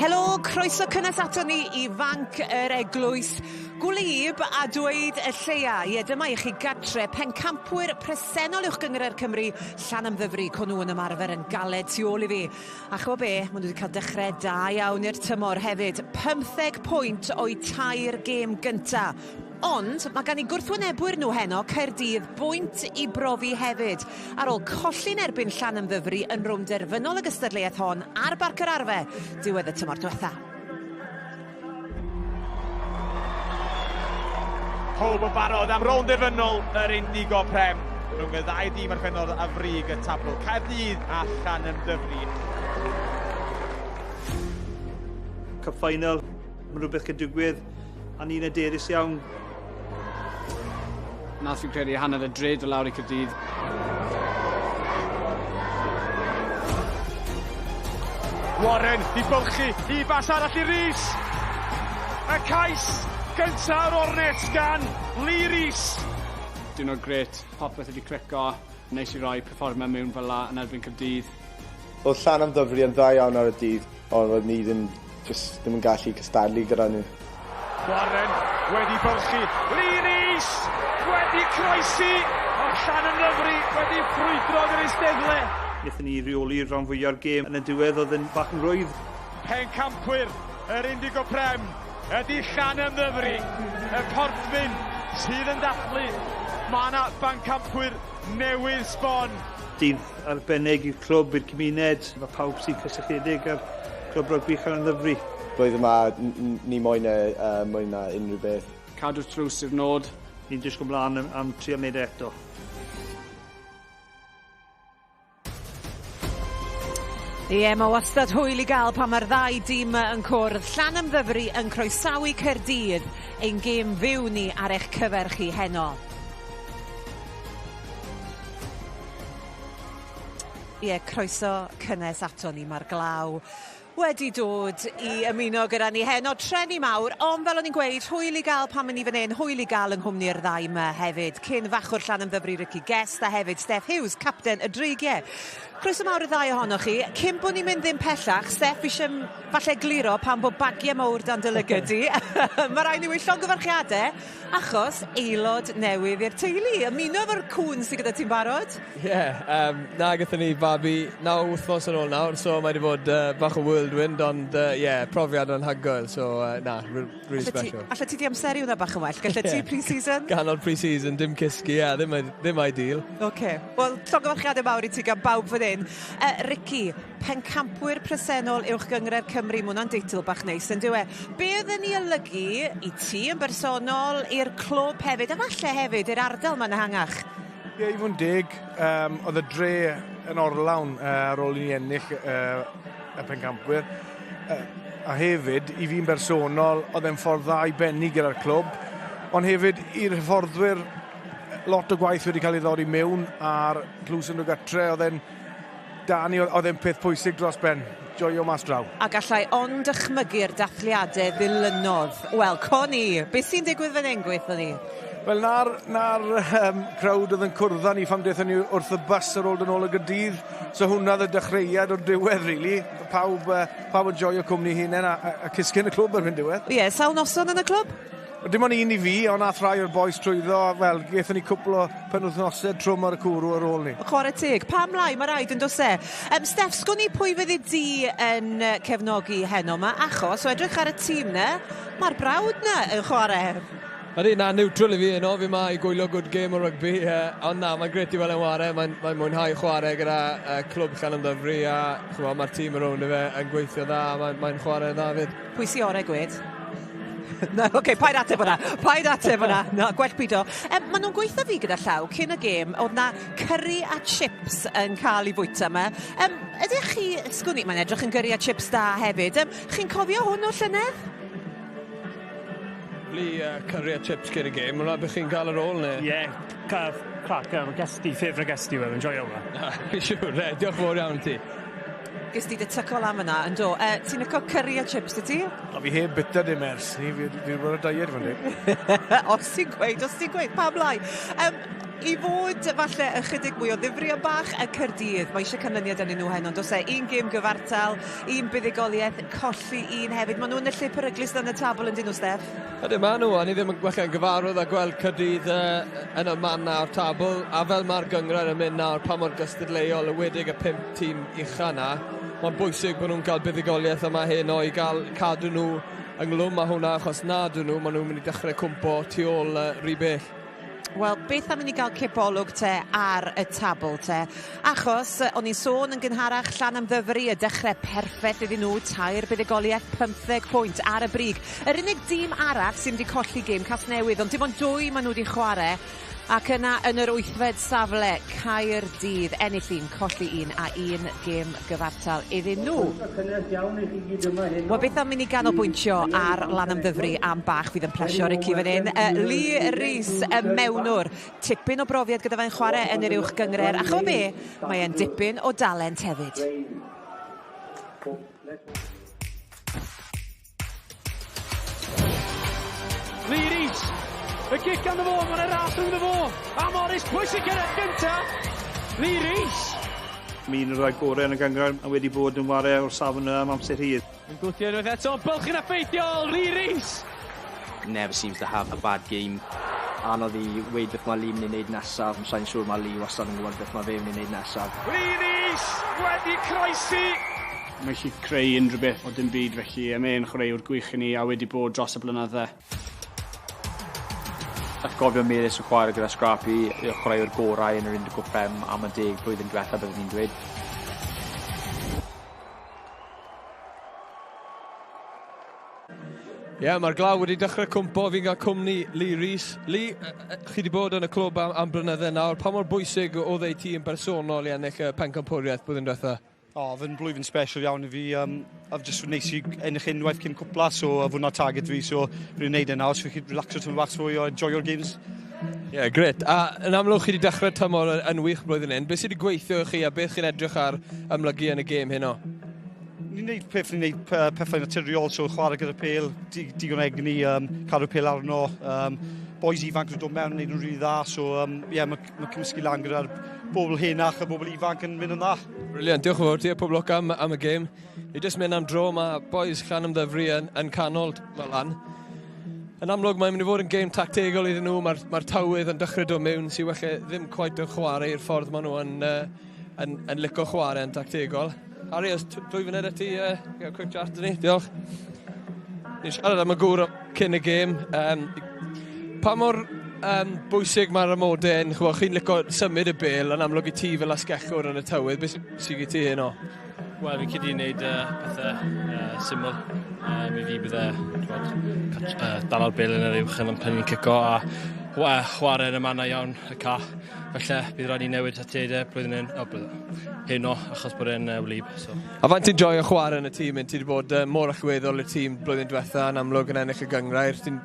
Helo, croeso cynnes ato ni i Fanc yr Eglwys. Gwlyb a dweud y lleia. Ie, dyma i chi gartre pencampwyr presennol Uwch Gynghrair Cymru, Llanymddyfri. Co nhw yn ymarfer yn galed tu ôl i fi. A ch'mo' be', ma' nhw wedi cael dechrau da iawn i'r tymor hefyd. 15 pwynt o'u tair gêm gynta. Ond mae gan eu gwrthwynebwyr nhw heno, Caerdydd, bwynt i brofi hefyd, ar ôl colli'n erbyn Llanymddyfri yn rownd derfynol y gystadleuaeth hon ar Barc yr Arfe diwedd y tymor diwetha. Pawb yn barod am rownd derfynol yr Indigo Prem rhwng y ddau dîm orffennodd ar frig y tabl, Caerdydd a Llanymddyfri. Cup final, mae rhywbeth yn digwydd a ni'n hyderus iawn. Nath fi'n credu hanner y dre do lawr i Caerdydd. Warren i bylchu i bas arall i Rees. Y cais gyntaf o'r ornest gan Lee Rees. Diwrnod grêt, popeth wedi clico, neis i roi perfformiad mewn fel 'la yn erbyn Caerdydd. Oedd Llanymddyfri yn dda iawn ar y dydd, ond oedd ni ddim, jyst ddim yn gallu cystadlu gyda nhw. Warren wedi bylchu. Lee Rees wedi croesi! Ond Llanymddyfri wedi ffrwydro yn yr eisteddle. Wnaethon ni reoli rhan fwya'r gêm. Yn y diwedd oedd yn bach yn rwydd. Pencampwyr yr Indigo Prem ydy Llanymddyfri, y porthmyn sydd yn dathlu. Mae yna bencampwyr newydd sbon. Dydd arbennig i'r clwb, i'r cymuned, mae pawb sy'n cysylltiedig â'r clwb rygbi Llanymddyfri. Blwyddyn yma, ni moyn e uh, mwy na unrhyw beth. Cadw'r tlws yw'r nod. Ni'n disgwyl mlaen am, am trio wneud e eto. Ie, mae wastad hwyl i gael pan mae'r ddau dîm yn cwrdd. Llanymddyfri yn croesawu Caerdydd, ein gêm fyw ni ar eich cyfer chi heno. Ie, croeso cynnes ato ni, mae'r glaw wedi dod i ymuno gyda ni heno, treni mawr, ond fel o'n i'n gweud, hwyl i gael pan mynd i fan hyn, hwyl i gael yng nghwmni'r ddau yma hefyd, cyn fachwr Llanymddyfri Ricky Guest a hefyd Steff Hughes, capten y Dreigiau. Croeso mawr y ddau ohonoch chi. Cyn bod ni'n mynd ddim pellach, Steff, fi eisiau falle egluro pam bod bagiau mawr dan dy lygad di. Mae rhaid ni weud llongyfarchiadau Achos aelod newydd i'r teulu. Ymuno efo'r cŵn sydd gyda ti'n barod? Ie, yeah, um, na, gyda ni babi naw wythnos yn ôl nawr, so mae wedi bod uh, bach o whirlwind, ond ie, uh, yeah, profiad anhygoel, so uh, na, really special. Alla ti di amseru hwnna bach yn well? Gallet ti pre-season? Ganol pre-season, dim cysgu, ie, yeah, ddim, ddim ideal. Oce, okay. wel, llongyfarchiadau mawr i ti gan bawb fan hyn. Uh, Ricky, Pencampwyr presennol Uwch Gynghrair Cymru, ma' hwnna'n deitl bach neis on'd yw e? Be' o'dd yn 'i olygu i ti yn bersonol, i'r clwb hefyd, a falle hefyd i'r ardal 'ma'n ehangach? Ie, i fod yn deg, um, oedd y dre yn orlawn uh, ar ôl i ni ennill uh, y pencampwyr. Uh, a hefyd, i fi'n bersonol, oedd e'n ffordd dda i bennu gyda'r clwb, ond hefyd i'r hyfforddwyr, lot o gwaith wedi cael ei ddod i mewn a'r tlws yn dod gatre, oedd e'n Da ni, oedd e'n peth pwysig dros ben. Joio mas draw. A gallai ond dychmygu'r dathliadau ddilynodd. Wel, co ni, beth sy'n digwydd fan hyn, gweithio ni? Wel, na'r, na'r um, crowd oedd yn cwrdd â ni pham dethon ni wrth y bus ar ôl dod nôl o Gaerdydd. So hwnna oedd y dechreuad o'r diwedd, really. Pawb, uh, pawb yn joio cwmni hunain a, a, a cysgu yn y clwb erbyn diwedd. Ie, yeah, sawl noson yn y clwb? Dim ond un i fi, ond nath rhai o'r bois trwyddo, wel, gaethon ni cwpl o penwythnosau trwm ar y cwrw ar ôl ni. Chwarae teg, pam lai, mae rhaid yn does e? Um, Steff, sgwn i pwy fyddi di yn cefnogi heno yma, achos o edrych ar y tîm na, mae'r brawd na yn chwarae. Ydy, na, neutral i fi yno, fi ma i gwylio good game o rygbi, uh, ond na, mae'n gret i weld e'n ware, mae'n mae mwynhau chwarae gyda uh, clwb Llanymddyfri a chymod, mae'r tîm ar ôl i fe yn gweithio dda, mae'n mae chwarae dda fyd. Pwy sy orau gwed? Na, oce, okay, paid ateb hwnna. Paid ateb hwnna. Na, gwell pido. Um, maen nhw'n gweithio fi gyda llaw cyn y gêm, oedd na curry a chips yn cael ei fwyta yma. Um, ydych chi, sgwn i, mae'n edrych yn gyrru a chips da hefyd. Um, chi'n cofio hwn o llynedd? Li uh, curry a chips cyn y gêm, hwnna beth chi'n cael ar ôl neu? Ie, yeah, cracker, gesti, favourite gesti, wel, enjoy hwnna. Fi'n siŵr, re, diolch yn fawr iawn ti. Ges di dy tyco lan fyna, yn do. Uh, ti'n licio curry a chips, y ti? O, fi heb bita dim ers ni, fi wedi bod ar diet fan deg. Os ti'n gweud, os ti'n gweud, pam lai? Um, I fod falle ychydig mwy o ddifri o bach y Caerdydd, mae eisiau canlyniad ynddyn nhw heno, does e? Un gêm gyfartal, un buddugoliaeth, colli un hefyd. Maen nhw yn y lle peryglus yn y tabl yn dyn nhw, Steff? Ydyn, maen nhw, a ni ddim yn gwella yn gyfarwydd a gweld Caerdydd yn y man na o'r tabl, a fel mae'r gynghrair yn mynd nawr, pa mor gystadleuol, ywedig y 5 tîm ucha na, mae'n bwysig bod nhw'n cael buddugoliaeth yma heno i gael cadw nhw ynglwm â hwnna, achos na dyn nhw, maen nhw'n mynd i dechrau cwmpo tu ôl rhy bell. Wel, beth am i ni gael cipolwg te ar y tabl te? Achos, o'n i'n sôn yn gynharach Llanymddyfri, y dechrau perffaith iddyn nhw, 3 buddugoliaeth, 15 pwynt ar y brig. Yr unig dîm arall sy'n wedi colli gêm Casnewydd, ond dim ond 2 maen nhw wedi chwarae. Ac yna yn yr 8fed safle, Caerdydd, ennill 1, colli 1 a 1 gêm gyfartal iddyn nhw. Wel, beth am i ni ganolbwyntio ar Lanymddyfri am bach fydd yn plesio Ricky fan hyn. Lee Rees, y mewnwr, tipyn o brofiad gyda fe'n chwarae yn yr uwch gynghrair, a chymod be, mae e'n dipyn o dalent hefyd. Lee Rees, y gic ganddo fo, mae'n ras rhwng fo, a Morris, pwy sy'n cyrraedd gynta? Lee Rees. Mae un o'r rhai gorau yn y gynghrair a wedi bod yn ware o'r safon yna am amser hir. Yn gwthio unwaith eto, bylchyn effeithiol, Lee Rees. Never seems to have a bad game. Anodd i weud beth mae Lee mynd i wneud nesaf, sa'n siŵr mae Lee wastad yn gwybod beth mae fe mynd i wneud nesaf. Lee Rees wedi croesi. Mae gallu creu unrhyw beth o dim byd, felly mae e'n chwaraewr gwych i ni a wedi bod dros y blynydde. Atgofio Melys o chwarae gyda Scrappy, y chwaraewr gorau yn yr Indigo Prem am y 10 blwyddyn diwethaf byddwn ni'n dweud. Ie, yeah, mae'r glaw wedi dechrau cwmpo, fi'n cael cwmni Lee Rees. Lee, chi wedi bod yn y clwb am blynydde nawr, pa mor bwysig oedd ei ti yn bersonol i ennill y pencampwriaeth blwyddyn diwetha? O, fy'n blwyddyn special iawn i fi. I've just wnes i ennill unwaith cyn cwpla, so fwy na target fi, so fi'n gwneud e nawr, so fi'n relaxo tymor bach fwy o enjoy your games. Ie, yeah, gret. A yn amlwg chi wedi dechrau tymor yn wych blwyddyn hyn. Beth sydd wedi gweithio i chi a beth chi'n edrych ar ymlygu yn y gêm heno? Ni'n neud peth, ni'n neud pethau naturiol, so chwarae gyda pêl, digon egni, cadw pêl arno. Boys ifanc yn dod mewn yn neud nhw'n rili dda, so yeah, mae cymysgu lan gyda'r bobl henach a bobl ifanc yn mynd yn dda. Brilliant, diolch yn fawr ti a pob lwc am y gêm. Ni jyst mynd am dro, mae boys Llanymddyfri yn canol fel lan. Yn amlwg mae'n mynd i fod yn gêm tactegol iddyn nhw, mae'r tywydd yn dechrau dod mewn sy'n falle ddim quite yn chwarae i'r ffordd maen nhw yn licio chwarae yn tactegol. Harry, os 2 funud i ti, gael quick chat dyn ni, diolch. Ni'n siarad am y gŵr cyn y gêm. Pa mor bwysig mae'r amodau yn, ch'mo', chi'n licio symud y bêl yn amlwg i ti fel asgellwr yn y tywydd, beth sy'n gyda ti heno? Wel, fi'n credu wneud pethau syml. I fi bydde, dal o'r bêl yn yr uwch yn pan ni'n cico a chwarae yn y mannau iawn y ca. Felly bydd rhaid ni newid atedau blwyddyn hyn, o, blwyddyn heno, achos bod e'n wlyb. So. A faint ti'n joio chwarae yn y tîm? Ti wedi bod mor allweddol i'r tîm blwyddyn diwetha, yn amlwg yn ennill y gynghrair. Ti'n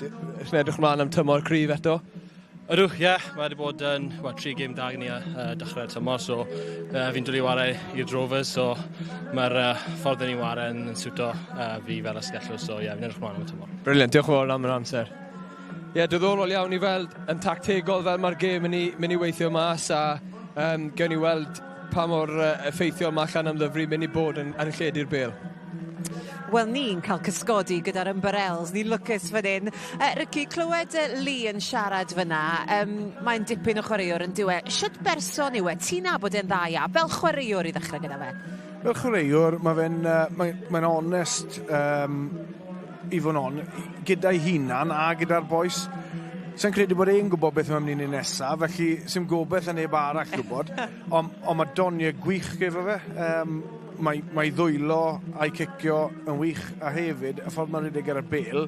edrych mlaen am tymor cryf eto? Ydw, ie. Yeah, mae wedi bod yn 3 gêm da ni dechrau'r tymor, so fi'n dod i chwarae i'r Drovers, so mae'r ffordd ni'n chwarae yn siwto fi fel asgellwr, so ie, yeah, fi'n edrych mlaen am y tymor. Brilliant, diolch yn fawr am yr amser. Ie, yeah, diddorol iawn i weld yn tactegol fel mae'r gêm mynd i weithio mas a gewn ni weld pa mor effeithiol mae Llanymddyfri mynd i bod yn lledu'r bêl. Wel, ni'n cael cysgodi gyda'r ymbarels, ni'n lwcus fan hyn. Ricky, clywed Lee yn siarad fyna, mae'n dipyn o chwaraewr yn dyw e. Shwt berson yw e? Ti'n nabod e'n dda ia, fel chwaraewr i ddechrau gyda fe? Fel chwaraewr, mae'n onest i fod yn on, gyda'i hunan a gyda'r boys. Sa'n credu bod e'n gwybod beth mae'n mynd i wneud nesaf, felly sy'm gobeith yn neb arall gwybod. Ond mae doniau gwych gyda fe. Mae ddwylo a'i cicio yn wych, a hefyd, y ffordd mae'n rhedeg ar y bêl,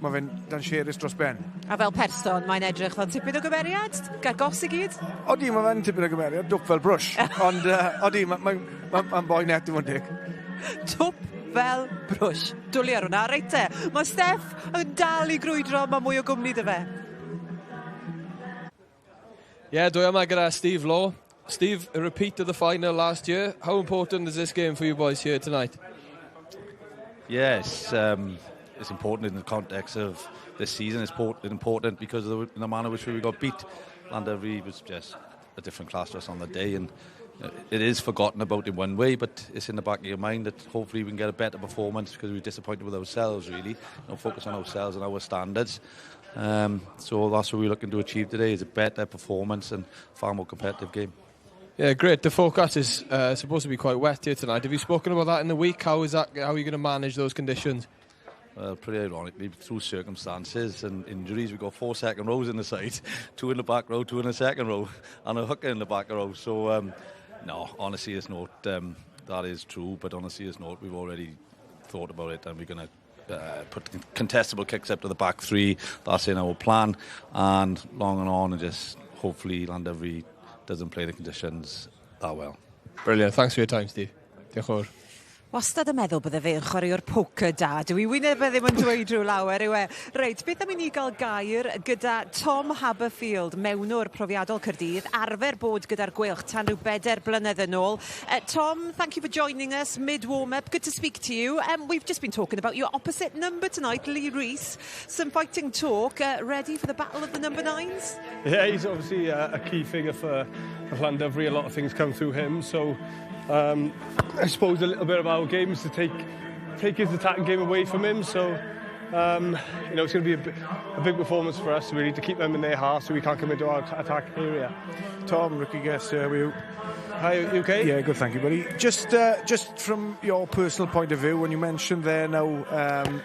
mae fe'n dangerous dros ben. A fel person, mae'n edrych fel tipyn o gymeriad? Gael gos i gyd? Odi, mae fe'n tipyn o gymeriad, dwp fel brwsh. Ond odi, mae'n boi net i fod yn deg. Twp fel brwsh. Dwlu ar hwnna, reit te. Mae Steff yn dal i grwydro, mae mwy o gwmni dy fe. Ie, yeah, dwi yma gyda Steve Law. Steve, a repeat of the final last year. How important is this game for you boys here tonight? Yes, It's important in the context of this season. It's important because of the manner in which we got beat. Llandovery was just a different class to us on the day, and it is forgotten about in one way, but it's in the back of your mind that hopefully we can get a better performance because we're disappointed with ourselves, really. Focus on ourselves and our standards. So that's what we're looking to achieve today, is a better performance and far more competitive game. Yeah, great. The forecast is supposed to be quite wet here tonight. Have you spoken about that in the week? How is that? How are you going to manage those conditions? Well, pretty ironically, through circumstances and injuries, we've got 4 second rows in the side, 2 in the back row, 2 in the second row, and a hooker in the back row. So, no, on a serious note, that is true, but on a serious note, we've already thought about it, and we're going to put contestable kicks up to the back 3. That's in our plan, and long and on, and just hopefully Llandovery doesn't play the conditions that well. Brilliant. Thanks for your time, Steve. Diolch yn fawr. Wastad yn meddwl bydde fe yn chwaraewr poker da. Dwi wyneb e ddim yn dweud rhyw lawer yw e. Reit, beth am i ni gael gair gyda Tom Haberfield, mewnwr profiadol Caerdydd, arfer bod gyda'r Gweilch tan rhyw 4 blynedd yn ôl. Tom, thank you for joining us mid-warm-up. Good to speak to you. We've just been talking about your opposite number tonight, Lee Rees. Some fighting talk. Ready for the battle of the number 9s? Yeah, he's obviously a key figure for Llandovery. A lot of things come through him, so I suppose a little bit of our game is to take his attacking game away from him. So, it's going to be a big performance for us, really, to keep them in their half so we can't come into our attack area. Tom, Ricky Guest here, how are you? Hi, you okay? Yeah, good, thank you, buddy. Just from your personal point of view, when you mentioned there now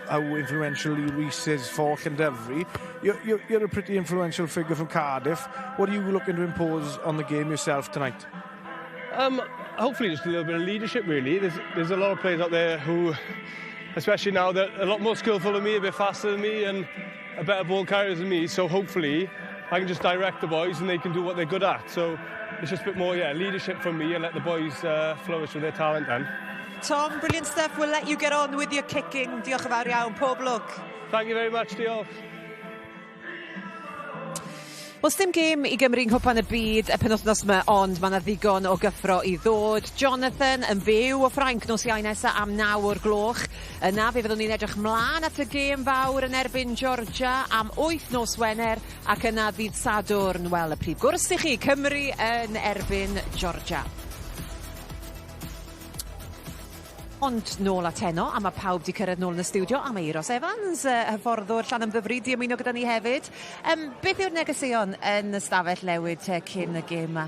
how influential Lee Rees is for Llandovery, you're a pretty influential figure from Cardiff. What are you looking to impose on the game yourself tonight? Hopefully just a little bit of leadership, really. There's a lot of players out there who, especially now, they're a lot more skillful than me, a bit faster than me, and a better ball carriers than me. So hopefully I can just direct the boys and they can do what they're good at. So it's just a bit more, leadership from me and let the boys flourish with their talent then. Tom, brilliant stuff. We'll let you get on with your kicking. Diolch yn fawr iawn. Pob lwc. Thank you very much, diolch. Wel, sdim gêm i Gymru yng Nghwpan y Byd y penwythnos yma, ond mae yna ddigon o gyffro i ddod. Jonathan yn fyw o Ffrainc nos Iau nesa am 9 o'r gloch. Yna fe fyddwn ni'n edrych mlaen at y gêm fawr yn erbyn Georgia am 8 nos Wener, ac yna ddydd Sadwrn, wel, y prif gwrs i chi, Cymru yn erbyn Georgia. Ond nôl at heno, a mae pawb di cyrraedd nôl yn y stiwdio, a mae Euros Evans, hyfforddwr Llanymddyfri, di ymuno gyda ni hefyd. Beth yw'r negeseuon yn y stafell newid te cyn y gêm yma?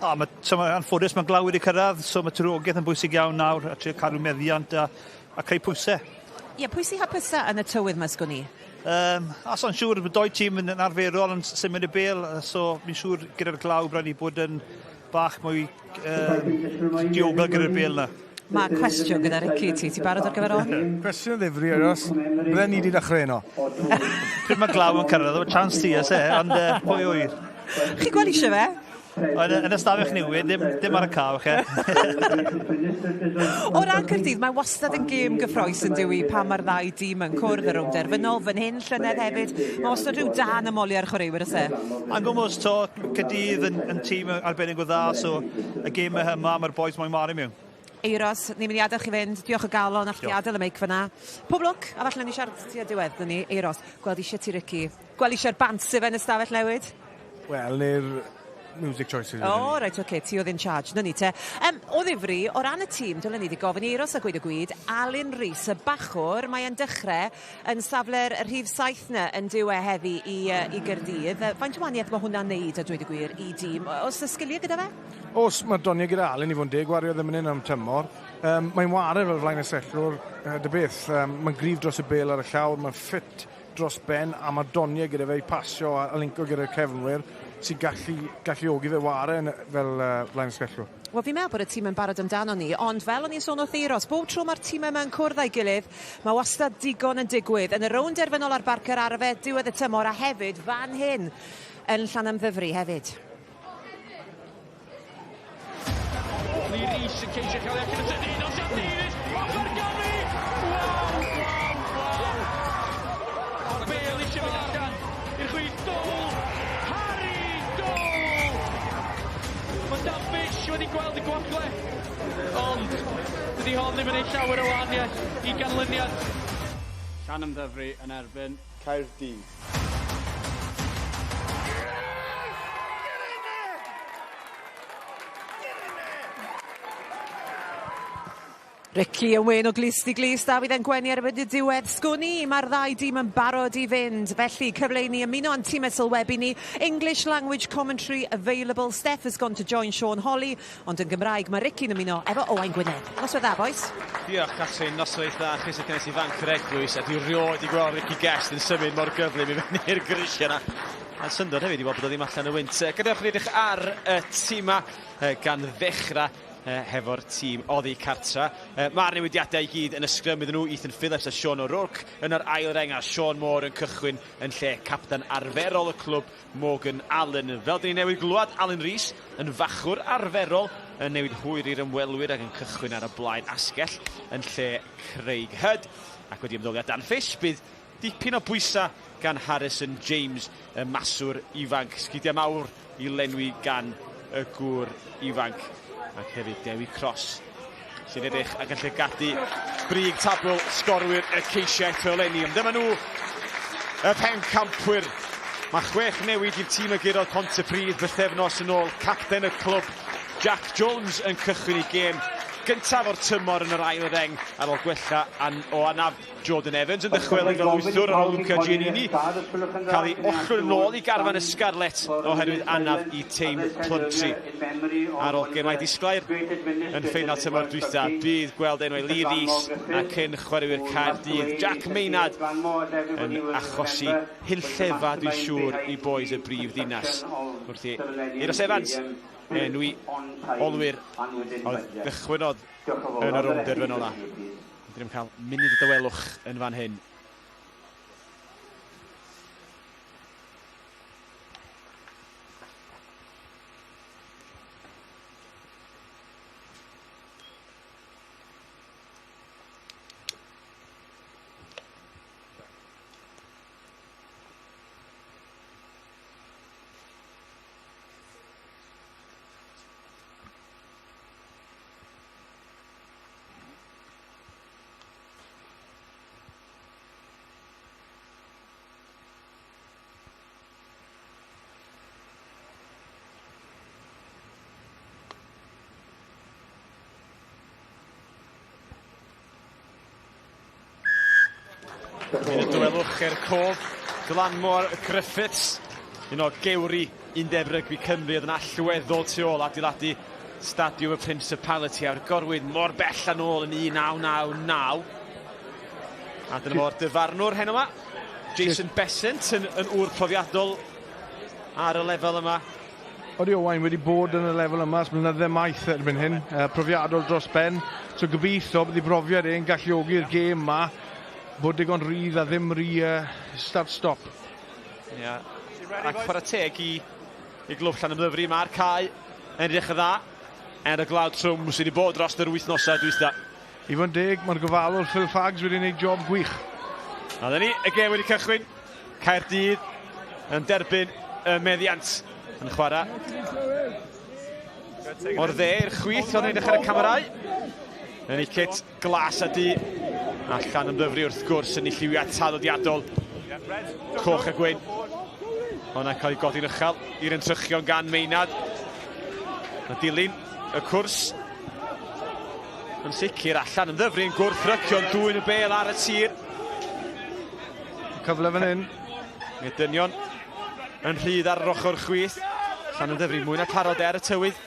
Mae anffodus, mae glaw wedi cyrraedd, so mae tyrogaeth yn bwysig iawn nawr, a trio cadw meddiant a creu pwysau. Ie, pwy sy'n hapusa yn y tywydd yma, sgwn i? A so'n siŵr, mae doi tîm yn arferol yn symud y bêl, so mi'n siŵr gyda'r glaw bryd i bod yn bach mwy diogel gyda'r bêl yna. Mae cwestiwn gyda Ricky, ti barod ar gyfer hwn? Cwestiwn o ddifri, Euros. Bydden ni wedi dechrau heno. Pryd mae glaw yn cyrraedd, mae chance ti, oes e, ond pwy ŵyr. Chi gweld eisiau fe? Yn y stafell newydd, dim ar y caw, che. O ran Caerdydd, mae wastad yn gêm gyffrous yn dyw i pan mae'r ddau dîm yn cwrdd yr rownd derfynol, fan hyn llynedd hefyd. Mae wastad rhyw dan ymoli ar chwaraewyr, oes e? A'n gwmws, to, Caerdydd yn tîm arbennig o dda, so y gêm yma, mae'r boys moyn maru mewn. Euros, ni'n mynd i adael chi fynd. Diolch o galon, allwch chi adael y meic fyna. Pob lwc, a falle ni siarad ti ar diwedd, ni. Euros, gweld eisiau ti, Ricky. Gweld eisiau'r bants i fe yn y stafell newid? Wel, neu'r music choices. O, reit, oce, ti oedd in charge. Na ni te. O ddifri, o ran y tîm, dylen ni wedi gofyn i Euros a gweud y gwyd, Alun Rees, y bachwr, mae e'n dechrau yn safle'r rhif 7 na yn dyw e heddi i Gaerdydd. Faint o wahaniaeth mae hwnna'n neud, a dweud y gwir, i dîm? Oes y sgiliau gyda fe? Oes, mae doniau gyda Alun i fod yn deg, wario ddim yn un am tymor. Mae'n ware fel flaen asgellwr, dy beth. Mae'n gryf dros y bêl ar y llawr, mae'n ffit dros ben, a mae doniau gyda fe i pasio a linko gyda'r cefnwyr sy'n galluogi fe ware fel flaen asgellwr. Wel, fi'n meddwl bod y tîm yn barod amdano ni, ond fel o'n i'n sôn wrth Euros, bob tro mae'r tîm yma'n cwrdd â'i gilydd, mae wastad digon yn digwydd. Yn y rownd derfynol ar Barc yr Arfau, diwedd y tymor, a hefyd fan hyn yn Llanymddyfri hefyd. Lee Rees yn ceisio cael ei allan yn sydyn, Osian Davies, ochr Gymru! Waw, waw, waw! Bale eisiau mynd allan i'r chwith, gôl! Harry Dole! Mae Dan Fish wedi gweld y gwagle, ond dydy hon ddim yn ei llawer o wahaniaeth i ganlyniad. Llanymddyfri yn erbyn Caerdydd. Ricky yn wên o glust i glust, a fydd e'n gwenu erbyn y diwedd. Sgwn i, mae'r ddau dîm yn barod i fynd. Felly, cyfle i ni ymuno â'n tîm sylwebu ni. English language commentary available. Steph has gone to join Sean Holly, ond yn Gymraeg mae Ricky'n ymuno efo Owain Gwynedd. Noswaith dda, boys. Diolch, Catrin. Noswaith dda. Croeso cynnes i Fanc yr Eglwys. A dwi rioed 'di gweld Ricky Guest yn symud mor gyflym i fyny i'r grisiau yna. A'n syndod hefyd i weld bod o ddim allan y wynt. Gadewch i ni edrych ar y tîma gan ddechrau hefo'r tîm oddi cartra. Mae'r newidiadau i gyd yn y sgrym iddyn nhw, Ethan Phillips a Sean O'Rourke yn yr ail reng a Sean Moore yn cychwyn yn lle capten arferol y clwb Morgan Allen. Fel dyn ni newydd glwad, Alun Rees yn fachwr arferol yn newid hwyr i'r ymwelwyr ac yn cychwyn ar y blaen asgell yn lle Craig Hudd. Ac wedi ymddoliad Dan Fish, bydd dipyn o bwysau gan Harrison James, y maswr ifanc. Sgidiau mawr i lenwi gan y gŵr ifanc. Ac hefyd Dewi Cross sy'n edrych ac yn llygadu brig tabl sgorwyr y ceisiau eto eleni. Ond dyma nhw y pencampwyr. Mae 6 newid i'r tîm y gurodd Pontypridd bythefnos yn ôl. Capten y clwb Jack Jones yn cychwyn ei gêm gyntaf o'r tymor yn yr ail reng ar ôl gwella o anaf. Jordan Evans yn dychwelyd fel wythwr ar ôl Luca Giannini cael ei ollwng yn ôl i garfan y Scarlets oherwydd anaf i Taine Plumtree. Ar ôl gemau disglair yn ffeinal tymor dwytha, bydd gweld enwau Lee Rees a cyn chwaraewyr Caerdydd Jack Maynard yn achosi hunllefa dwi'n siŵr i bois y brif ddinas. Wrth i Euros Evans enwi olwyr oedd gychwynnodd yn y rownd derfynol 'na. Dyn ni'n cael munud o dawelwch yn fan hyn. Munud dawelwch er cof Glanmor Griffiths, un o gewri Undeb Rygbi Cymru oedd yn allweddol tu ôl adeiladu Stadiwm y Principality a'r gorwydd mor bell yn ôl yn 1999. A dyna fo'r dyfarnwr heno yma, Jason Besant yn ŵr profiadol ar y lefel yma. Odi Owain wedi bod yn y lefel yma ers blynydde maith erbyn hyn, profiadol dros ben. So gobeithio bydd ei brofiad e'n galluogi'r gêm yma bod digon rhydd a ddim rhy start-stop. Ia, yeah. Ac chwarae teg i glwb Llanymddyfri, mae'r cae yn edrych yn dda er y glaw trwm sydd wedi bod dros yr wythnosau dwytha. I fod yn deg, mae'r gofalwr Phil Faggs wedi gwneud job gwych. A dyna ni, y gêm wedi cychwyn. Caerdydd yn derbyn y meddiant yn chwarae. O'r dde i'r chwith, o'n edrych ar y camerau. Yn ei kit glas a du. A Llanymddyfri wrth gwrs yn ei lliwiau traddodiadol. Coch a gwyn. Hwnna'n cael ei godi'n uchel i'r entrychion gan Maynard. Mae dilyn y cwrs yn sicr allan yn ddyfrin gwrthrycio'n dwyn y bel ar y tir. Cyfle fan hyn. Mae dynion yn rhydd ar yr ochr chwith. Llanymddyfri mwy na parod er y tywydd.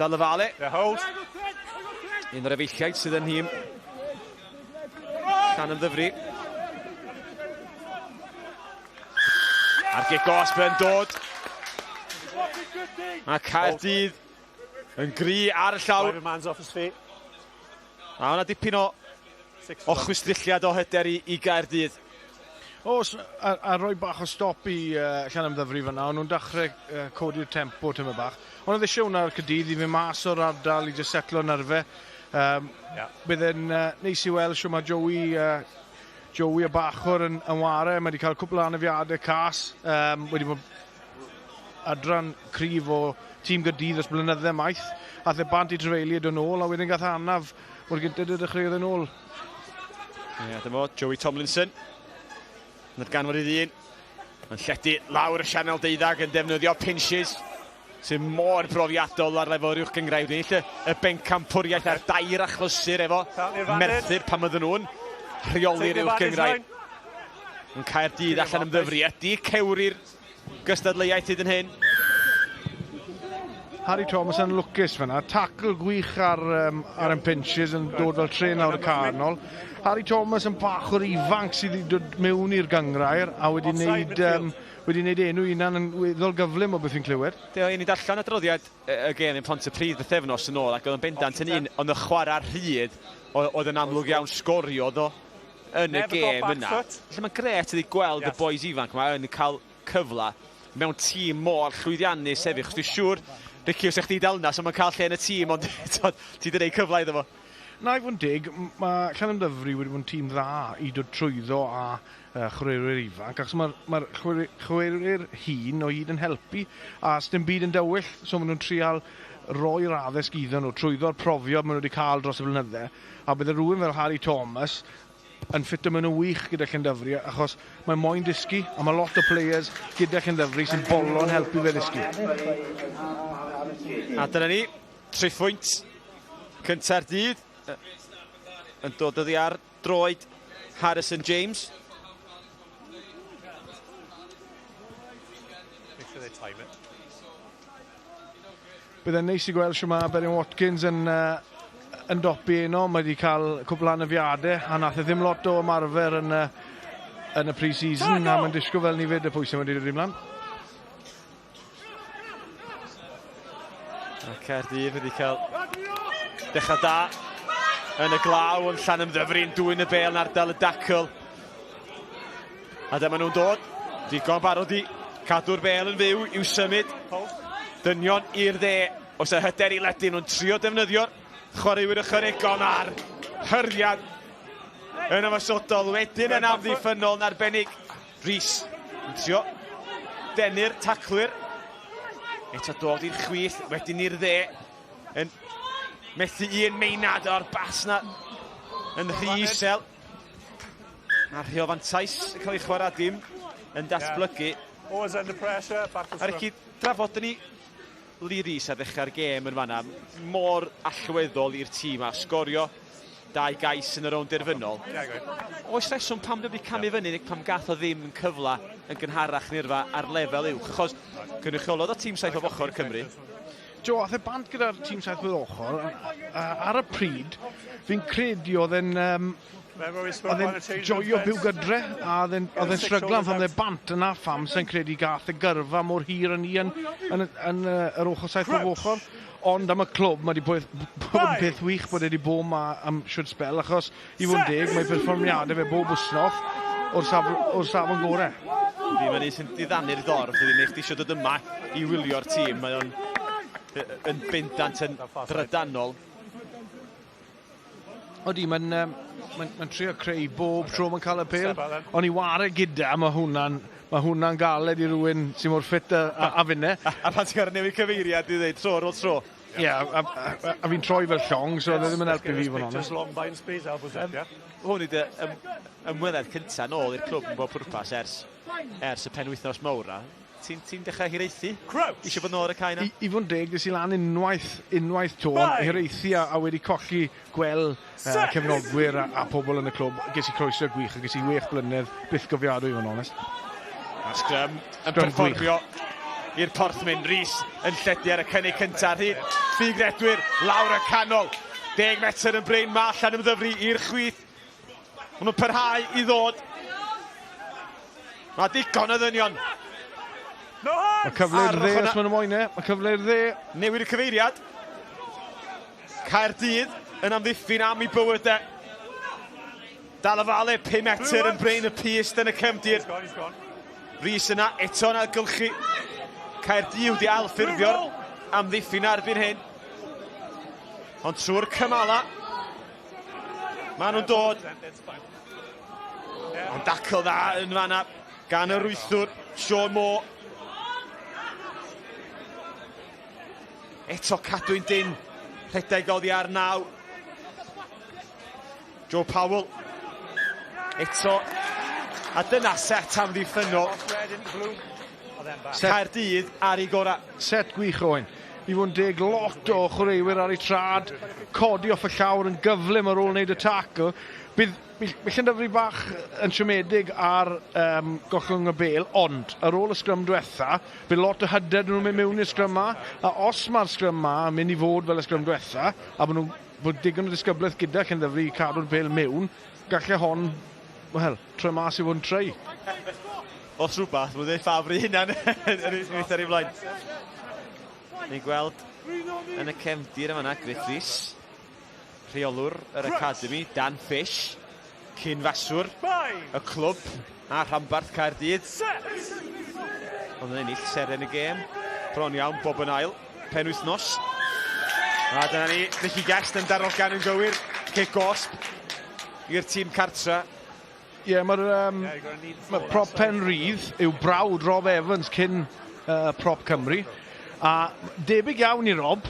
Dal y fale. Hold. Un o'r efeilliaid sydd yn nhîm Llanymddyfri. A'r gic gosb yn dod. Mae Caerdydd yn gry ar y llawr. A hwnna dipyn o chwistrelliad o hyder i Gaerdydd. Oes, a rhoi bach o stop i Llanymddyfri fyna, o'n nhw'n dechrau codi'r tempo tyma bach. Ond oedd eisiau hwnna ar Caerdydd i fynd mas o'r ardal i jyst setlo nerfau. Bydd e'n neis i weld shwt mae Joey y bachwr yn ware. Mae wedi cael cwpl o anafiadau cas. Wedi bod adran cryf o tîm Gaerdydd ers blynydde maith. Ath e bant i Drefeili yn ôl, a wedyn gath anaf mor gynted y dechreuodd yn ôl. Ie, dyma fo, Joey Tomlinson. Yn ganfod ei ddyn. Yn lledu lawr y sianel deuddag yn defnyddio pinches sy'n mor brofiadol ar lefel uwch gynghrair. Wedi ennill y bencampwriaeth ar dair achlysur efo Merthyr pan oedden nhw'n rheoli'r uwch gynghrair. Yn Caerdydd a Llanymddyfri ydy cewri'r gystadleuaeth hyd yn hyn. Harry Thomas yn lwcus fyna. Tackle gwych ar, ar y pinches yn dod fel tren lawr y canol. Harry Thomas yn bach o'r ifanc sydd wedi dod mewn i'r gynghrair a wedi wneud, wedi wneud enw hunan yn weddol gyflym o beth fi'n clywed. Deo, i ni darllen adroddiad y gêm yn Pontypridd bythefnos yn ôl ac oedd yn bendant yn un ond y chwarae rhydd oedd yn amlwg iawn sgoriodd o yn y gêm yna. Felly mae'n grêt ydi gweld y bois ifanc yma yn cael cyfle mewn tîm mor llwyddiannus hefyd, chos dwi'n siŵr, Ricky, os ych chdi dal yna, so mae'n cael lle yn y tîm, ond ti wedi gwneud cyfle iddo fo. Na, i fod yn deg, mae Llanymddyfri wedi bod yn tîm dda i dod trwyddo a chwaraewyr ifanc, achos mae'r ma chwaraewyr hŷn o hyd yn helpu, a sdim byd yn dywyll, so maen nhw'n trial roi'r addysg iddyn nhw trwyddo'r profiad maen nhw wedi cael dros y blynydde, a bydde rhywun fel Harry Thomas yn ffito mewn yn wych gyda Llandyfri achos mae moyn dysgu a mae lot o players gyda Llandyfri sy'n bolon helpu fe ddysgu. A dyna ni, 3 phwynt cynta'r dydd yn dod oddi ar droed Harrison James. Make sure they time it. Bydd e'n neis i gweld shwt mae Berwyn Watkins yn dopi eno. Mae wedi cael cwpl anafiadau a nath e ddim lot o ymarfer yn y pre-season a mae'n disgwyl fel ni fyd y pwysau wedi dod ymlaen. A Caerdydd wedi cael dechrau da yn y glaw yn Llanymddyfri'n dwyn y bêl yn ardal y dacl. A dyma nhw'n dod, digon barod i cadw'r bêl yn fyw i'w symud. Dynion i'r dde, oes y hyder i ledu nhw'n trio defnyddio'r chwaraewyr ychwanegol a'r hyrddiad yn ymosodol wedyn yn amddiffynnol yn arbennig. Rhys yn trio denu'r taclwyr. Eto dod i'r chwith, wedyn i'r dde. Yn methu un meinad o'r bas na yn rhy isel. A rhy o fantais yn cael ei chwarae dim yn datblygu. Always under pressure, back to Ar i drafodon ni Lee Rees ar ddechrau'r gêm yn fanna, mor allweddol i'r tîm a sgorio 2 gais yn y rownd derfynol. Oes reswm pam wedi camu fyny neu pam gath o ddim yn cyfle yn gynharach nirfa ar lefel uwch, achos cynrychiolodd o tîm 7 bob ochr Cymru. Jo, ath e bant gyda'r tîm 7 bob ochr, ar y pryd, fi'n credu oedd e'n joio byw gydre, a oedd e'n stryglan pham oedd e bant yna pham sy'n credu gath y gyrfa mor hir yn yn yr ochr 7 bob ochr. Ond am y clwb, mae wedi bod yn peth wych bod e wedi bod yma am shwt sbel, achos i fod yn deg, mae perfformiadau fe bob wythnos o'r safon gorau. Yndi, mae'n un sy'n diddanu'r dorf, dydy, neu chdi eisiau dod yma i wylio'r tîm, mae o'n yn bendant yn drydanol. Odi, mae'n trio creu bob tro mae'n cael y pêl. Ond i ware gyda, mae hwnna'n galed i rywun sy'n mor ffit a finne. A pan ti'n cael newid cyfeiriad i ddweud tro ar ôl tro. Ie, a fi'n troi fel llong, so oedd e ddim yn helpu fi fod yn onest. Hwn ydy ymweliad cyntaf nôl i'r clwb yn bob pwrpas ers y penwythnos mawr. Ti'n dechrau hiraethu? Eisiau bod nôl ar y cae na? I fod yn deg, des i lan unwaith to, hiraethu a wedi colli gweld cefnogwyr a pobl yn y clwb. Ges i croeso gwych a ges i 6 blynedd byth gofiadwy i fod yn onest. A sgrym yn perfformio i'r Porthmyn. Rhys yn lledu ar y cynnig cyntaf. Ffugredwyr lawr y canol. 10 metr yn brin, ma Llanymddyfri i'r chwith. Maen nhw'n parhau i ddod. Mae digon o ddynion. Mae cyfle i'r dde os maen nhw moyn e. Mae cyfle i'r dde. Newid y cyfeiriad. Caerdydd yn amddiffyn am ei bywydau. Dal y fale, 5 metr yn brin y pyst yn y cefndir. Rhys yna, eto yn ailgylchu. Caerdydd wedi ailffurfio'r amddiffyn erbyn hyn. Ond trwy'r cymala, maen nhw'n dod. Ond dacl dda yn fanna gan yr wythwr, Sean Moore. Eto cadw'n dyn, rhedeg oddi ar 9. Joe Powell Eto, a dyna set amddiffynnol. Caerdydd ar ei gorau. Set gwych, Owen. I fod yn deg, lot o chwaraewyr ar ei trad, codi off y llawr yn gyflym ar ôl wneud y tackle. Bydd Llanymddyfri bach yn siomedig ar gollwng y bêl, ond ar ôl y sgrym diwetha, bydd lot o hyder nhw'n mynd mewn i'r sgrym ma, a os mae'r sgrym ma yn mynd i fod fel y sgrym diwetha, a bod nhw'n bod digon o ddisgyblaeth gyda Llanymddyfri i cadw'r bêl mewn, gallai hon, wel, troi mas i fod yn try. Os rhywbeth, mae'n ei ffafr ei hunan yn unwaith ar ei flaen. Ni'n gweld yn y cefndir yma Griff Rhys, rheolwr yr Academy, Dan Fish, cyn faswr y clwb a rhanbarth Caerdydd. Ond yn ennill seren y gêm, bron iawn bob yn ail, penwythnos. A dyna ni, Nicky Guest yn darogan yn gywir, cic gosb i'r tîm cartra. Ie, yeah, mae'r ma prop pen rydd yw brawd Rob Evans cyn prop Cymru. A debyg iawn i Rob,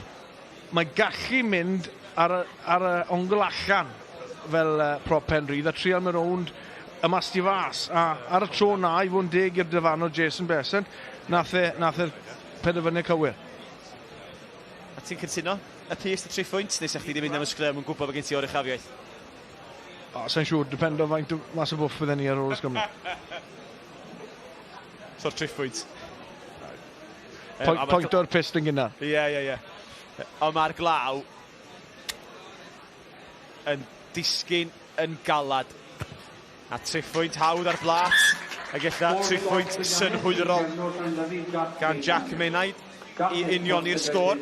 mae gallu mynd ar y ongl allan fel prop pen rydd a trial mynd rownd y mas tu fas. A ar y tro na, i fod yn deg i'r dyfarnwr Jason Besant, nath e'r penderfyniad cywir. A ti'n cytuno? Y pys y 3 phwynt, neu sa chdi 'di mynd am y sgrym yn gwybod bod gen ti oruchafiaeth? O, sa'n siŵr, dependo faint mas o bwff fydden ni ar ôl y sgrym. So'r 3 phwynt. Point o'r pist yn gynnar. Ie. Ond mae'r glaw yn disgyn yn galad. A 3 phwynt hawdd ar blat. Ac ella 3 phwynt synhwyrol gan Jack Menaid i unioni'r sgôr.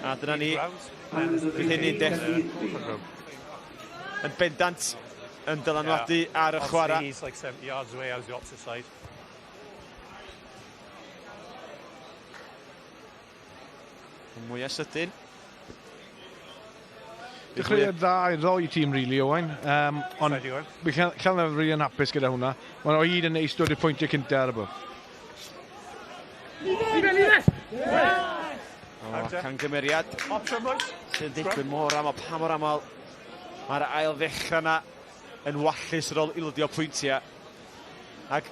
A dyna ni, bydd hynny'n yn bendant yn dylanwadu ar y chwarae. Mwyaf sydyn. Dechreuad dda i'r ddoi tîm, really, Owain. Ond Llanymddyfri yn hapus gyda hwnna. Mae'n o hyd yn neis dod i'r pwyntiau cynta ar y bwrdd. Cangymeriad sy'n digwydd mor aml, pa mor aml mae'r ail ddechrau yna yn wallus ar ôl ildio pwyntiau. Ac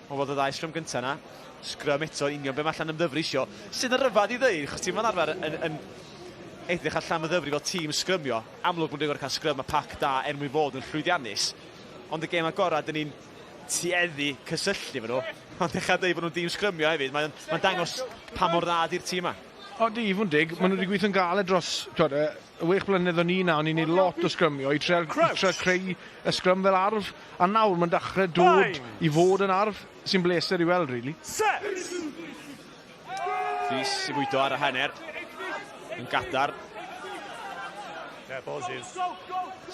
o fod y ddau sgrym gyntaf yna, sgrym eto union be mae Llanymddyfri isio, sydd yn rhyfedd i ddweud, achos ti'n arfer yn edrych ar Llanymddyfri fel tîm sgrymio. Amlwg bod nhw'n gorfod cael sgrym a pac da er mwyn fod yn llwyddiannus. Ond y gêm agorad, dyn ni'n tueddu cysylltu efo nhw. Ond dechrau dweud bod nhw'n dîm sgrymio hefyd, mae'n dangos pa mor dda di'r tîm yma. O, di, i fod yn deg, maen nhw wedi gweithio'n galed dros, twod, y 6 blynedd o'n i na, o'n i'n neud lot o sgrymio i trial creu y sgrym fel arf, a nawr mae'n dechrau dod i fod yn arf sy'n bleser i weld, really. Rhys i fwydo ar y hanner, yn gadar.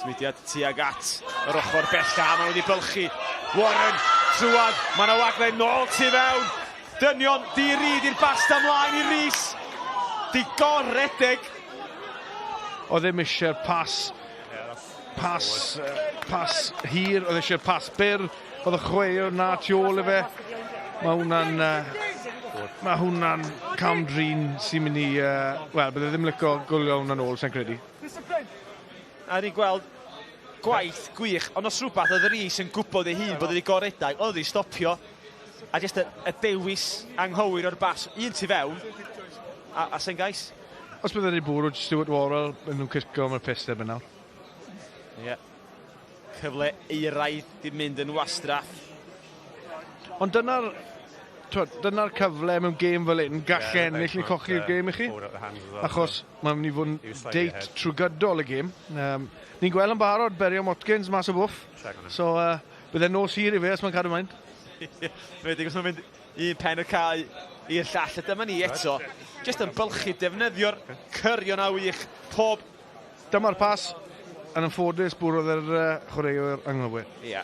Symudiad tuag at yr ochr bella, maen nhw wedi bylchu. Warren, trwad, mae yna wagle nôl tu fewn. Dynion di-ryd i'r bast ymlaen i Rhys. Digon redeg. Oedd ddim eisiau'r pas hir, oedd eisiau'r pas byr, oedd y chwaraewr na tu ôl i fe. Mae hwnna'n cam-drin sy'n mynd i, wel, bydde ddim licio gwylio hwnna'n ôl, sa'n credu. A ni'n gweld gwaith gwych, ond os rhywbeth oedd Rhys yn gwybod ei hun bod wedi goredag, oedd wedi stopio, a jyst y dewis anghywir o'r bas, un tu fewn, a sy'n gais. Os bydde wedi bwrw Stuart Worrell, maen nhw'n cicio am y pyst erbyn nawr. Ie. Cyfle euraidd di mynd yn wastraff. Ond dyna'r cyfle mewn gêm fel hyn, gall ennill neu colli'r gêm i chi. Achos mae'n mynd i fod yn deit trwy gydol y gêm. Ni'n gweld yn barod Berion Watkins mas o bwff. So bydde nos hir i fe os mae'n cadw mynd. Wedi os mae'n mynd un pen y cae i'r llall. A dyma ni eto, jyst yn bylchu defnyddio'r cyrion a wych pob. Dyma'r pas, yn anffodus bwrodd yr chwaraewr anghywir. Ie,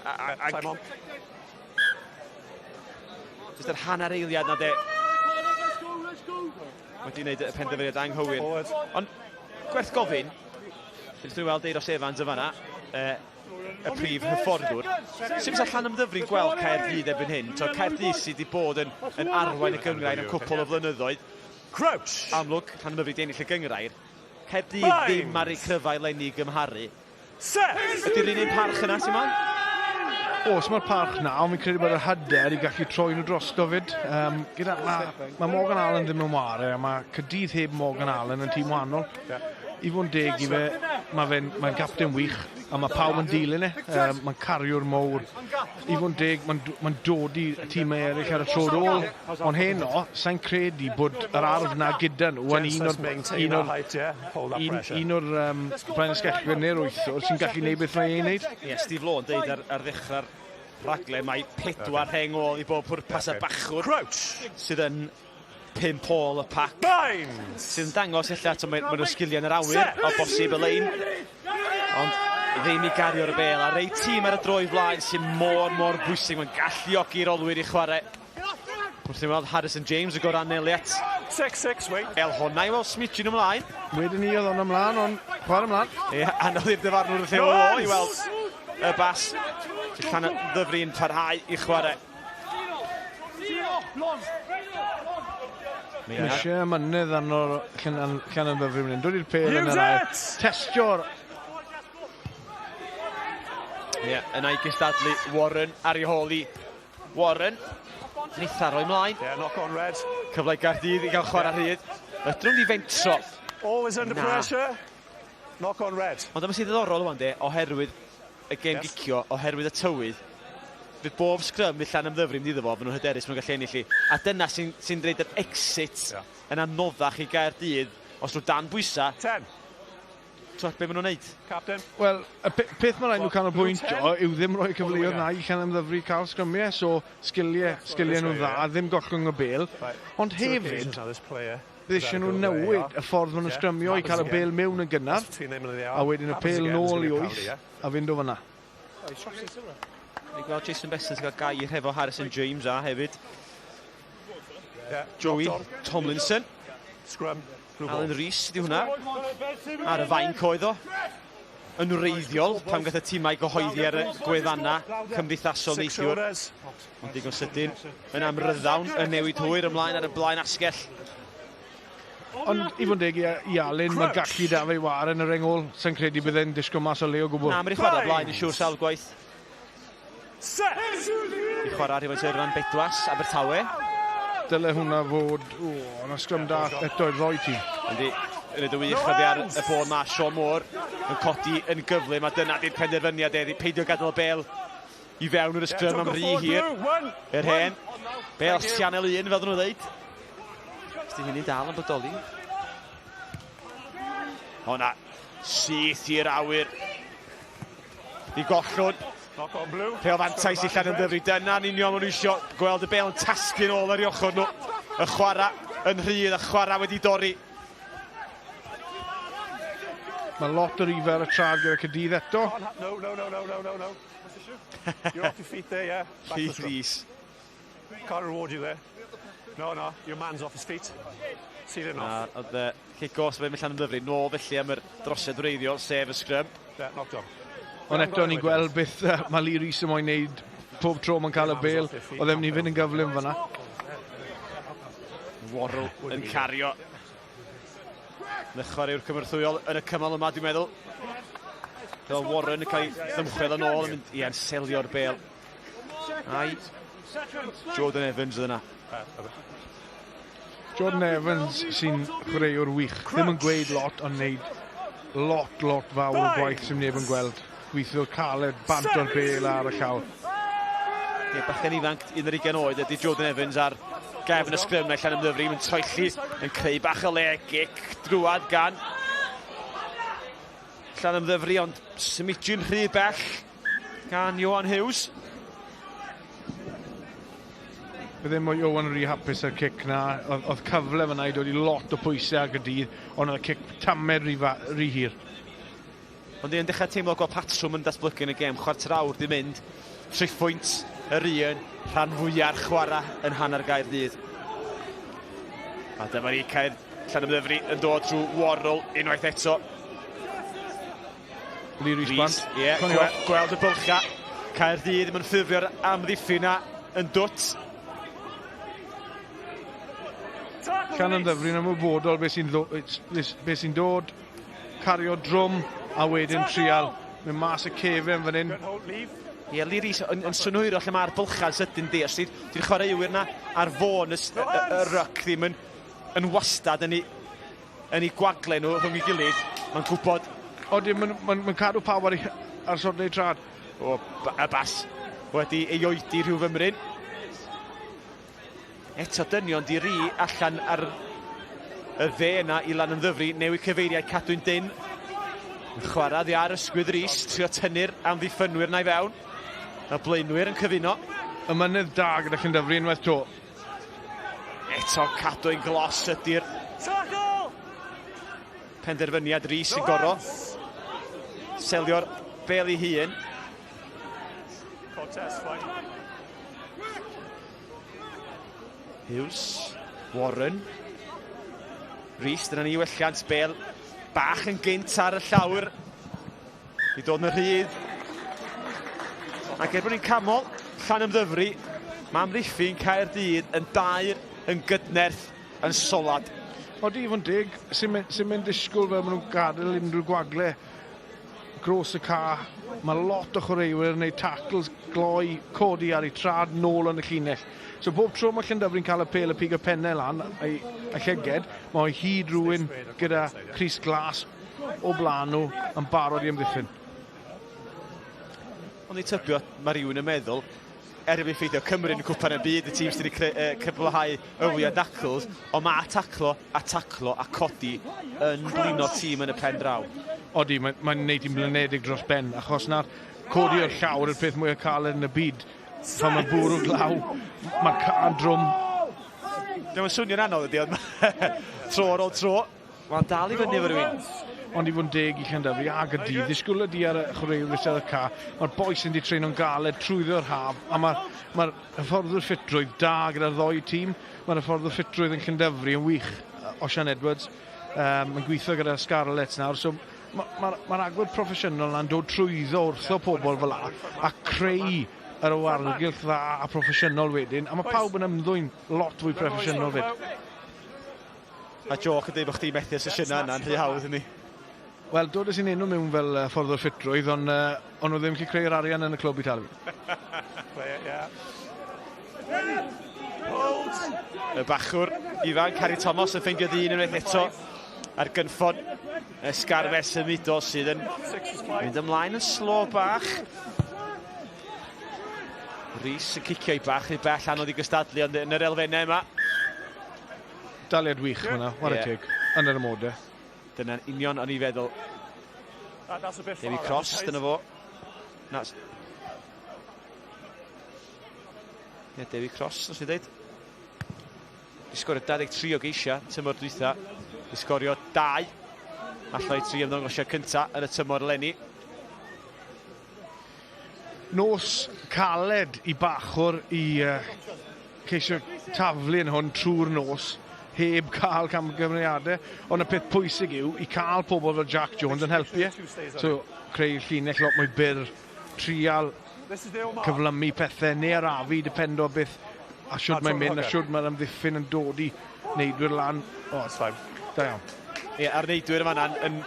jyst yr hanner eiliad na de. Wedi wneud y penderfyniad anghywir. Ond gwerth gofyn, wrth i weld Eiros Evans yn fanna, y prif hyfforddwr. Sut fysa Llanymddyfri'n gweld Caerdydd erbyn hyn? So, Caerdydd sydd wedi bod yn arwain y gynghrair am cwpl o flynyddoedd. Crouch! Amlwg, Llanymddyfri wedi ennill y gynghrair. Caerdydd ddim ar eu cryfau leni i gymharu. Ydy'r un un parch yna, Simon? Oes, mae'r parch na, ond fi'n credu bod yr hyder i gallu troi nhw drosto fyd. Gyda, mae ma Morgan Allen ddim yn ware, a mae Caerdydd heb Morgan Allen yn tîm wahanol. I fod yn deg i fe, mae fe'n mae gapten wych, a mae pawb yn dilyn e. Mae'n cariwr mowr. I fod yn deg, mae'n ma dod i tîmau eraill ar y tro ôl. Ond heno, sa'n credu bod yr arf na gyda nhw yn un o'r un o'r un, un o'r blaenasgellwyr neu'r wythwr sy'n gallu gwneud beth mae e'n neud. Ie, yeah, Steve Law yn deud ar ddechrau'r rhaglen mae 4 rheng ôl i bob pwrpas a bachwr sydd yn 5 ôl y pac. Sydd yn dangos ella, mae nhw sgiliau yn yr awyr, o bosib y lein. Ond ddim i gario'r bel. A rei tîm ar y droi flaen sy'n mor, mor bwysig. Mae'n galluogi'r olwyr i chwarae. Wrth i weld Harrison James y gorau Elliott. 6-6, wait. El honna i weld Smith yn ymlaen. Wedyn ni oedd hwn ymlaen, ond chwarae ymlaen. Ie, anodd i'r dyfarnwr wrth i weld y bas. Llanymddyfri'n parhau i chwarae. Mae eisiau mynydd arno'r Llanymddyfri mynd. Dod i'r pêl yn yr ail. Testio'r... Ie, yna i gystadlu Warren ar ei hôl i Warren. Neitha roi mlaen. Yeah, knock on red. Cyfle i Gaerdydd i gael chwarae rhydd. Ydyn nhw'n fentro. Always under pressure. Knock on red. Ond dyma sy'n ddiddorol ŵan de, oherwydd y gêm gicio, oherwydd y tywydd, fydd bob sgrym fydd Llanymddyfri mynd iddo fo, fy nhw'n hyderus, maen nhw'n gallu ennill i. A dyna sy'n sy dweud yr exit yn anoddach i Gaerdydd, os nhw dan bwysa. 10. Twel, be maen nhw'n neud? Captain. Wel, y peth mae rhaid nhw canolbwyntio yw ddim rhoi cyfleoedd na i Llanymddyfri cael sgrymiau, so sgiliau nhw'n dda, ddim gollwng y bêl. Ond hefyd, bydd eisiau nhw newid y ffordd maen nhw'n sgrymio i cael y bêl mewn yn gynnar, a wedyn y bêl nôl i 8, a fynd o fyna. Ni'n gweld Jason Besson yn cael gair hefo Harrison James a hefyd. Joey Tomlinson. Scrum. Alan Rees ydi hwnna. Ar y fainc oedd o. Yn wreiddiol, pan gath y tîmau gyhoeddi ar y gwefannau cymdeithasol neithiwr. Ond digon sydyn, yn amryddawn, yn newid hwyr ymlaen ar y blaen asgell. Ond i fod yn deg i Alun, mae'r gallu da fe i ware yn yr reng ôl. Sa'n credu bydd e'n disgwyl mas o le o gwbl. Na, mae'n ei chwarae blaen i siŵr sawl gwaith. I chwarae rhywfaint o'r ran Bedwas, Abertawe. Dyle hwnna fod, yna sgrym da eto i'r ddoi tîm. Yndi, yn y wych oddi ar y bôn ma, Sean Moore yn codi yn gyflym, a dyna di'r penderfyniad eddi, peidio gadael y bel i fewn i'r sgrym am rhy hir. Yr hen, bel sianel 1 fel dyn nhw ddeud. Os di hynny'n dal yn bodoli. Honna, syth i'r awyr. I gollw'n. Pêl fantais i Llanymddyfri. Dyna'n union maen nhw eisiau gweld y bêl yn tasgu'n ôl ar ei ochr nhw. Y chwarae yn rhydd, y chwarae wedi dorri. Mae lot o rifau ar y trad gyda Caerdydd eto. No, no, no, no, no, no, no. You're off your feet there, yeah. Keith Rees. Can't reward you there. No, no, your man's off his feet. Sealing off. Oedd y cic gos fe Llanymddyfri nôl felly am yr drosedd wreiddiol, sef y sgrym. Yeah, knocked on. Ond eto ni'n gweld beth mae Lee Rees yn moyn wneud pob tro mae'n cael y bêl. Oedd e'n mynd i fynd yn gyflym fyna. Worrell yn cario. Yn y chwaraewr cynorthwyol yn y cymal yma, dwi'n meddwl. Fel Warren yn cael ei ddymchwel yn ôl, yn mynd i anselio'r bêl. Ai, Jordan Evans oedd yna. Jordan Evans sy'n chwaraewr wych. Ddim yn gweud lot, ond wneud lot fawr o gwaith sy'n neb yn gweld. Gweithio caled, bant o'r bêl ar y llaw. Ie, bachgen ifanc, 21 oed, ydy Jordan Evans ar gefn y sgrym na Llanymddyfri, mae'n toelli, yn creu bach o le, gic drwad gan Llanymddyfri, ond symudio'n rhy bell gan Johan Hughes. Bydde ddim Johan rhy hapus ar cic na. Oedd cyfle fyna i dod i lot o pwysau ar Gaerdydd, ond oedd y cic tamed rhy hir. Ond i'n dechrau teimlo gweld patrwm yn datblygu yn y gêm. Chwarter awr di mynd, 3 phwynt yr un, rhan fwya'r chwarae yn hanner Gaerdydd. A dyma ni Caer Llanymddyfri yn dod trwy Worrell unwaith eto. Lee Rees bant. Ie, gweld y bylcha. Caerdydd ddim yn ffurfio'r amddiffyn na yn dwt. Llanymddyfri'n ymwybodol beth sy'n dod, cario drwm, a wedyn trial Mynd mas y cefen fan hyn. Ie, Lee Rees yn, yn synhwyro lle mae'r bylchau sydyn di. Os di'r chwaraewyr na ar fôn y, y, y, y ryc ddim yn, yn wastad yn ei, yn ei gwagle nhw rhwng ei gilydd, mae'n gwybod... Odi, mae'n ma, ma cadw pawb ar, ei, ar sodle ei trad. O, y bas wedi ei oedi rhyw fymryn. Eto dynion di ri allan ar y dde yna i lan yn ddyfri, newid cyfeiriad cadw'n dyn. Yn chwarae ddi ar ysgwydd Rhys, trio tynnu'r amddiffynwyr na i fewn. Y blaenwyr yn cyfuno. Y mynydd da gyda Llandyfri unwaith to. Eto cadw'n glos ydy'r penderfyniad Rhys yn goro. Selio'r bel ei hun. Contest, fine. Hughes, Warren. Rhys, dyna ni welliant, bel bach yn gynt ar y llawr. I dod yn rhydd. Ac er bod ni'n camol, Llanymddyfri, mae amddiffyn Caerdydd yn dair, yn gydnerth, yn solad. Odi, i fod yn deg, sy'n mynd, sy mynd disgwyl fel maen nhw'n gadael unrhyw gwagle gros y ca. Mae lot o chwaraewyr yn gwneud tackles gloi, codi ar eu trad nôl yn y llinell. So bob tro mae Llandyfri'n cael y pêl y pig y pennau lan a'i, a llyged, mae o hyd rhywun gyda crys glas o blaen nhw yn barod i amddiffyn. Ond i tybio, mae rhywun yn meddwl, er i ffeithio Cymru yn y cwpan y byd, y tîm sydd wedi cyflhau y fwyaf dacls, ond mae taclo a taclo a codi yn blino tîm yn y pen draw. Odi, mae'n mae neud i'n blinedig dros ben, achos na'r codi o'r llawr yw'r peth mwyaf caled yn y byd. Pan mae'n bwrw glaw, mae'r can drwm. Dwi'n yn swnio'n anodd ydy, ond tro ar ôl tro, mae'n dal i fyny efo rhywun. Ond i fod yn deg i Llandyfri a Gaerdydd, ddisgwyl ydi ar y chwaraewyr sydd ar y ca. Mae'r bois yn di treino'n galed trwyddo'r haf, a mae'r mae hyfforddwr ffitrwydd da gyda'r ddoi tîm. Mae'r hyfforddwr ffitrwydd yn Llandyfri yn wych, Osian Edwards. Mae'n gweithio gyda Scarlets nawr, so mae'r ma, ma agwedd proffesiynol yna'n dod trwyddo wrtho pobl fel la, a creu yr awyrgylch dda a proffesiynol wedyn, a mae pawb yn ymddwyn lot fwy proffesiynol fyd. A joc yn dweud bod chdi methu y sesiynau yna'n rhy hawdd i ni. Wel, dod i'n enw mewn fel ffordd o'r ffitrwydd, ond on nhw ddim gallu creu'r arian yn y clwb i talu. Y bachwr ifanc, Harry Thomas, yn ffeindio ddyn unwaith eto ar gynffon y sgarfes symudol sydd yn mynd ymlaen yn slo bach. Rhys yn cicio i bach rhy bell anodd i gystadlu ond yn yr elfennau yma. Daliad wych fyna, whare teg, yn yr amodau. Dyna'n union o'n i feddwl. Dewi Cross, dyna fo. Na. Ie, Dewi Cross, os i dweud. Di sgorio 23 o geisiau tymor dwytha. Di sgorio 2 allan o'i 3 ymddangosiad cynta yn y tymor eleni. Nos caled i bachwr i ceisio taflu yn hwn trwy'r nos heb cael camgymeriadau, ond y peth pwysig yw i cael pobl fel Jack Jones yn helpu e. So, creu llinell lot mwy byr, trial cyflymu pethau neu arafu, dependo beth a siwd mae'n mynd a siwd mae'r amddiffyn yn dod i neidwyr lan. O, da iawn. Ie, a'r neidwyr yma yn, yn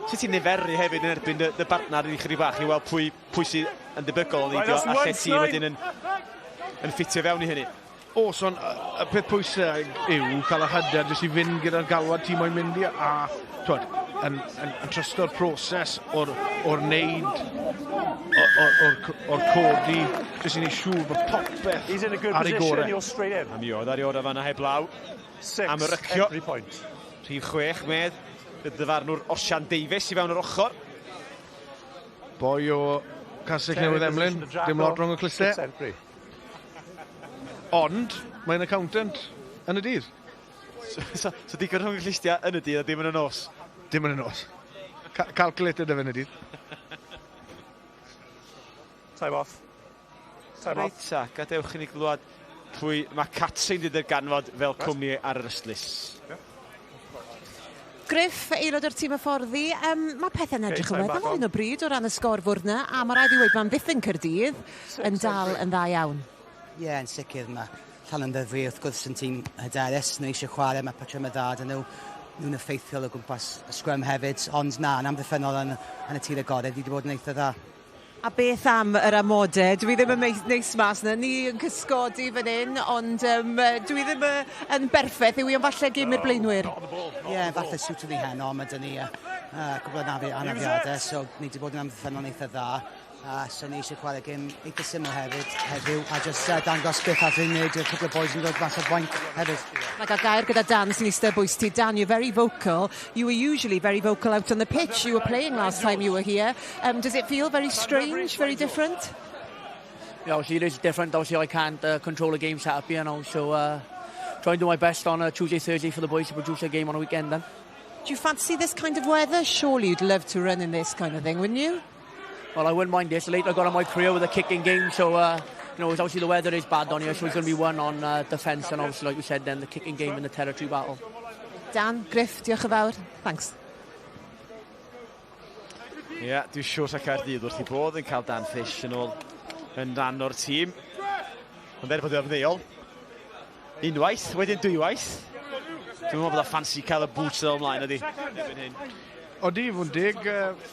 Sut ti'n niferu hefyd yn erbyn dy, dy bartner i chydig bach i weld pwy, pwy sydd yn debygol o neidio a lle ti wedyn yn, yn ffitio fewn i hynny. Oes, ond y peth pwysig yw cael y hyder jyst i fynd gyda'r galwad ti moyn mynd i a twod, yn, yn, yn trysto'r proses o'r, or neud, o'r, or, or, or codi, jyst i neud siŵr bod popeth ar ei gorau. A mi oedd ar ei orau fanna heblaw am y rycio. Rhif 6, medd, y dyfarnwr Osian Davies i fewn yr ochr. Boi o Castell Newydd Emlyn, dim lot rhwng y clustau. Ond, mae'n accountant yn y dydd. So, so digon rhwng y clustiau yn y dydd a dim yn y nos? Dim yn y nos. Calculated yn y dydd. Time off. Time off. Reit ta, gadewch i ni glywed pwy mae Catrin wedi darganfod fel cwmni ar yr ystlys. Griff, aelod o'r tîm hyfforddi, mae pethau'n edrych yn weddol ar hyn o bryd o ran y sgorfwrdd yna, a mae rhaid i weud mae'n ddiffyn Caerdydd yn dal yn dda iawn. Ie, yeah, yn sicr mae Llanymddyfri wrth gwrs yn tîm hyderus, nhw eisiau chwarae, mae patrymau dda dyn nhw. nhw'n effeithiol o gwmpas y sgrym hefyd, ond na, yn amddiffynnol yn, yn y tir agored, ni wedi bod yn eitha dda. A beth am yr amodau? Dwi ddim yn neis mas na, ni yn cysgodi fan hyn, ond dwi ddim yn berffaith, yw i, ond falle gêm i'r blaenwyr. Ie, yeah, falle siwt ni heno, mae dyn ni cwbl o anafiadau, so ni wedi bod yn amddiffynnol eitha dda. So ni eisiau chwarae gêm eitha syml hefyd heddiw, a just dangos beth allwn ni wneud i'r cwpl o boys yn dod mas o'r fainc hefyd. Mae gael gair gyda Dan sy'n eistedd bwys ti. Dan, you're very vocal. You were usually very vocal out on the pitch. You were playing last time you were here. Does it feel very strange, very different? Yeah, obviously it is different. Obviously I can't control the game setup here, so try and do my best on a Tuesday, Thursday for the boys to produce a game on a weekend then. Do you fancy this kind of weather? Surely you'd love to run in this kind of thing, wouldn't you? Well, I wouldn't mind this. Later I got on my career with a kicking game, so it's obviously the weather is bad on here, so it's going to be one on defence and obviously, like you said, then the kicking game and the territory battle. Dan, Griff, diolch yn fawr. Thanks. Ie, yeah, dwi'n siŵr sa Caerdydd wrth i bod yn cael Dan Fish yn ôl yn rhan o'r tîm. Ond er bod yn ymddeol, unwaith, wedyn dwywaith. Dwi'n meddwl bod o ffansi cael y boots yn ymlaen ydi. Odi, fod yn deg,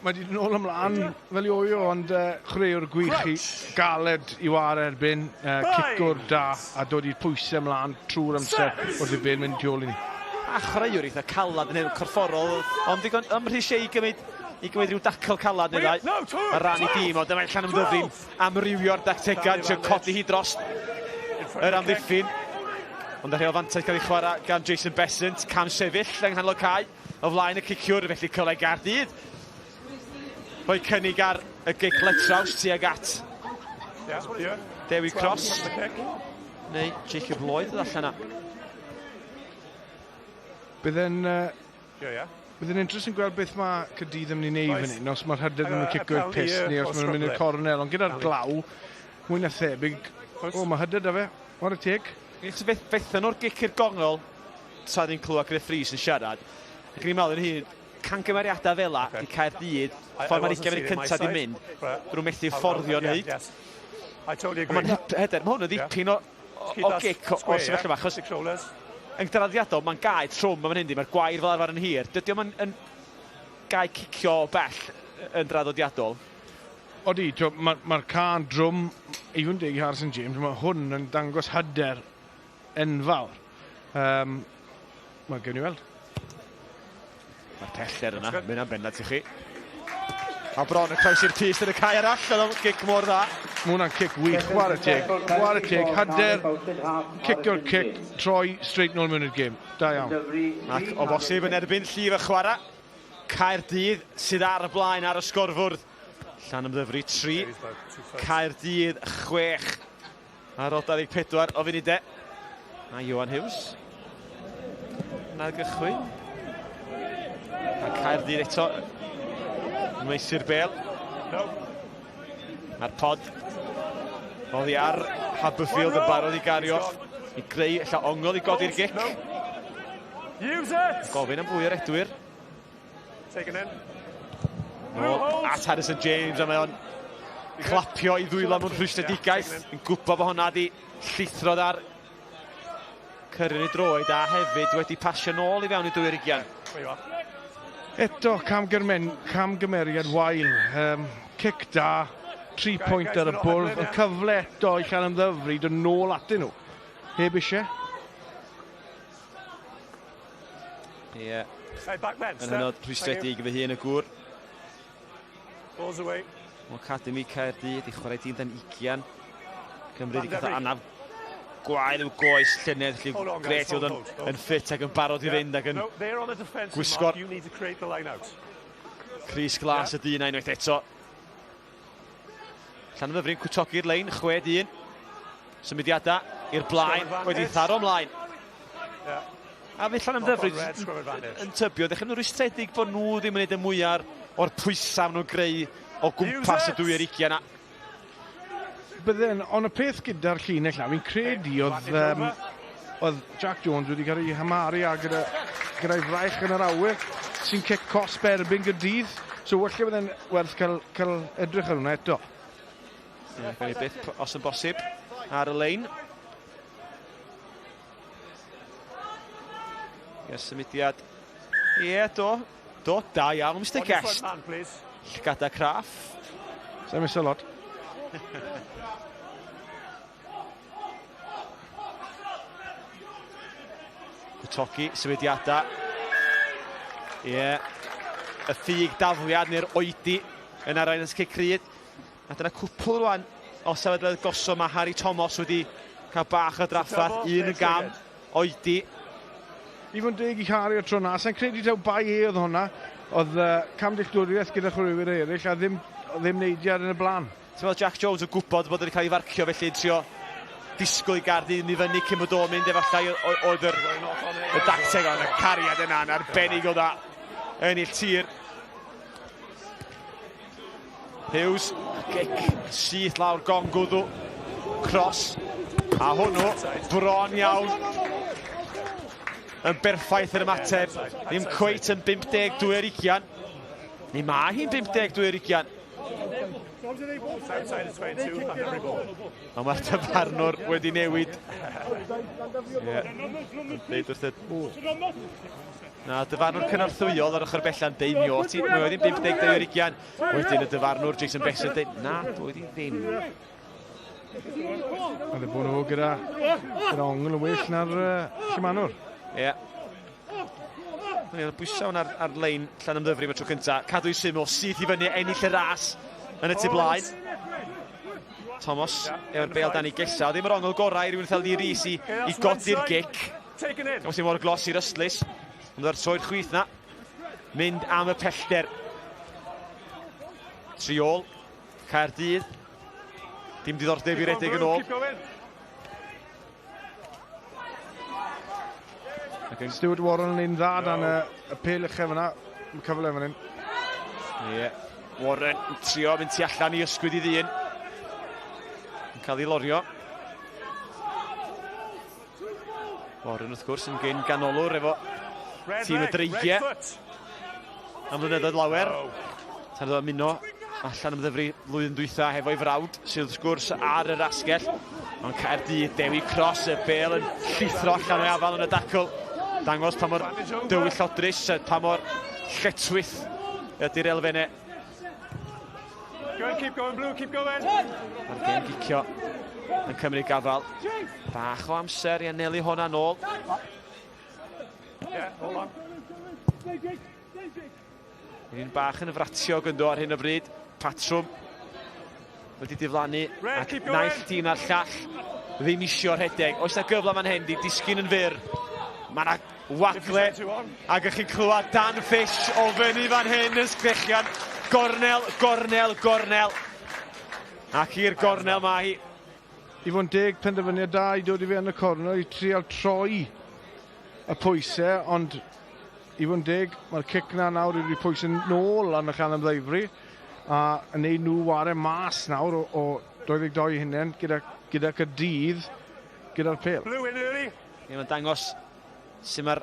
mae wedi nôl ymlaen fel ioio, ond chwaraewr gwych i galed i ware erbyn, cicwr da a dod i'r pwysau ymlaen trwy'r amser wrth i bel mynd tu ôl i ni. A chwaraewr eitha calad yn hyn, corfforol, ond digon ymrhisiau i gymryd rhyw dacl calad neu ddau ar ran i dîm, ond dyma Llanymddyfri'n amrywio'r dactegau, trio codi hi dros yr amddiffyn. Ond y rheol fantais cael ei chwarae gan Jason Besant, cam sefyll yng nghanol y cae, o flaen y ciciwr, felly cyfle Gaerdydd rhoi cynnig ar y gic letraws tuag at Dewi Cross neu Jacob Lloyd allan yna. Bydd yn interesting gweld beth mae Caerdydd yn mynd i wneud fan hyn, os mae'r hyder yn cico i'r pyst neu os maen nhw'n mynd i'r cornel, ond gyda'r glaw, mwy na thebyg, o, mae hyder da fe, chwarae teg. Fethan o'r gic i'r gongol, tra ni'n clywed Griff Rhys yn siarad, ac ni'n meddwl yn hun, cangymeriadau fel la, di Caerdydd, ffordd mae'r 20 munud cyntaf di mynd, dyn nhw'n methu fforddio wneud. Ond mae'n hyder, mae hwn yn ddipyn o gic o'r sefyllfa yma, achos yn draddodiadol, mae'n gae trwm am hyn, mae'r gwair fel arfer yn hir. Dydy o'm yn gae cicio o bell yn draddodiadol. Odi, mae'r ma ca'n drwm, i fod yn deg i Harrison James, mae hwn yn dangos hyder enfawr. Wel, gewn ni weld. Mae'r pellter yna, mynd am bennad i chi. A bron y croes i'r pyst yn y cae arall, oedd o'n gic mor dda. Mae hwnna'n cic wych, chwarae teg, chwarae teg, hyder, cicio'r cic, troi straight nôl mewn i'r gêm. Da iawn. Ac o bosib yn erbyn llif y chwarae, Caerdydd sydd ar y blaen ar y sgorfwrdd. Llanymddyfri 3, Caerdydd 6. Ar ôl 24 o funudau. A Iwan Hughes. Na gychwyn. A Caerdydd eto yn maesu'r bel. Mae'r pod oddi ar Haberfield yn barod i gario i greu ella ongl i godi'r gic. Use it! Gofyn am fwy o'r edwyr. Taken in. Nôl at Harrison James a mae o'n clapio i ddwylo mewn rhwystredigaeth. Yn gwybod bod hwnna di llithro ar cyrraedd ei droed a hefyd wedi pasio nôl i fewn i 2 ar 20. Eto, camgymeriad wael. Cic da, 3 pwynt ar y bwrdd, y cyfle eto i Llanymddyfri dod nôl atyn nhw. Heb eisiau. Ie. Yeah. Yn hynod rhwystredig fy hun y gŵr. Balls away. O Academy Caerdydd i chwarae dîm dan 20. Cymru wedi cael anaf gwael i'w goes llynedd, felly gret i fod yn ffit ac yn barod i fynd ac yn gwisgo'r crys glas y dyn unwaith eto. Llanymddyfri'n cwtogi'r lein, 6-1. Symudiadau i'r blaen, wedi tharo ymlaen. A fe Llanymddyfri yn tybio, ddechrau nhw'n rwystredig bod nhw ddim yn neud y mwyaf o'r pwysau nhw'n greu o gwmpas y 2 ar 20 na. Bydden, ond y peth gyda'r llinell na, fi'n credu oedd Jack Jones wedi cael ei hamaru a gyda'i fraich yn yr awyr sy'n cic cosb erbyn Gaerdydd. So falle bydde'n werth cael edrych ar hwnna eto. Ie, gawn ni bip os yn bosib ar y lein. Ie, symudiad Ie, do. Do, da iawn, Mr Guest. Llygada craff. Sa'n miss a lot. Cwtogi, symudiadau. Ie. Y ffug dafliad neu'r oedi yn arwain at cic rydd. A dyna cwpl rwan o sefydliad gosom mae Harry Thomas wedi cael bach o drafferth, un yn gam, oedi. I fod yn deg i Harry o'r tro na, sa'n credu taw bai e oedd hwnna. Oedd camdealltwriaeth gyda chwaraewyr eraill a ddim, ddim neidiad yn y blaen. Ti'n meddwl Jack Jones yn gwybod bod wedi cael ei farcio felly yn trio disgwyl i Gaerdydd i fyny cyn bod o'n mynd efallai oedd yr, y dacteg ond y cariad yna yn arbennig o dda ennill tir. Hughes, gic syth lawr gong gwddw, cross, a hwnnw bron iawn yn berffaith yr ymateb, ddim cweit yn 52 ar 20. Ni mae hi'n 52 ar 20. Ond mae'r dyfarnwr wedi newid. Ie. Deud wrth y... Na, dyfarnwr cynorthwyol ar ochr bella'n deud mi o ti. Mae wedyn 52 ar 20. Wedyn y dyfarnwr Jason Besser deud, na, doedd hi ddim. Mae bod nhw gyda ongl yn well na'r llymanwr. Ie. Yeah. Mae'n bwysau ar, ar lein Llanymddyfri am y tro cyntaf. Cadw i syml, syth i fyny, ennill y ras yn y tu blaen. Thomas efo'r bêl dan ei gesa. Ddim yr ongl gorau i rywun fel Lee Rees i, i godi'r gic. Gos i mor glos i'r ystlys. Ond ar troed chwith na. Mynd am y pellter. Tri ôl. Caerdydd. Dim diddordeb i redeg yn ôl. Stuart Warren yn un dda dan y, y pel uchaf yna. Mae cyfle fan hyn. Ie. Yeah. Warren yn trio mynd tu allan i ysgwyd i ddyn. Yn cael ei lorio. Warren wrth gwrs yn gyn ganolwr efo tîm y Dreigiau. Am flynyddoedd lawer. Tan iddo ymuno allan ymddyfru flwyddyn dwytha hefo'i frawd sydd wrth gwrs ar yr asgell. Ond Caerdydd, Dewi Cross, y bel yn llithro allan o'i afal yn y dacl. Dangos pa mor dywyllodrus, pa mor lletchwith ydy'r elfennau. Go keep going, Blue, keep going. Mae'r gêm gicio yn cymryd gafal. Bach o amser i anelu hwnna nôl. Yeah, hold on. Un bach yn fratiog ynddo ar hyn o bryd. Patrwm wedi diflannu ac naill dyn a'r llall ddim isio rhedeg. Oes na gyfle fan hyn, di disgyn yn fyr. Mae yna wagle ac ych chi'n clywed Dan Fish o fyny fan hyn yn sgrechian. Gornel, gornel, gornel. Ac i'r gornel mae hi. I fod yn deg, penderfyniad da i dod i fe yn y cornel i trial troi y pwysau, ond i fod yn deg, mae'r cic na nawr i pwysau nôl arno Llanymddyfri a yn neud nhw ware mas nawr o, o 22 hunain gyda, gyda Caerdydd gyda'r pêl. Blue in early. Ie, mae'n dangos sut mae'r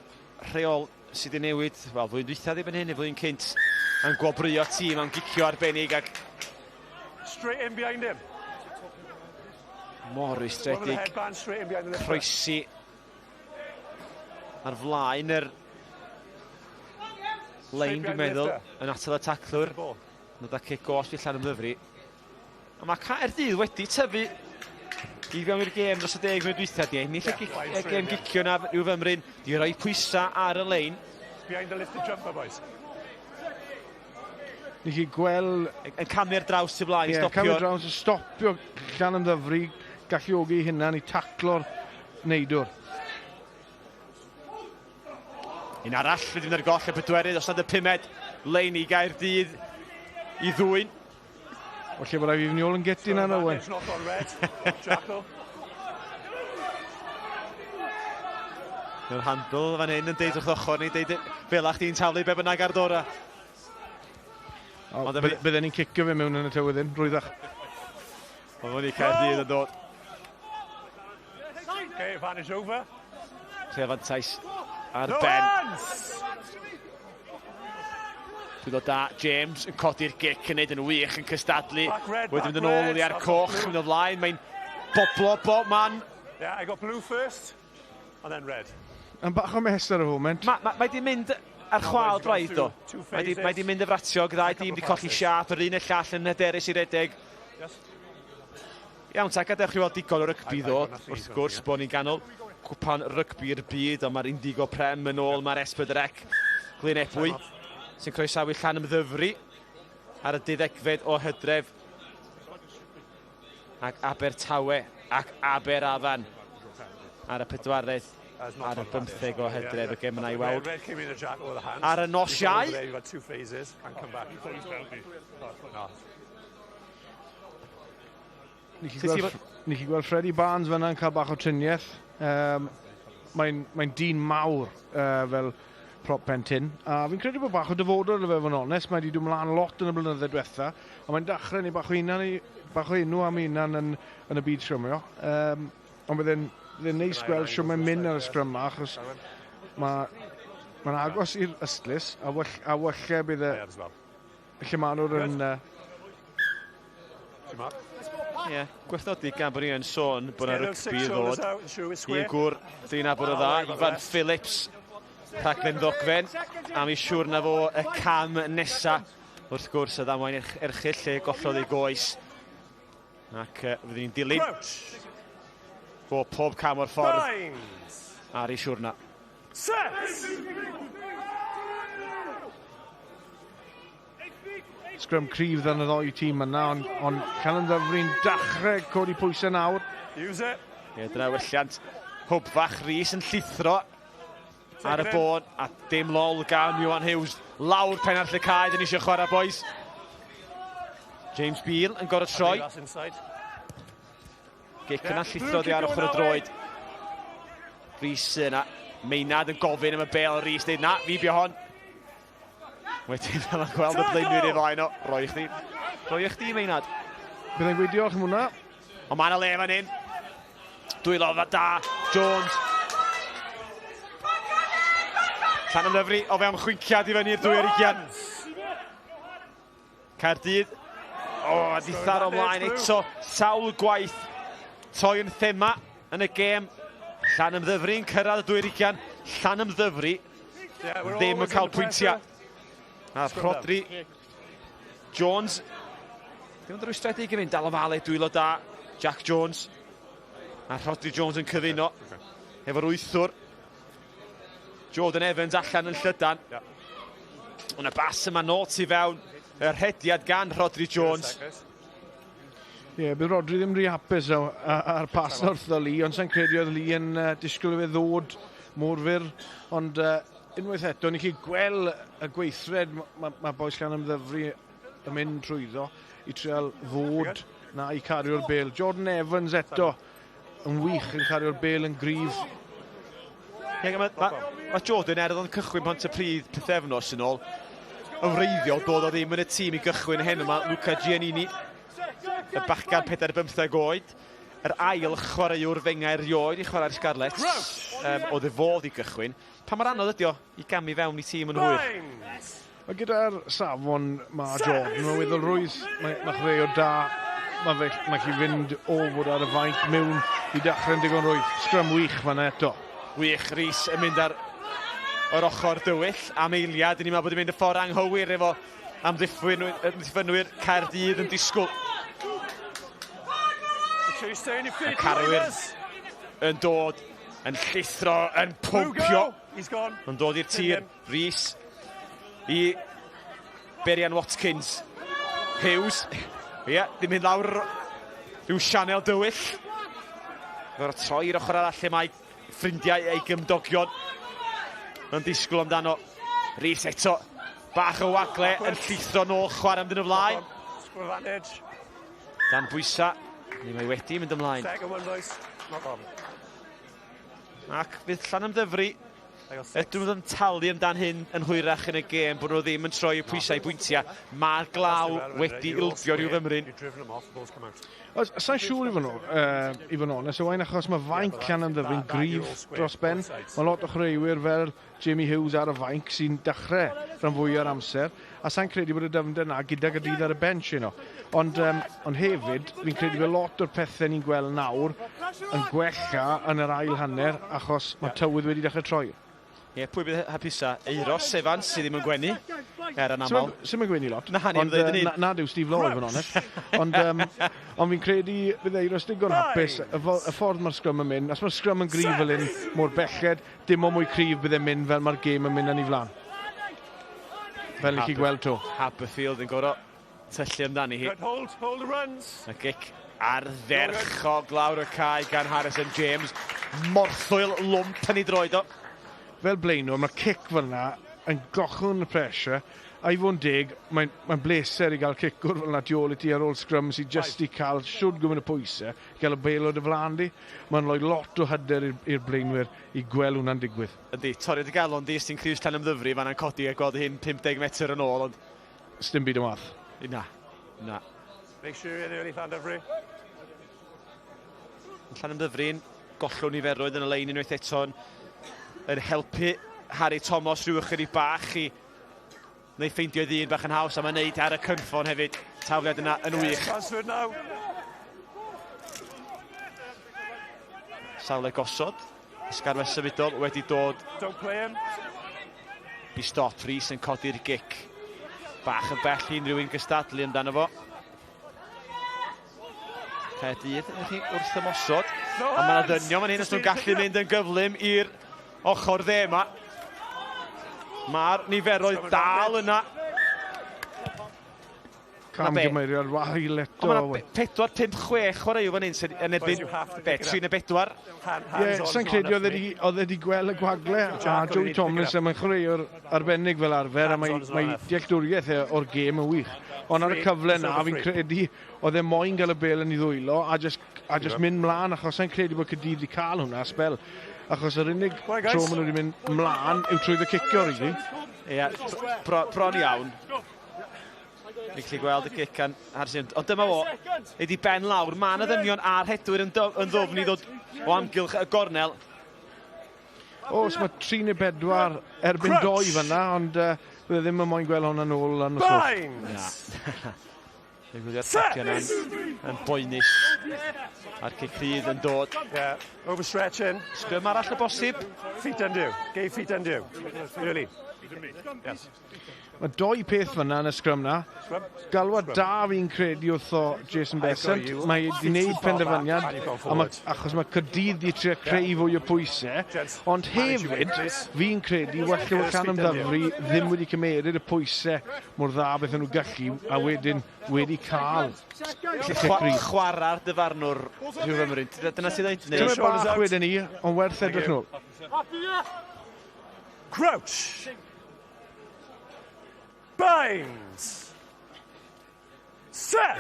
rheol sydd wedi newid, wel, flwyddyn dwytha ddim yn hyn, neu flwyddyn cynt, yn gwobrwyo tîm am gicio arbennig ac... Straight in behind him. Mor rwystredig. Croesi ar flaen yr lein, dwi'n meddwl, yn atal y taclwr. Nod â cic gosb i Llanymddyfri. A mae Caerdydd wedi tyfu i fewn i'r gêm dros y 10 munud dwytha. Di ennill y, gic, y gêm gicio na rhyw fymryn. Di roi pwysau ar y lein. Behind the lifted jumper, boys. Ni chi gweld... Yn camu'r draws tu blaen, yeah, stopio. Camu'r draws, stopio Llanymddyfri, galluogi hunan i taclo'r neidwr. Un arall wedi mynd ar goll y pedwerydd, os nad y pumed, lein i Gaerdydd i ddwyn. O lle bod rhaid fi fynd i ôl yn gytyn yna, Owen. Mae'r handle fan hyn yn deud wrth ochr ni, deud fel ach di'n taflu be bynnag ar dora. O, bydden ni'n cicio fe mewn yn y tywydd hyn, rwyddach. Ond wedi Caerdydd yn dod. Okay, advantage over. Tre fantais ar ben. Dwi'n da, James yn codi'r gic yn neud yn wych, yn cystadlu. Wedyn mynd yn ôl oddi ar coch, mynd o flaen, mae'n boblo bob man. Yeah, I got blue first, and then red. Yn bach o mess ar y foment. Mae ma, ma di mynd ar chwal braidd do. Mae di mynd y fratiog, ddau dîm wedi colli siâp, yr un y llall yn hyderus i redeg. Iawn ta, gadewch chi weld digon o rygbi ddod, wrth gwrs bod ni'n ganol cwpan rygbi'r byd, ond mae'r Indigo Prem yn ôl, mae'r S4C Glyn Ebwy sy'n croesawu Llanymddyfri ar y 12fed o Hydref ac Abertawe ac Aberafan ar y 4 ar y 15 o Hydref y gem yna i weld ar y nos Iau. Ni chi gweld Freddie Barnes fyna'n cael bach o triniaeth. Mae'n dyn mawr fel prop pen tyn. A fi'n credu bod bach o dyfodol iddo fe, fod yn onest. Mae wedi dod mlaen lot yn y blynyddoedd diwetha. A mae'n dechrau ni bach o enw am hunan yn y byd sgrymio. Ond byddai'n neis gweld shwt mae'n mynd ar y sgrym yma, achos mae'n agos i'r ystlys, a walle bydd y Llymanwr yn... Ie, gwerthnodi gan bod ni yn sôn bod yna rygbi i ddod. Un gŵr dyn abod o dda, Ifan Phillips, rhaglen ddogfen, am i siŵr na fo y cam nesa. Wrth gwrs, y ddamwain erchyll lle gollodd ei goes. Ac fyddwn ni'n dilyn fo pob cam o'r ffordd ar ei siwrna. Sgrym cryf dan y ddoi tîm yna, ond Llanymddyfri'n dechrau codi pwysau nawr. Ie, dyna welliant. Hwb fach Rhys yn llithro ar y bôn, a dim lol gan Iwan Hughes. Lawr pen arall y cae, dyn ni eisiau chwarae, boys. James Beale yn gorfod troi. Gic yna llithro di ar ochr y droed. Rhys yna. Maynard yn gofyn am y bêl. Rhys dweud, na, fi bio hon. Wedyn mae'n gweld y blaenwyr ei flaen o. Roi i chdi. Roi i chdi, Maynard. Byddai'n gweud diolch am hwnna. Ond mae yna le fan hyn. Dwylo dda da. Jones. Llanymddyfri o fewn chwinciad i fyny i'r 22. Caerdydd. O, a dithar o mlaen eto. Sawl gwaith. Toi yn thema yn y gêm. Llanymddyfri yn cyrraedd y 22. Llanymddyfri ddim yn cael pwyntiau. A Rhodri Jones. Ddim yn rwystredig i fynd, dal o fale, dwylo da. Jack Jones. A Rhodri Jones yn cyfuno efo'r wythwr. Jordan Evans allan yn llydan. Ond y bas yma nôl tu fewn. Y rhediad gan Rhodri Jones. Ie, bydd Rhodri ddim rhy hapus ar pas wrtho Lee, ond sa'n credu oedd Lee yn disgwyl i fe ddod mor fyr. Ond unwaith eto, ni chi gweld y gweithred mae bois Llanymddyfri yn mynd trwyddo i trial fod na i cario'r bêl. Jordan Evans eto yn wych yn cario'r bêl yn gryf. Mae Jordan er oedd o'n cychwyn Pontypridd pythefnos yn ôl, yn wreiddiol doedd o ddim yn y tîm i gychwyn hyn yma. Luca Giannini, y bachgan 45 oed, yr ail chwaraewr fengau erioed i chwarae'r Scarlets, oedd e fod i gychwyn. Pa mor anodd ydi o i gamu fewn i tîm yn hwyr? Mae gyda'r safon mae Jordan, mae'n weddol rwydd, mae chwaraewr da, mae chi fynd o fod ar y fainc mewn i dechrau'n digon rwydd. Sgrym wych fan'na eto. Wych, Rhys yn mynd ar yr ochr dywyll am eiliad. Ni'n meddwl bod yn mynd y ffordd anghywir efo amddiffynwyr Caerdydd yn disgwyl. Y carwyr yn dod, yn llithro, yn pwmpio. Yn dod i'r tir, Rhys i Berian Watkins. Hughes, ie, ddim mynd lawr rhyw sianel dywyll. Gorfod troi i'r ochr arall lle mae ffrindiau ei gymdogion yn disgwyl amdano. Rhys eto, bach o wagle yn llithro nôl, chwarae amdyn nhw flaen. Dan bwysa, ni mae wedi mynd ymlaen. Ac fydd Llanymddyfri ydyn nhw yn talu amdan hyn yn hwyrach yn y gêm, bod nhw ddim yn troi y pwysau i bwyntiau. Mae'r glaw wedi ildio rhyw fymryn. Sa'n siŵr i fod yn onest, Owain, achos mae fainc Llanymddyfri'n gryf dros ben. Mae lot o chwaraewyr fel Jamie Hughes ar y fainc sy'n dechrau rhan fwy o'r amser, a sa'n credu bod y dyfnder yna gyda Gaerdydd ar y bench yno. Ond hefyd, fi'n credu bod lot o'r pethau ni'n gweld nawr yn gwella yn yr ail hanner, achos mae tywydd wedi dechrau troi. Ie, pwy bydd hapusa? Euros Evans sydd ddim yn gwenu, er yn aml. Sy'n yn gwenu lot. Na, ni'n dweud yn un. Na, dyw Steve Law, i fod yn onest. Ond, ond fi'n credu bydd Euros digon hapus. Y ffordd mae'r sgrym yn mynd, os mae'r sgrym yn gryf fel un mor belled, dim ond mwy cryf bydd e'n mynd fel mae'r gêm yn mynd yn ei flaen. Fel i chi gweld to. Haberfield yn gorau tyllu amdani hi. Hold, hold the runs. Y gic ardderchog lawr y cae gan Harrison James. Morthwyl lwmp yn ei droed o. Fel blaenwr, mae cic fel yna yn gochwn y pressure, a i fod yn deg, mae'n bleser i gael cicwr fel yna tu ôl i ti ar ôl sgrym sydd jyst i cael siwd gymaint o pwysau, i gael y bêl o dy flaen di. Mae'n rhoi lot o hyder i'r blaenwyr i gweld hwnna'n digwydd. Yndi, torriad y galon di, os ti'n crys Llanymddyfri, fan yna'n codi a gweld hyn 50 metr yn ôl, ond... Sdim byd yn wath. Na, na. Make sure you're in early, Llanymddyfri. Llanymddyfri'n gollwng niferoedd yn y lein unwaith eto yn helpu Harry Thomas rhyw ychydig bach i neu ffeindio ddyn bach yn haws, a mae'n neud ar y cynffon hefyd. Tafliad yna yn wych. Safle gosod. Ysgarmes symudol wedi dod i stop. Rhys yn codi'r gic. Bach yn bell i unrhyw un gystadlu amdano fo. Caerdydd wrth ymosod. A mae yna ddynion fan hyn os nhw'n gallu mynd yn gyflym i'r ochr dde yma. Mae'r niferoedd dal yna. Camgymeriad wael eto. Ond mae 'na 4, 5, 6 chwaraewr fan hyn sydd yn erbyn 3 neu 4. Ie, sa'n credu oedd e wedi gweld y gwagle, a Joey Tomlinson, mae'n chwaraewr arbennig fel arfer, a mae dealltwriaeth e o'r gêm yn wych. Ond ar y cyfle na, fi'n credu oedd e moyn gael y bêl yn ei ddwylo a just mynd mlaen, achos sa'n credu bod Caerdydd wedi cael hwnna sbel. Achos yr unig tro maen nhw wedi mynd mlaen yw trwy ddy cicio, really. Ie, bron iawn. Ni'n gallu gweld y gic gan Harrison. Ond dyma fo, wedi ben lawr. Mae yna ddynion a'r rhedwyr yn ddwfn i ddod o amgylch y gornel. Oes, mae 3 neu 4 erbyn 2 fan'na, ond bydde ddim yn moyn gweld hwnna nôl lan y llwch. Dwi'n gwylio'r tapio yna'n yn boenus. A'r cic rhydd yn dod. Yeah, overstretching. Sgrym arall y bosib. Feet undo. Gave feet undo. Early. Yes. Mae doi peth fyna yn y sgrym na. Galwad da fi'n credu wrtho Jason Besant. Mae wedi gwneud penderfyniad, achos mae Caerdydd wedi trio creu fwy o pwysau. Ond hefyd, fi'n credu, walle bod Llanymddyfri ddim wedi cymeryd y pwysau mor dda beth nhw gallu, a wedyn wedi cael chwarae'r dyfarnwr rhyw fymryn. Dyna sydd dweud? Dyma bach wedyn ni, ond werth edrych nôl. Crouch! Bind! Set!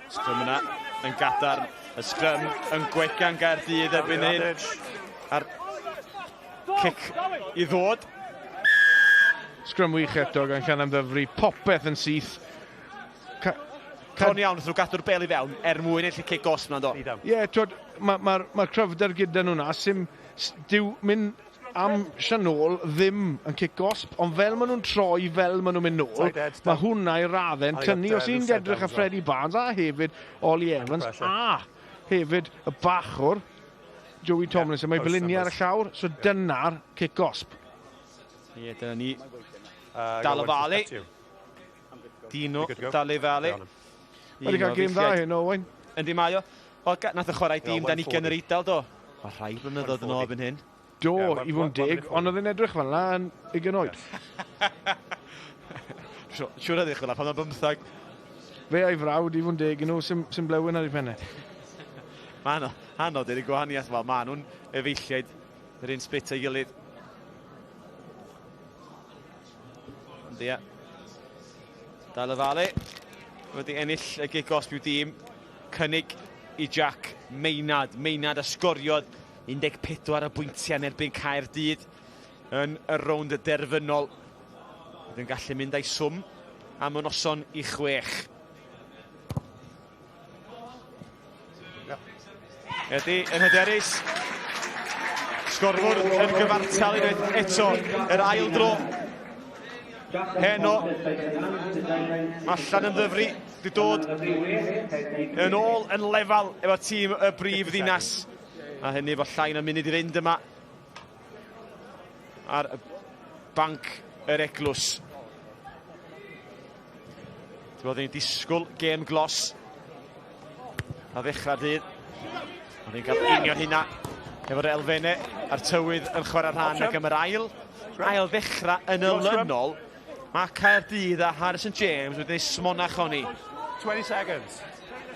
Sgrym yna yn gadarn. Y sgrym yn gwegan Gaerdydd erbyn hyn. A'r cic i ddod. Sgrym wych eto gan Llanymddyfri. Popeth yn syth. Bron iawn wrth nhw gadw'r bel i fewn er mwyn ennill y cic gosb yna, do. Ie, twod, mae'r cryfder gyda nhw na, sy'n dyw mynd am Sianôl ddim yn cic gosb, ond fel maen nhw'n troi, fel maen nhw'n mynd nôl, mae hwnna i raddau'n tynnu. Os i'n edrych ar Freddie Barnes a hefyd Ollie Evans a hefyd y bachwr Joey Tomlinson, mae byluniau ar y llawr, so dyna'r cic gosb. Ie, dyna ni. Dalla Valle. Dino Dalla Valle. Mae wedi cael gêm dda hyn, Owain. Yndi mae o. O, nath o chwarae dîm dan ugain yr Eidal, do. Mae rhai blynyddoedd yn ôl erbyn hyn. Do, i fod yn deg, ond oedd e'n edrych fel yna yn 20 oed. Siwr edrych fel yna, pan o'n 15. Fe a'i frawd, i fod yn deg, nhw sy'n blewyn ar ei pennau. Mae anodd i'r gwahaniaeth, wel, maen nhw'n efeilliaid yr un sbit ei gilydd. Ond ia. Dalla Valle wedi ennill y gic gosb i'w dîm. Cynnig i Jack Maynard. Maynard a sgoriodd 14 o bwyntiau yn erbyn Caerdydd yn y rownd y derfynol. Bydd yn gallu mynd â'i swm am y noson i 6. Ydy, yn hyderus. Sgorfwr yn gyfartal unwaith eto, yr ail dro. Heno, mae Llanymddyfri wedi dod yn ôl yn lefel efo tîm y brif ddinas. A hynny efo llai na munud i fynd yma ar banc yr Eglwys. Ti'n bod ni'n disgwyl gêm glos a ddechrau'r dydd. Ond ni'n cael union hynna efo'r elfennau a'r tywydd yn chwarae rhan ac am yr ail, ail ddechrau yn olynol. Mae Caerdydd a Harrison James wedi gwneud smonach ohoni. 20 seconds.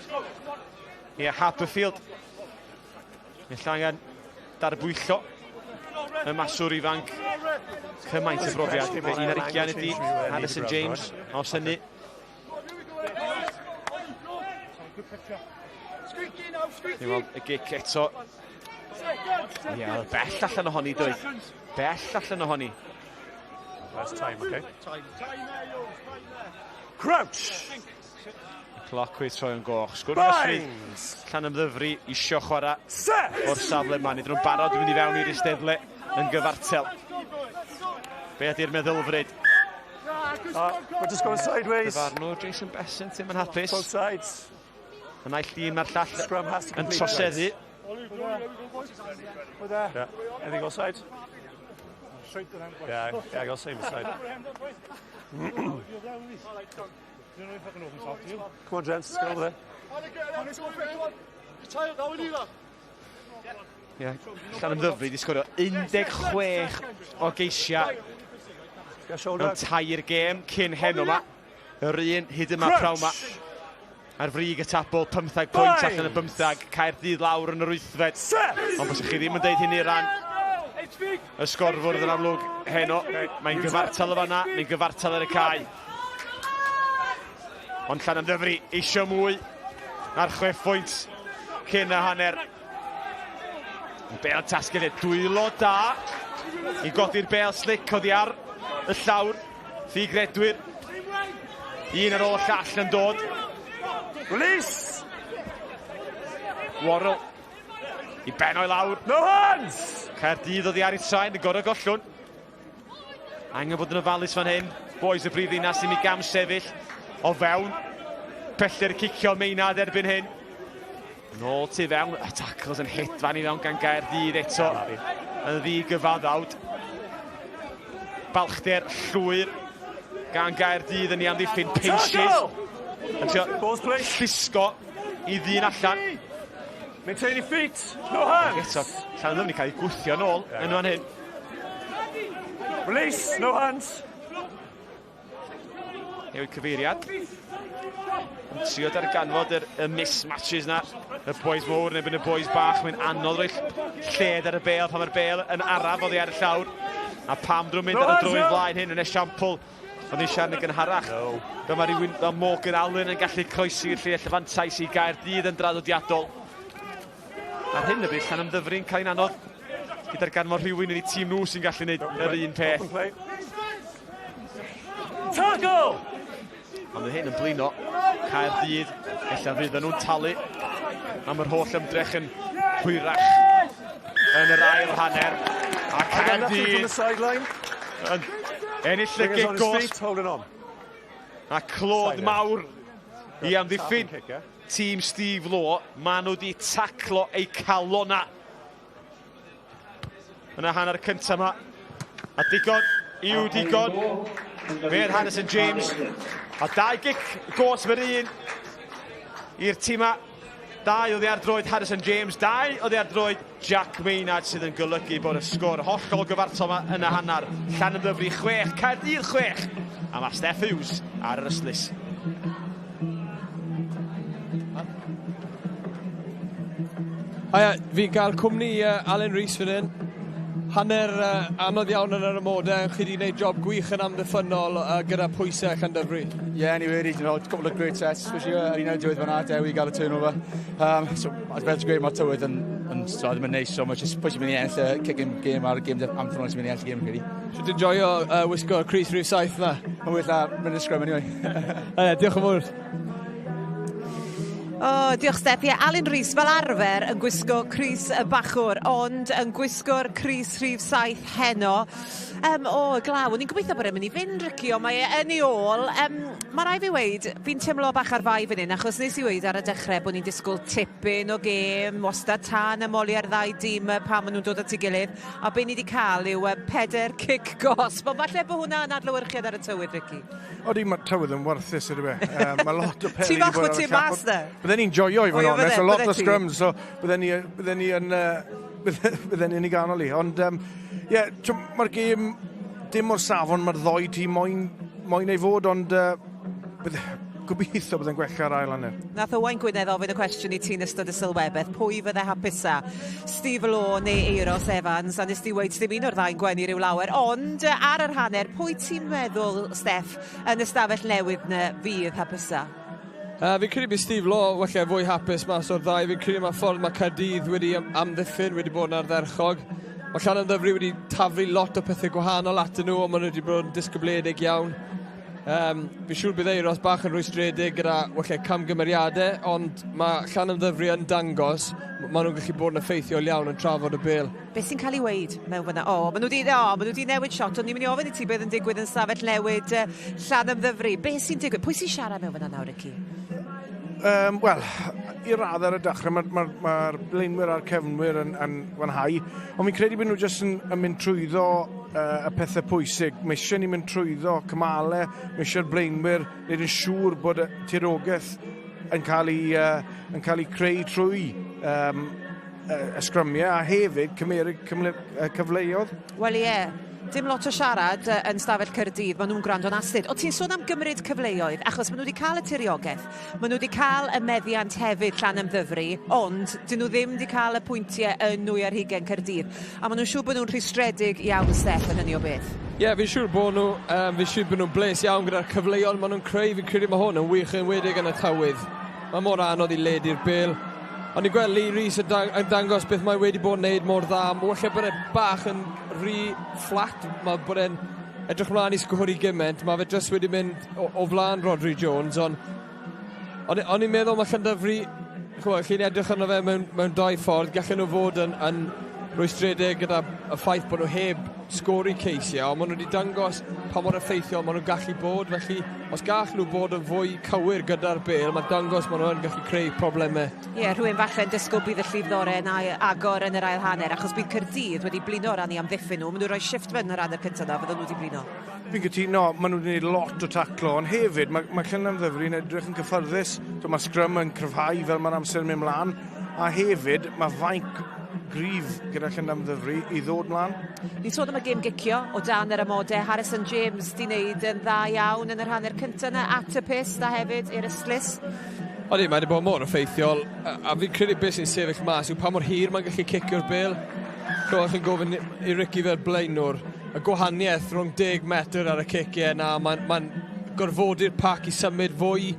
Ie, yeah, Haberfield. Ella angen darbwyllo y maswr ifanc. Cymaint o brofiad. Un ar ugian ydi Harrison James. Os hynny. Ni'n weld y gic eto. Ie, yeah, bell allan ohoni dweud. Bell allan ohoni. Last time, okay? Crouch! Y cloc wedi troi yn goch. Sgwr Bang! Llanymddyfri isio chwarae o'r safle yma. Nid nhw'n barod i fynd i fewn i'r eisteddle yn gyfartal. Be ydy'r meddylfryd? We're just going sideways. Dyfarnwr Jason Besant ddim yn hapus. Both sides. Y naill dîm a'r llall yn troseddu. Yeah. Anything offside? Yeah, yeah, I got same side. Come on, gents, get over there. Yeah, Llanymddyfri wedi sgorio 16 o geisiau mewn tair gêm cyn heno yma. Yr un hyd yma prawn 'ma. Ar frig y tabl, 15 pwynt allan y 15, Caerdydd lawr yn yr wythfed. Ond bysych chi ddim yn deud hynny ran y sgorfwrdd yn amlwg heno. Mae'n gyfartal y fanna, mae'n gyfartal ar y cae. Ond Llanymddyfri eisiau mwy na'r 6 phwynt cyn y hanner. Bel tasglu, dwylo da i godi'r bel slic oddi ar y llawr. Ffigredwyr. Un ar ôl y llall yn dod. Release! Worrell. I ben o'i lawr. No hands! Caerdydd oddi ar ei traen, yn gorau gollwn. Angen bod yn ofalus fan hyn. Boys y brif ddinas i mi gam sefyll o fewn. Pellter cicio Meinad erbyn hyn. Nôl tu fewn, y tackles yn hedfan i fewn gan Gaerdydd eto. Yn ddigyfaddawd. Balchder llwyr gan Gaerdydd yn ei amddiffyn. Pinches. Yn trio llusgo i ddyn allan. Maintain your feet, no hands. Eto, Llanymddyfri cael ei gwthio nôl yn fan hyn. Release, no hands. Newid cyfeiriad. Yn trio darganfod yr, y mismatches na. Y boys mowr yn erbyn y boys bach. Mae'n anodd rhoi lled ar y bel pan mae'r bel yn araf oddi ar y llawr. A pam drwy'n mynd ar y drwy'n flaen hyn yn esiampl. O'n i'n siarad yn gynharach. No. Dyma rhywun fel Morgan Allen yn gallu croesi'r lleill y fantais i Gaerdydd yn draddodiadol. Ar hyn y bryd, Llanymddyfri'n cael ein anodd gyda'r ganfod rhywun yn eu tîm nhw sy'n gallu gwneud yr un peth. Tackle! Ond hyn yn blino Caerdydd, ella fydd nhw'n talu am yr holl ymdrech yn hwyrach yn yr ail hanner. A Caerdydd yn ennill y gic gosb. A clod mawr i amddiffyn tîm Steve Law. Maen nhw wedi taclo eu calona yn y hanner cyntaf yma. A digon yw digon. Fe'r Harrison James. A dau gic gosb yr un i'r tîma. Dau oddi ar droed Harrison James, dau oddi ar droed Jack Maynard sydd yn golygu bod y sgôr hollol gyfartal yma yn y hanner. Llanymddyfri 6, Caerdydd 6. A mae Steff Hughes ar yr ystlys. Haia, fi'n cael cwmni Alun Rees fan hyn. Hanner anodd iawn yn yr amodau, chi wedi gwneud job gwych yn amddiffynnol gyda pwysau Llandyfri. Yeah, anyway, you know, a couple of great sets, especially ar un o'r diwedd fan'na, Dewi gael y turnover. So, fel ti'n gweud, mae tywydd yn, yn, so, ddim yn neis, so mae just pwy sy'n mynd i ennill y kicking game a'r game amddiffynnol sy'n mynd i ennill y game, credu. Sut ti'n joio wisgo'r crys rhif 7 na? Mae'n well na mynd y scrum anyway. Diolch yn fawr. O, oh, diolch Steph. Ie, Alun Rhys fel arfer yn gwisgo crys y bachwr, ond yn gwisgo'r crys rhif 7 heno. O, oh, glaw. O'n i'n gobeithio bod e'n mynd i fynd, Ricky, ond mae e yn ei ôl. Mae rai fi weid, fi'n teimlo bach ar fai fan hyn, achos nes i weid ar y dechrau bod ni'n disgwyl tipyn o gêm, wastad tân ymoli ar ddau dîm pan maen nhw'n dod at ei gilydd, a be ni wedi cael yw peder cic gosb. Ond falle bod hwnna yn adlewyrchiad ar y tywydd, Ricky. Odi, mae tywydd yn warthus ydw e. Mae lot o peli Ti'n falch bod ti'n mas de? Bydden ni'n joio i fod yn onest, a lot o scrums, so bydden ni, bydden ni yn, bydden ni yn ei ganol i. Ond, ie, yeah, mae'r gêm dim o'r safon mae'r ddoi tîm moyn, moyn ei fod, ond bydde, gobeithio bydde'n gwella'r ail hanner. Nath Owain Gwynedd ofyn y cwestiwn i ti'n ystod y sylwebaeth, pwy fydde hapusa? Steve Law neu Euros Evans? A nes di weud ddim un o'r ddau'n gwenu rhyw lawer, ond ar yr hanner, pwy ti'n meddwl, Steff, yn y stafell newydd na fydd hapusa? Fi'n credu bydd Steve Law falle fwy hapus mas o'r ddau. Fi'n credu mae ffordd mae Caerdydd wedi amddiffyn wedi bod yn ardderchog. Mae Llanymddyfri wedi taflu lot o pethau gwahanol atyn nhw, ond maen nhw wedi bod yn disgybledig iawn. Fi'n siŵr bydd Euros bach yn rwystredig gyda falle camgymeriadau, ond mae Llanymddyfri yn dangos, maen nhw'n gallu bod yn effeithiol iawn yn trafod y bêl. Beth sy'n cael ei weud mewn fyna? O, maen nhw wedi, o, maen nhw wedi newid shot, ond ni'n mynd i ofyn i ti beth yn digwydd yn stafell newid Llanymddyfri. Beth sy'n digwydd? Pwy sy'n siarad mewn fyna nawr, Ricky? Wel, i raddau ar y dechrau, mae'r ma, ma, ma blaenwyr a'r cefnwyr yn, yn wanhau, ond fi'n credu bod nhw jyst yn, yn mynd trwyddo y pethau pwysig. Mae eisiau ni mynd trwyddo cymalau, mae eisiau'r blaenwyr wneud yn siŵr bod y tirogaeth yn cael ei, yn cael ei creu trwy y sgrymiau a hefyd cymeryd cyfleoedd. Wel ie, dim lot o siarad yn stafell Caerdydd, maen nhw'n gwrando'n astud. O ti'n sôn am gymryd cyfleoedd, achos maen nhw wedi cael y tiriogaeth, maen nhw wedi cael y meddiant hefyd Llanymddyfri, ond dyn nhw ddim wedi cael y pwyntiau yn 2 ar Caerdydd. A maen nhw'n siŵr bod nhw'n rhwystredig iawn, Steff, yn hynny o beth. Ie, yeah, fi'n siŵr bod nhw, fi'n siŵr bod nhw'n bles iawn gyda'r cyfleoedd maen nhw'n creu. Fi'n credu mae hwn yn wych yn wedig yn y tywydd. Mae mor anodd i ledu'r bêl. Ond i'n gweld Lee Rees yn, dang yn dangos beth mae wedi bod yn neud mor dda. Mae falle bod e bach yn rhy fflat. Mae bod e'n edrych mlaen i sgori gymaint. Mae fe jyst wedi mynd o, o flaen Rodri Jones, ond on, on i'n meddwl mae Llandyfri, ch'mod, chi'n edrych arno fe mewn, mewn dau ffordd, gallen nhw fod yn, yn rwystredig gyda y ffaith bod nhw heb sgori ceisiau, ond maen nhw wedi dangos pa mor effeithiol maen nhw'n gallu bod, felly os gall nhw bod yn fwy cywir gyda'r bêl, mae'n dangos maen nhw yn gallu creu problemau. Ie, yeah, rhywun falle yn disgwyl bydd y llifddorau yn agor yn yr ail hanner, achos bydd Caerdydd wedi blino o ran i amddiffyn nhw. Maen nhw'n rhoi shift fewn yr hanner cyntaf na, fydden nhw wedi blino. Fi'n cytuno, maen nhw wedi gwneud lot o taclo, ond hefyd mae, mae Llanymddyfri'n edrych yn cyffyrddus. So, mae scrum yn cryfhau fel mae'r amser yn mynd mlaen, a hefyd mae fainc gryf gyda Llanymddyfri i ddod mlaen. Ni'n sôn am y gêm gicio o dan yr amodau. Harrison James di wneud yn dda iawn yn yr hanner cyntaf yna at y pyst a hefyd i'r ystlys. Odi, mae wedi bod mor effeithiol, a, a fi'n credu beth sy'n sefyll mas yw pa mor hir mae'n gallu cicio'r bêl. Ch'mo', chi'n gofyn i Ricky fel blaenwr, y gwahaniaeth rhwng 10 metr ar y ciciau na, mae'n ma gorfodi'r pac i symud fwy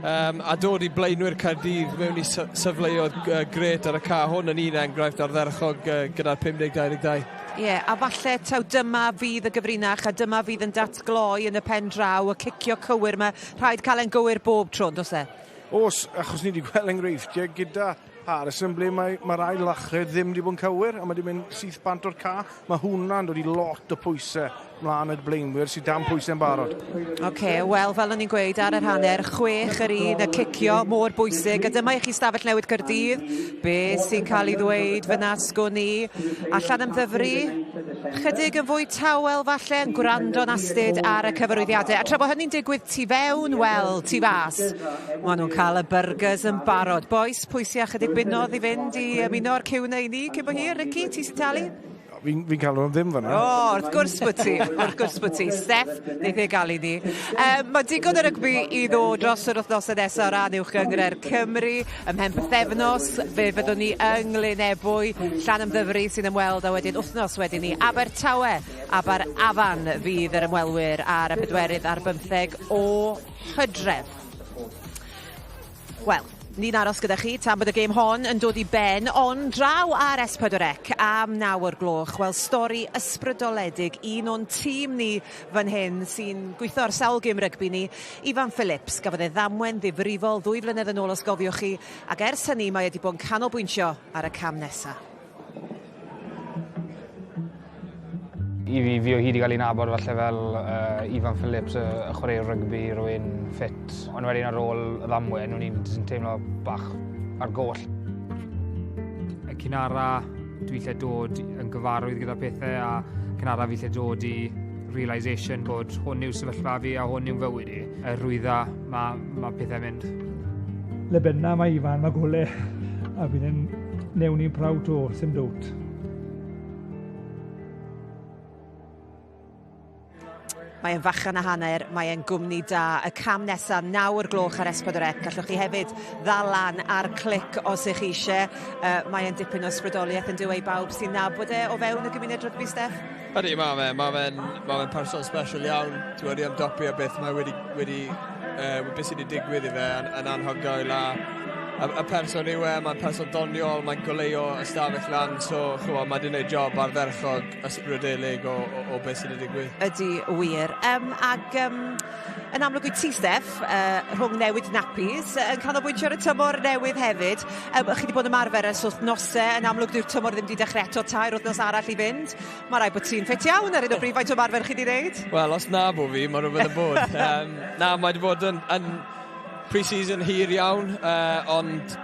a dod i blaenwyr Caerdydd mewn i safleoedd grêt ar y ca. Hwn yn un enghraifft ardderchog gyda'r 50-22. Ie, yeah, a falle taw dyma fydd y gyfrinach a dyma fydd yn datgloi yn y pen draw, y cicio cywir yma. Rhaid cael e'n gywir bob tro, on'd oes e? Os, achos ni wedi gweld enghreifftiau gyda Harrison ble mae'r mae ail lachrau ddim wedi bod yn cywir a mae wedi mynd syth bant o'r ca. Mae hwnna'n dod i lot o pwysau mlaen y blaenwyr sydd dan pwysau'n barod. Oce, okay, wel, fel o'n i'n gweud ar yr hanner, 6-1, y cicio mor bwysig. A dyma i chi stafell newid Caerdydd. Be sy'n cael ei ddweud fyna sgwn i. Allan Llanymddyfri, chydig yn fwy tawel falle, yn gwrando'n astud ar y cyfarwyddiadau. A tra bod hynny'n digwydd tu fewn, wel, tu fas, maen nhw'n cael y burgers yn barod. Bois, pwy sy â chydig bunnoedd i fynd i ymuno â'r ciw neu ni cyn bo hir? Ricky, ti sy'n talu? Fi'n fi cael nhw am ddim fan'na. O, wrth gwrs bod ti, wrth gwrs bod ti. Steff, wneith e gael i ni. Mae digon o rygbi i ddod dros yr wythnosau nesaf o ran uwch gynghrair Cymru. Ymhen pythefnos, fe fyddwn ni yng Nglyn Ebwy, Llanymddyfri sy'n ymweld a wedyn wythnos wedyn ni Abertawe, Aberafan fydd yr ymwelwyr ar y 24 o Hydref. Wel, Ni'n aros gyda chi tan bod y gêm hon yn dod i ben, ond draw ar S4C am 9 o'r gloch, wel stori ysbrydoledig un o'n tîm ni fan hyn sy'n gweithio ar sawl gêm rygbi ni, Ifan Phillips, gafodd e ddamwen ddifrifol 2 flynedd yn ôl os gofiwch chi, ac ers hynny mae e wedi bod yn canolbwyntio ar y cam nesaf. I fi, fi o hyd i gael ei nabod falle fel Ifan Phillips, y chwaraewr rygbi, rhywun ffit. Ond wedyn ar ôl y ddamwen, o'n i'n teimlo bach ar goll. Y cynara dwi lle dod yn gyfarwydd gyda pethau a cynara fi lle dod i realisation bod hwn yw sefyllfa fi a hwn yw fywyd i. Y rwydda mae pethau'n mynd. Le benna mae Ifan, mae gole, a bydd yn newn ni'n prawd to, sim dowt. Mae e'n fachan a hanner, mae e'n gwmni da. Y cam nesaf, 9 o'r gloch ar S4C. Gallwch chi hefyd ddal lan ar clic os ych chi eisiau. Mae e'n dipyn o ysbrydoliaeth yn dweud bawb sy'n nabod e o fewn y gymuned rygbi, Steff? Ydy, mae fe'n person special iawn. Dwi wedi ymdopi â beth mae wedi beth sydd wedi digwydd i fe yn anhygoel a y person yw e, mae'n person doniol, mae'n goleuo ystafell lan, so ch'mod, mae wedi gwneud job ardderchog ysbrydoledig o beth sydd wedi digwydd. Ydy, wir. Yn amlwg wyt ti, Steff, rhwng newid nappies, yn canolbwyntio ar y tymor newydd hefyd. Chi wedi bod yn ymarfer ers wythnosau, yn amlwg dyw'r tymor ddim wedi dechrau eto, 3 wythnos arall i fynd. Mae rhaid bod ti'n ffit iawn ar hyn o bryd, faint o ymarfer chi wedi wneud? Wel, os na bo fi, mae rhywbeth yn bod. Na, mae wedi bod yn pre-season hir iawn, ond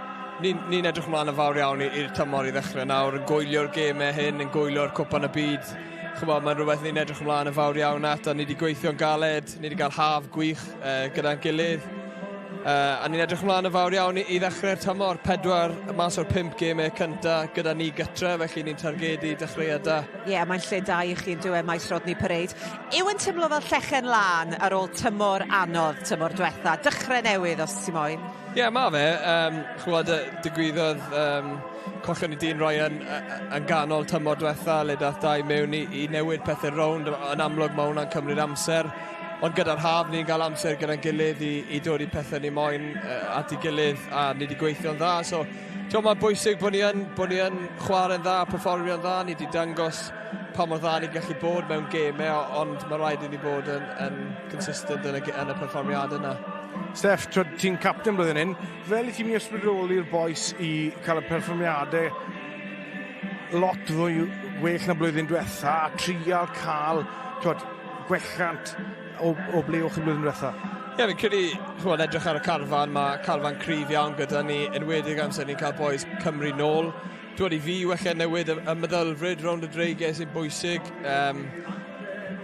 ni'n edrych ymlaen yn fawr iawn i'r tymor i ddechrau nawr, yn gwylio'r gemau hyn, yn gwylio'r Cwpan y Byd. Ch'mod, mae'n rhywbeth ni'n edrych ymlaen yn fawr iawn at, a ni wedi gweithio'n galed, ni wedi cael haf gwych gyda'n gilydd. A ni'n edrych ymlaen yn fawr iawn i ddechrau'r tymor, 4 mas o'r 5 gemau cyntaf gyda ni gytre, felly ni'n targedu dechreuad da. Ie, yeah, mae'n lle da i chi yn dweud Maes Rodney Parade. Yw yn teimlo fel llechen lân ar ôl tymor anodd, tymor diwetha, dechrau newydd os ti moyn? Ie, yeah, mae fe. Ch'mod, digwyddodd collon ni dyn Ryan yn ganol tymor diwetha, le dath dau mewn i newid pethau rownd. Yn amlwg mae hwnna'n cymryd amser. Ond gyda'r haf ni'n cael amser gyda'n gilydd i dod i pethau ni moyn at ei gilydd a ni wedi gweithio'n dda. So, mae'n bwysig bod ni yn chwarae'n dda, perfformio'n dda. Ni wedi dangos pa mor dda ni'n gallu bod mewn gemau, ond mae rhaid i ni bod yn consistent yn y perfformiad yna. Steff, ti'n captain blwyddyn hyn. Fel i ti'n mynd i ysbrydoli'r bois i cael y perfformiadau lot fwy well na blwyddyn diwetha, a trial cael gwelliant o ble o'ch chi'n blwyddyn diwetha? Ie, fi'n credu, ch'mod, edrych ar y carfan, mae carfan cryf iawn gyda ni, enwedig amser ni'n cael bois Cymru nôl. Dwi i fi wella newid y meddylfryd rownd y dreigiau sy'n bwysig.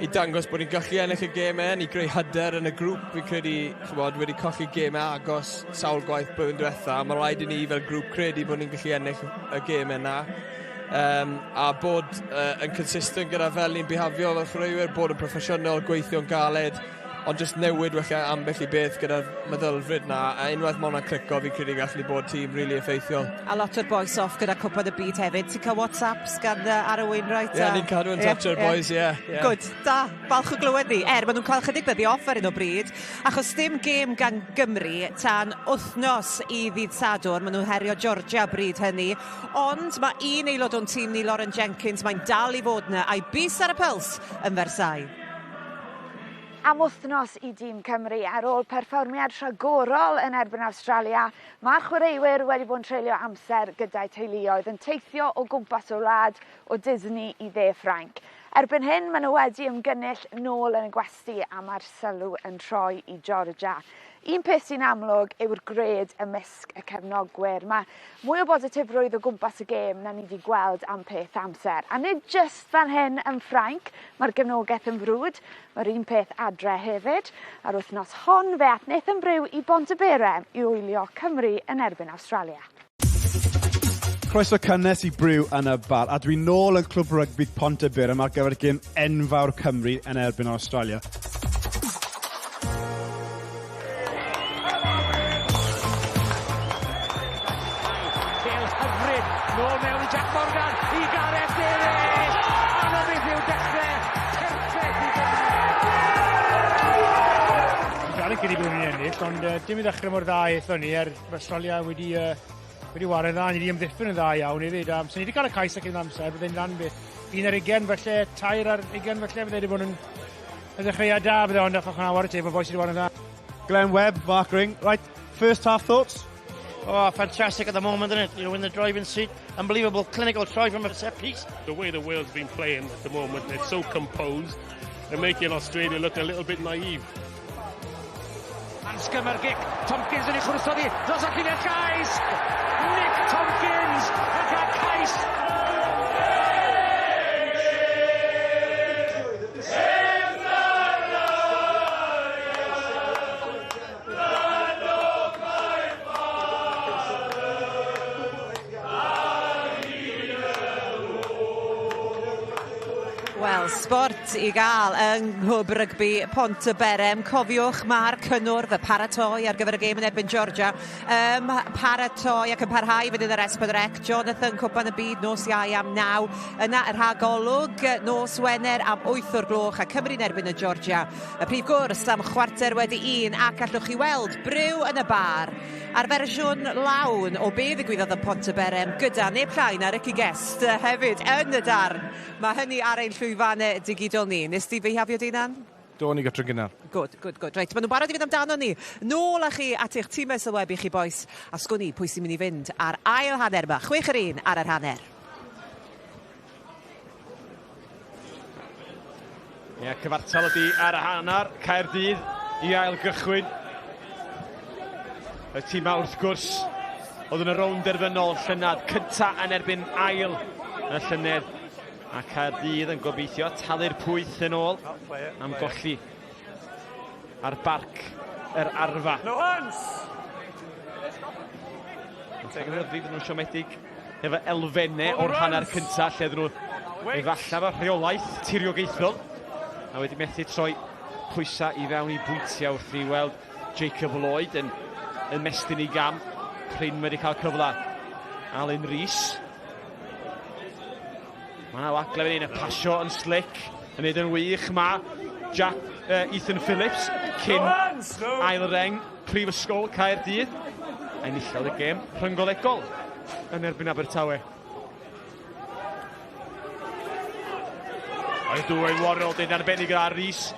I dangos bod ni'n gallu ennill y gemau, ni greu hyder yn y grŵp. Fi'n credu, ch'mod, wedi colli gemau agos sawl gwaith blwyddyn diwetha. Mae rhaid i ni fel grŵp credu bod ni'n gallu ennill y gemau yna. A bod yn consistent gyda fel ni'n bihafio fel chwaraewyr, bod yn proffesiynol, gweithio'n galed, ond jyst newid wella ambell i beth gyda'r meddylfryd na, a unwaith mae hwnna'n clico, fi'n credu gallu bod tîm rili effeithiol. A lot o'r boys off gyda Cwpan y Byd hefyd. Ti'n cael WhatsApps gan Aaron Wainwright? Ie, ni'n cadw yn touch o'r boys, ie. Good, da, balch o glywed ni. Maen nhw'n cael chydig ddyddi off ar hyn o bryd, achos dim gêm gan Gymru tan wythnos i ddydd Sadwrn. Maen nhw'n herio Georgia bryd hynny. Ond mae un aelod o'n tîm ni, Lauren Jenkins, mae'n dal i fod yna, a'i bys ar y pyls yn Versailles. Am wythnos i dîm Cymru ar ôl perfformiad rhagorol yn erbyn Awstralia, mae'r chwaraewyr wedi bod yn treulio amser gyda'i teuluoedd yn teithio o gwmpas y wlad o Disney i dde Ffrainc. Erbyn hyn, maen nhw wedi ymgynnull nôl yn y gwesty a mae'r sylw yn troi i Georgia. Un peth sy'n amlwg yw'r gred ymysg y cefnogwyr. Mae mwy o bositifrwydd o gwmpas y gêm na ni wedi gweld am peth amser. A nid jyst fan hyn yn Ffrainc, mae'r gefnogaeth yn frwd, mae'r un peth adre hefyd. A'r wythnos hon fe ath Nathan Brew i Bontabera i wylio Cymru yn erbyn Awstralia. Croeso cynnes i Brew yn y bar, a dwi nôl yn Clwb Rygbi Pontyberem ar gyfer gêm enfawr Cymru yn erbyn Awstralia. Nôl mewn i Jack Morgan, i Gareth Davies! Anodd beth yw dechrau, perffaith i Gymru! Gareth sicr i bod ni'n ennill, ond dim i ddechrau mor dda aethon ni, Australia wedi ware dda, ni wedi ymddiffyn yn dda iawn hefyd. So ni wedi cael y cais ac un amser, bydde'n lan beth 1-20 falle, 3-20 falle, bydde wedi bod yn y ddechreuad da, bydde ond achos hwnna ware teg, mae bois wedi ware'n dda. Glenn Webb, Mark Ring. Right, first half thoughts? Oh, fantastic at the moment, isn't it? You know, in the driving seat. Unbelievable clinical try from a set piece. The way the world's been playing at the moment, they're so composed. They're making Australia look a little bit naive. Anscombe ar gic, Tompkins yn ei chwrso di, dros y llinell gais! Nick Tompkins yn cael cais! Wel, sport i gael yng Nghwb Rygbi Pontyberem. Cofiwch, mae'r cynnwrf, y paratoi ar gyfer y gêm yn erbyn Georgia. Paratoi ac yn parhau fynd yn yr S4C. Jonathan, Cwpan y Byd, nos Iau am 9. Yna y rhagolwg, nos Wener am 8 o'r gloch a Cymru'n erbyn y Georgia. Y prif gwrs am 1:15 ac allwch chi weld Briw yn y bar a'r fersiwn lawn o be ddigwyddodd yn Pontyberem gyda neb llai na Ricky Guest hefyd yn y darn. Mae hynny ar ein llwyfannau digidol ni. Nes di feihafio dy hunan? Do, ni gartre gynnar. Good, good, good. Reit, maen nhw'n barod i fynd amdano ni. Nôl â chi at eich tîmau sylwebu chi, bois. A sgwn i pwy sy'n mynd i fynd ar ail hanner yma. 6-1 ar yr hanner. Ie, cyfartal ydi ar y hanner. Caerdydd i ail gychwyn. Y tîm wrth gwrs oedd yn y rownd derfynol llynedd, cynta yn erbyn ail y llynedd. A Caerdydd yn gobeithio talu'r pwyth yn ôl am golli ar barc yr Arfa. No hands! Fydd nhw'n siomedig efo elfennau o'r hanner cynta lle oedden nhw efallai efo rheolaeth tiriogaethol a wedi methu troi pwysau i fewn i bwyntiau wrth i weld Jacob Lloyd yn ymestyn i gam. Prin wedi cael cyfle. Alun Rees. Mae yna wagle fan hyn, y pasio yn slick, yn neud yn wych. Mae Jack, Ethan Phillips, cyn ail reng Prifysgol Caerdydd. A enillodd y gêm rhynggolegol yn erbyn Abertawe. Oedd Dwayne Worrell, dyn arbennig ar Rees,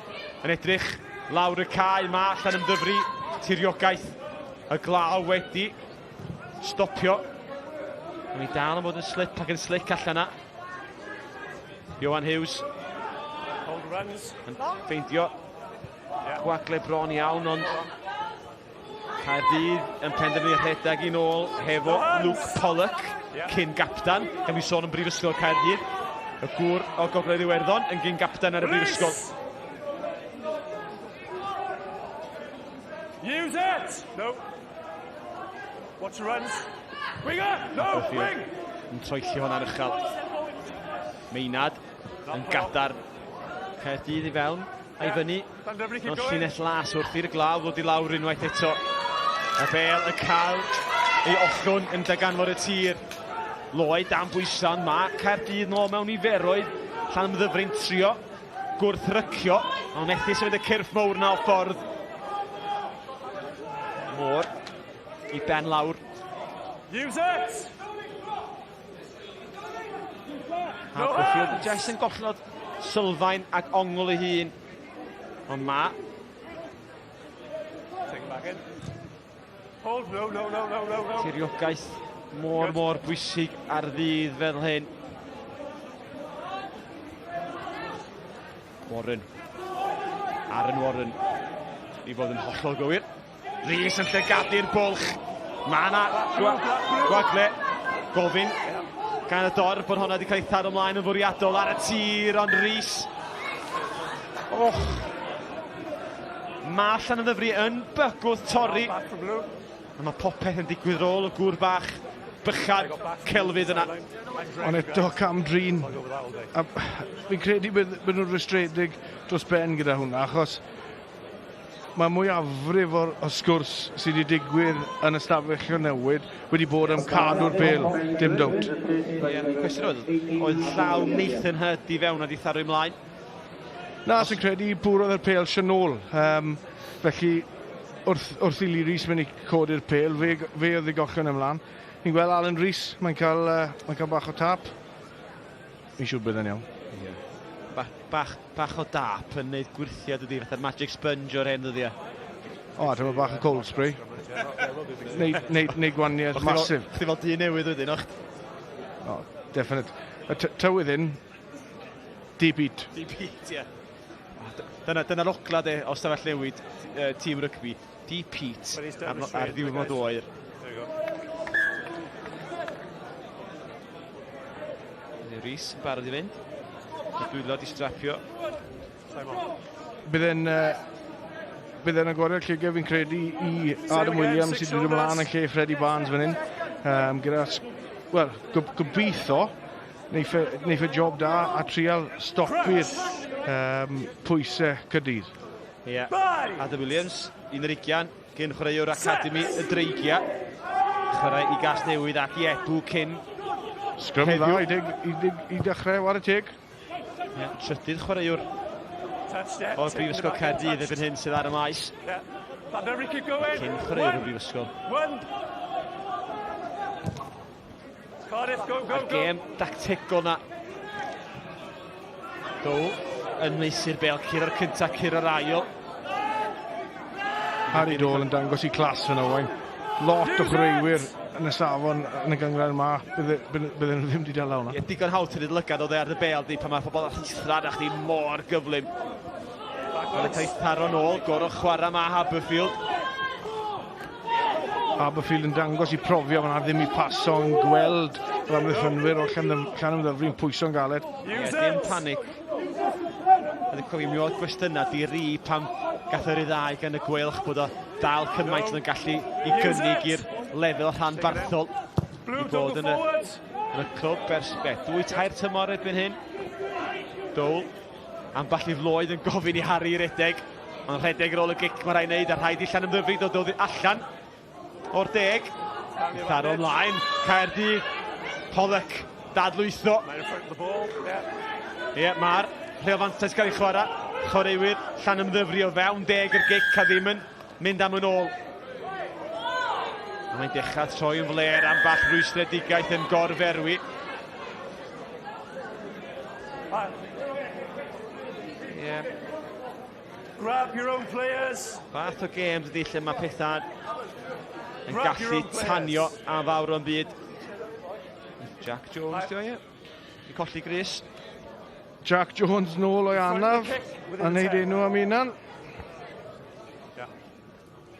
yn edrych lawr y cae, mae Llanymddyfri, tiriogaeth y glaw wedi stopio. Mae'n dal yn bod yn slip ac yn slick allan yna. Johan Hughes yn ffeindio gwagle bron iawn, ond Caerdydd yn penderfynu rhedeg i nôl hefo Luke Pollock, cyn gaptan, gan fi sôn am Brifysgol Caerdydd, y gŵr o Gogledd Iwerddon yn gyn gaptan ar y Brifysgol. Use it! No. Watch the runs. Winger! No! Wing! Yn troelli hwnna'n uchel. Meinad yn gadar Caerdydd i fewn a'i fyny. Ond llinell las wrth i'r glaw ddod i lawr unwaith eto. Y bel yn cael ei ollwng yn darganfod y tir. Lloyd dan bwysau, mae Caerdydd nôl mewn niferoedd. Llanymddyfri'n trio gwrthrycio, ond methu symud y cyrff mowr na o ffordd. Môr i ben lawr. Use it! Harperfield jyst yn gollod sylfaen ac ongl ei hun. Ond ma. Take it back in. Hold, no, no, no, no, no, no. Tiriogaeth mor, mor bwysig ar ddydd fel hyn. Warren. Aaron Warren. I fod yn hollol gywir. Rees yn llygadu'r bwlch. Mae yna gwagle. Gofyn gan y dorf bod hwnna wedi cael ei tharo ymlaen yn fwriadol ar y tir, ond Rees. Och. Mae Llanymddyfri yn bygwth torri. A mae popeth yn digwydd rôl y gŵr bach bychan celfydd yna. Ond eto cam drin. A fi'n credu bydd nhw'n rwystredig dros ben gyda hwnna, achos mae mwyafrif o'r sgwrs sydd wedi digwydd yn ystafell o newid wedi bod am cadw'r bêl, dim dowt. Ie, cwestiwn oedd llaw Nathan Hurd i fewn a di tharu ymlaen? Na, sy'n credu bwrodd yr pêl sy'n ôl. Felly, wrth, wrth i Lee Rees mynd i codi'r pêl, fe, fe oedd ei gochion ymlaen. Ni'n gweld Alan Rees, mae'n cael, mae cael bach o tap. Fi'n siŵr bydd e'n iawn. Yeah. Bach, bach, bach o dap yn neud gwirthiad ydi, fatha'r magic sponge o'r hen ddyddiau. O, oh, dyma bach o cold spray. Neu, neu, neu gwaniaeth masif. Chdi fel dyn newydd wedyn, o'ch? O, oh, definite. Y tywydd hyn, deep heat. Deep heat, ie. Yeah. Dyna, dyna'r ogla de, o stafell newid tîm rygbi. Deep heat ar, ar ddiwrnod oer. Rhys yn barod i fynd. Y dwylo di strapio. Bydd e'n uh, bydd e'n agoriad llygau fi'n credu i Adam Williams sydd wedi ymlaen yn lle Freddie Barnes fan hyn. Um, gyda, wel, gobeithio neiff e, neiff e job da a trial stopi'r um, pwysau Caerdydd. Ie, yeah. Adam Williams, 21, gyn chwaraewr Academi y Dreigiau. Chwarae i Gas Newydd ac i Ebw cyn Sgrym dda i, dig, i, dig, i dechrau, war y teg. Ie, trydydd chwaraewr o'r Brifysgol Caerdydd erbyn hyn sydd ar y maes. Cyn chwaraewr y Brifysgol. Cardiff, go, go, A'r gêm dactegol na. Dow yn meisu'r bel, curo'r cynta, curo'r ail. Harry Dole yn dangos i clas yn Owain. Lot o chwaraewyr yn y safon yn y gynghrair yma, bydde, bydde, bydde nhw ddim wedi dala hwnna. Ie, digon hawdd tynnu lygad o dde ar y bel di pan mae pobl yn rhuthro a chdi mor gyflym. Mae'n cael ei tharo nôl, gorau chwarae ma Haberfield. Aberfield yn dangos i profio fan'na ddim i paso yn gweld yr amddiffynwyr o Llanymddyfri'n pwyso'n galed. Ie, dim panic. A dwi'n cofio mi oedd gwestiynau di ri pam gath o'i ryddhau gan y gweilch bod o dal cymaint oedd yn gallu i gynnig i'r lefel rhanbarthol i bod yn y, yn y clwb ers be, dwy tair tymor erbyn hyn. Dole, ambell i floedd yn gofyn i Harry redeg, ond rhedeg ar ôl y gic mae rhaid wneud a rhaid i Llanymddyfri dod oddi allan o'r deg. Tharo ymlaen, Caerdydd, Pollock, dadlwytho. Ie, yeah, mae'r rheol fantais gael ei chwarae. Chwaraewyr Llanymddyfri o fewn deg yr gic a ddim yn mynd am yn ôl. A mae'n dechrau troi yn fler am bach rwystredigaeth yn gorferwi. Yeah. Grab your own players. Fath o gêm dydy lle mae pethau yn gallu tanio am fawr o'n byd. Jack Jones, di o, ie? I colli Gris. Jack Jones nôl o'i anaf a wneud enw am hunan.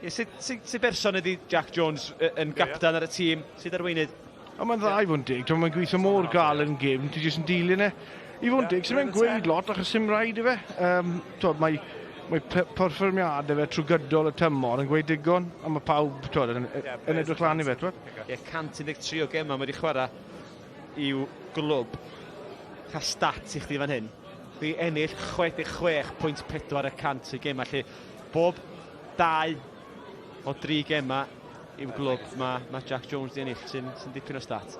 Ie, sut, sut, sut berson ydy Jack Jones yn gapten ar y tîm? Sut arweinydd? O, mae'n dda i fod yn deg. Mae'n gweithio mor gal yn gêm, ti jyst yn dilyn e. I fod yn deg, sy'n mynd gweud lot achos sy'n rhaid i fe. Um, twod, mae, mae perfformiadau fe trwy gydol y tymor yn gweud digon, a mae pawb twod, yn, yn edrych lan i fe. Twod. Ie, 113 o gemau mae wedi chwarae i'w glwb. Ca stat i chdi fan hyn. Di ennill 66.4 y cant y gemau, lle bob dau o dri gemau i'w glwb mae, mae Jack Jones di ennill, sy'n sy dipyn o stat.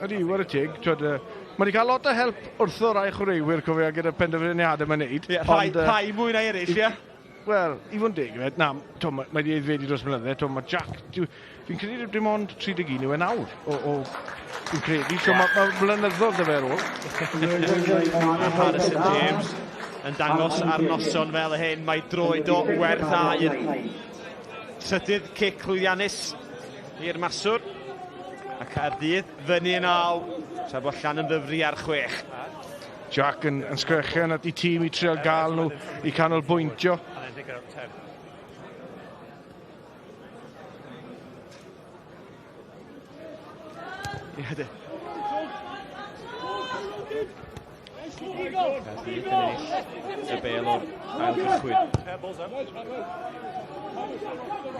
Ydy, war y teg. Twod, mae wedi cael lot o help wrtho rai chwaraewyr, cofio, gyda penderfyniadau mae'n neud. Yeah, rhai, ond, rhai mwy na eraill, ie? Wel, i fod yn deg, na, to, mae wedi aeddfedu dros blynydde, to, mae Jack, fi'n credu dim ond 31 yw e nawr, o, o, fi'n credu, so mae ma blynyddoedd dy fe ar ôl. Mae Harrison James yn dangos ar noson fel hyn, mae droed o werth aur. Trydydd cic llwyddiannus i'r maswr. A Caerdydd fyny yn aw, tra bod Llanymddyfri ar chwech. Jack yn, yn sgrechian at ei tîm i trio gael nhw i canolbwyntio. Ie, de. Caerdydd yn ennill y bel o'r ail gychwyn.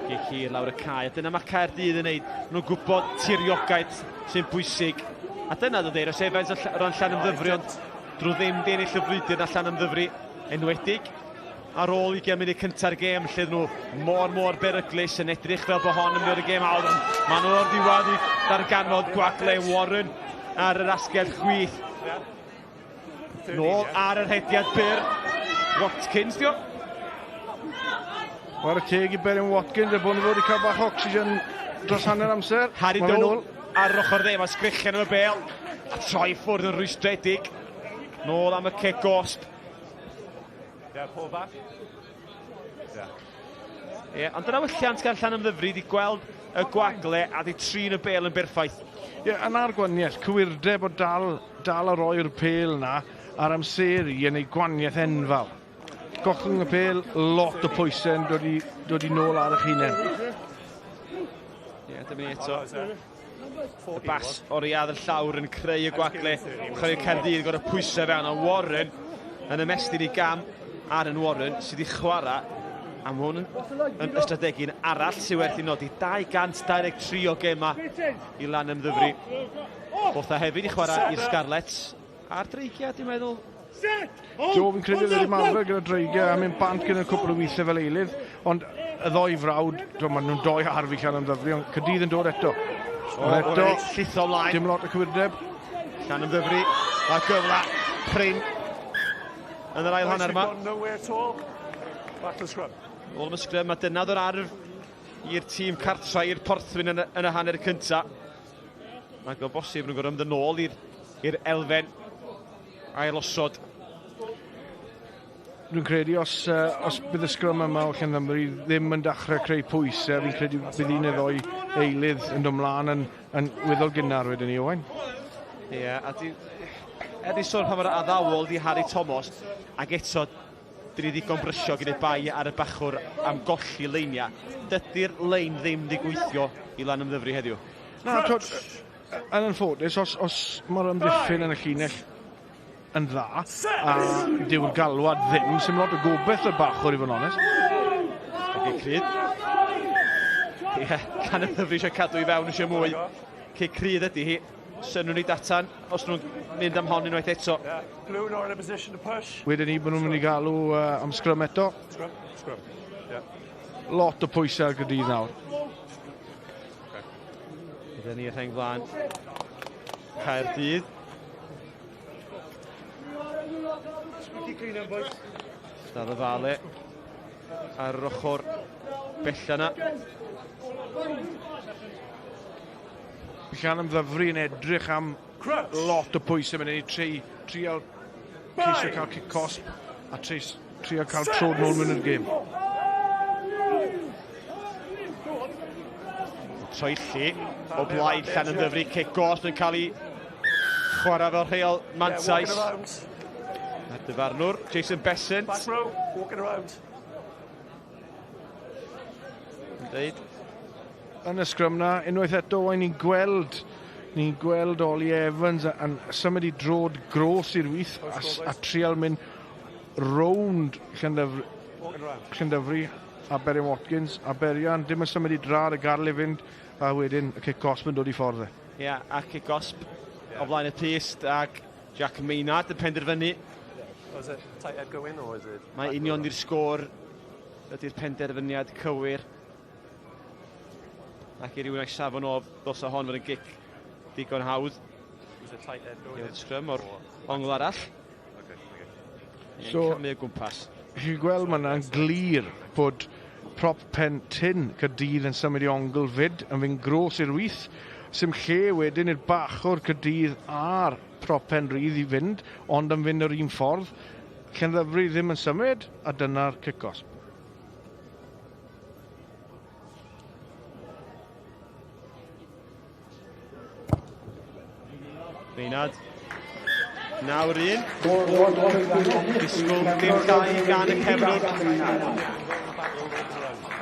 Gic hir lawr y cae. A dyna mae Caerdydd yn neud. Nhw'n gwybod tiriogaeth sy'n bwysig. A dyna dod Eiros Evans o ran Llanymddyfri, ond drwy ddim di ennill y frwydr na Llanymddyfri enwedig ar ôl 20 munud cynta'r gêm lle nhw mor mor beryglus yn edrych fel bod hon yn mynd o'r gêm awr ond maen nhw o'r diwedd i ddarganfod gwagle Warren ar yr asgell chwith. Nôl ar yr hediad byr. Watkins, dio. Whare teg i Berin Watkins, er bod nhw fod i cael bach o oxygen dros hanner amser. Harry Dole ar yr ochr dde, mae sgrichian am y bel. A troi ffwrdd yn rwystredig. Nôl am y cic gosb. Yeah, pull back. Yeah. Ie, yeah, ond dyna wylliant gan Llanymddyfri, di gweld y gwagle a di trin y bel yn berffaith. Ie, yeah, yna'r gwaniaeth, cywirdeb o dal, dal a roi'r pel na a'r amseru yn ei gwaniaeth enfawr. Gollwng y pel, lot o pwysau yn dod i, dod i nôl ar eich hunain. Ie, yeah, dyma ni eto. Y bas o'r iad y llawr yn creu y gwagle. Chwarae Caerdydd gorau pwysau fewn, a Warren yn ymestyn i gam Aaron Warren sydd wedi chwarae am hwn yn ystadegyn arall sydd werth i nodi 223 o gema i Lanymddyfri. Botha hefyd i chwarae i'r Scarlets a'r Dreigiau, dwi'n meddwl. Do, fi'n credu oedd wedi marfer gyda Dreigiau a mynd bant gyda cwpl o weithiau fel eilydd, ond y ddoi frawd, do, maen nhw'n doi arfi Llanymddyfri, ond Caerdydd yn dod eto. O, eto, llitho ymlaen. Dim lot o cywirdeb. Llanymddyfri, a gyfle prin yn yr ail hanner yma. Back to the scrum. Ôl am y sgrym, a dyna o'r arf i'r tîm cartra, i'r Porthwyn yn y, yn y hanner cynta. Ac o bosib nhw'n gorfod mynd yn ôl i'r elfen ailosod. Dwi'n credu os, os bydd y sgrym yma o Llanymddyfri ddim yn dechrau creu pwysau, fi'n credu bydd un neu ddoi eilydd yn dod mlaen yn, yn weddol gynnar wedyn ni, Owain. Ie, yeah, a di, er ni sôn pa mor addawol di Harry Thomas, ac eto, dyn ni ddigon brysio gyda bai ar y bachwr am golli leiniau. Dydy'r lein ddim di gweithio i Lanymddyfri heddiw. Na, twod, yn anffodus, os, os mae'r amddiffyn yn y llinell yn dda, a dyw'r galwad ddim, sy'n lot o gobeith o'r bachwr i fod yn onest. Ac i cryd. Ie, yeah, Llanymddyfri eisiau cadw i fewn eisiau mwy. Cic crydd ydy hi. Synnwn ni datan os nhw'n mynd am hon unwaith eto. Yeah. Blue not in a position to push. Wedyn ni bod nhw'n mynd i galw am sgrym eto. Scrum, scrum. Yeah. Lot o pwysau ar Gaerdydd nawr. Gyda ni rheng flaen Caerdydd. Stad y Fale ar yr ochr bella yna. Llanymddyfri yn edrych am lot o pwysau mynd i tri, trial ceisio cael cic cosb a trial cael trod nôl mewn i'r gêm. Troelli o blaid Llanymddyfri, cic gosb yn cael ei chwarae fel rheol mantais. A'r dyfarnwr, Jason Besant. Back row, walking around. Yn deud. Yn y sgrym na, unwaith eto, wain ni'n gweld ni'n gweld Ollie Evans yn symud i drod gros i'r wyth a, a trial mynd rownd Llandyfri a Berian Watkins a Berian dim yn symud i drad y gadl i fynd a wedyn y cic gosb yn dod i ffordd e. Ie, yeah, a cic gosb o flaen y pyst ac Jack Maynard yn penderfynu. Mae union i'r sgôr ydy'r penderfyniad cywir. Ac i rywun o'i safon o ddosa hon fod yn gic digon hawdd. I'r sgrym o'r ongl arall. So, camu o gwmpas. Chi'n gweld mae yna'n glir bod prop pen tyn Caerdydd yn symud i ongl fyd, yn fynd gros i'r wyth. Sim lle wedyn i'r bachwr Caerdydd a'r prop pen rydd i fynd, ond yn fynd yr un ffordd. Llandyfri ddim yn symud, a dyna'r cic-osb. Maynard. Nawr un. Disgwyl dim llai gan y cefnwr.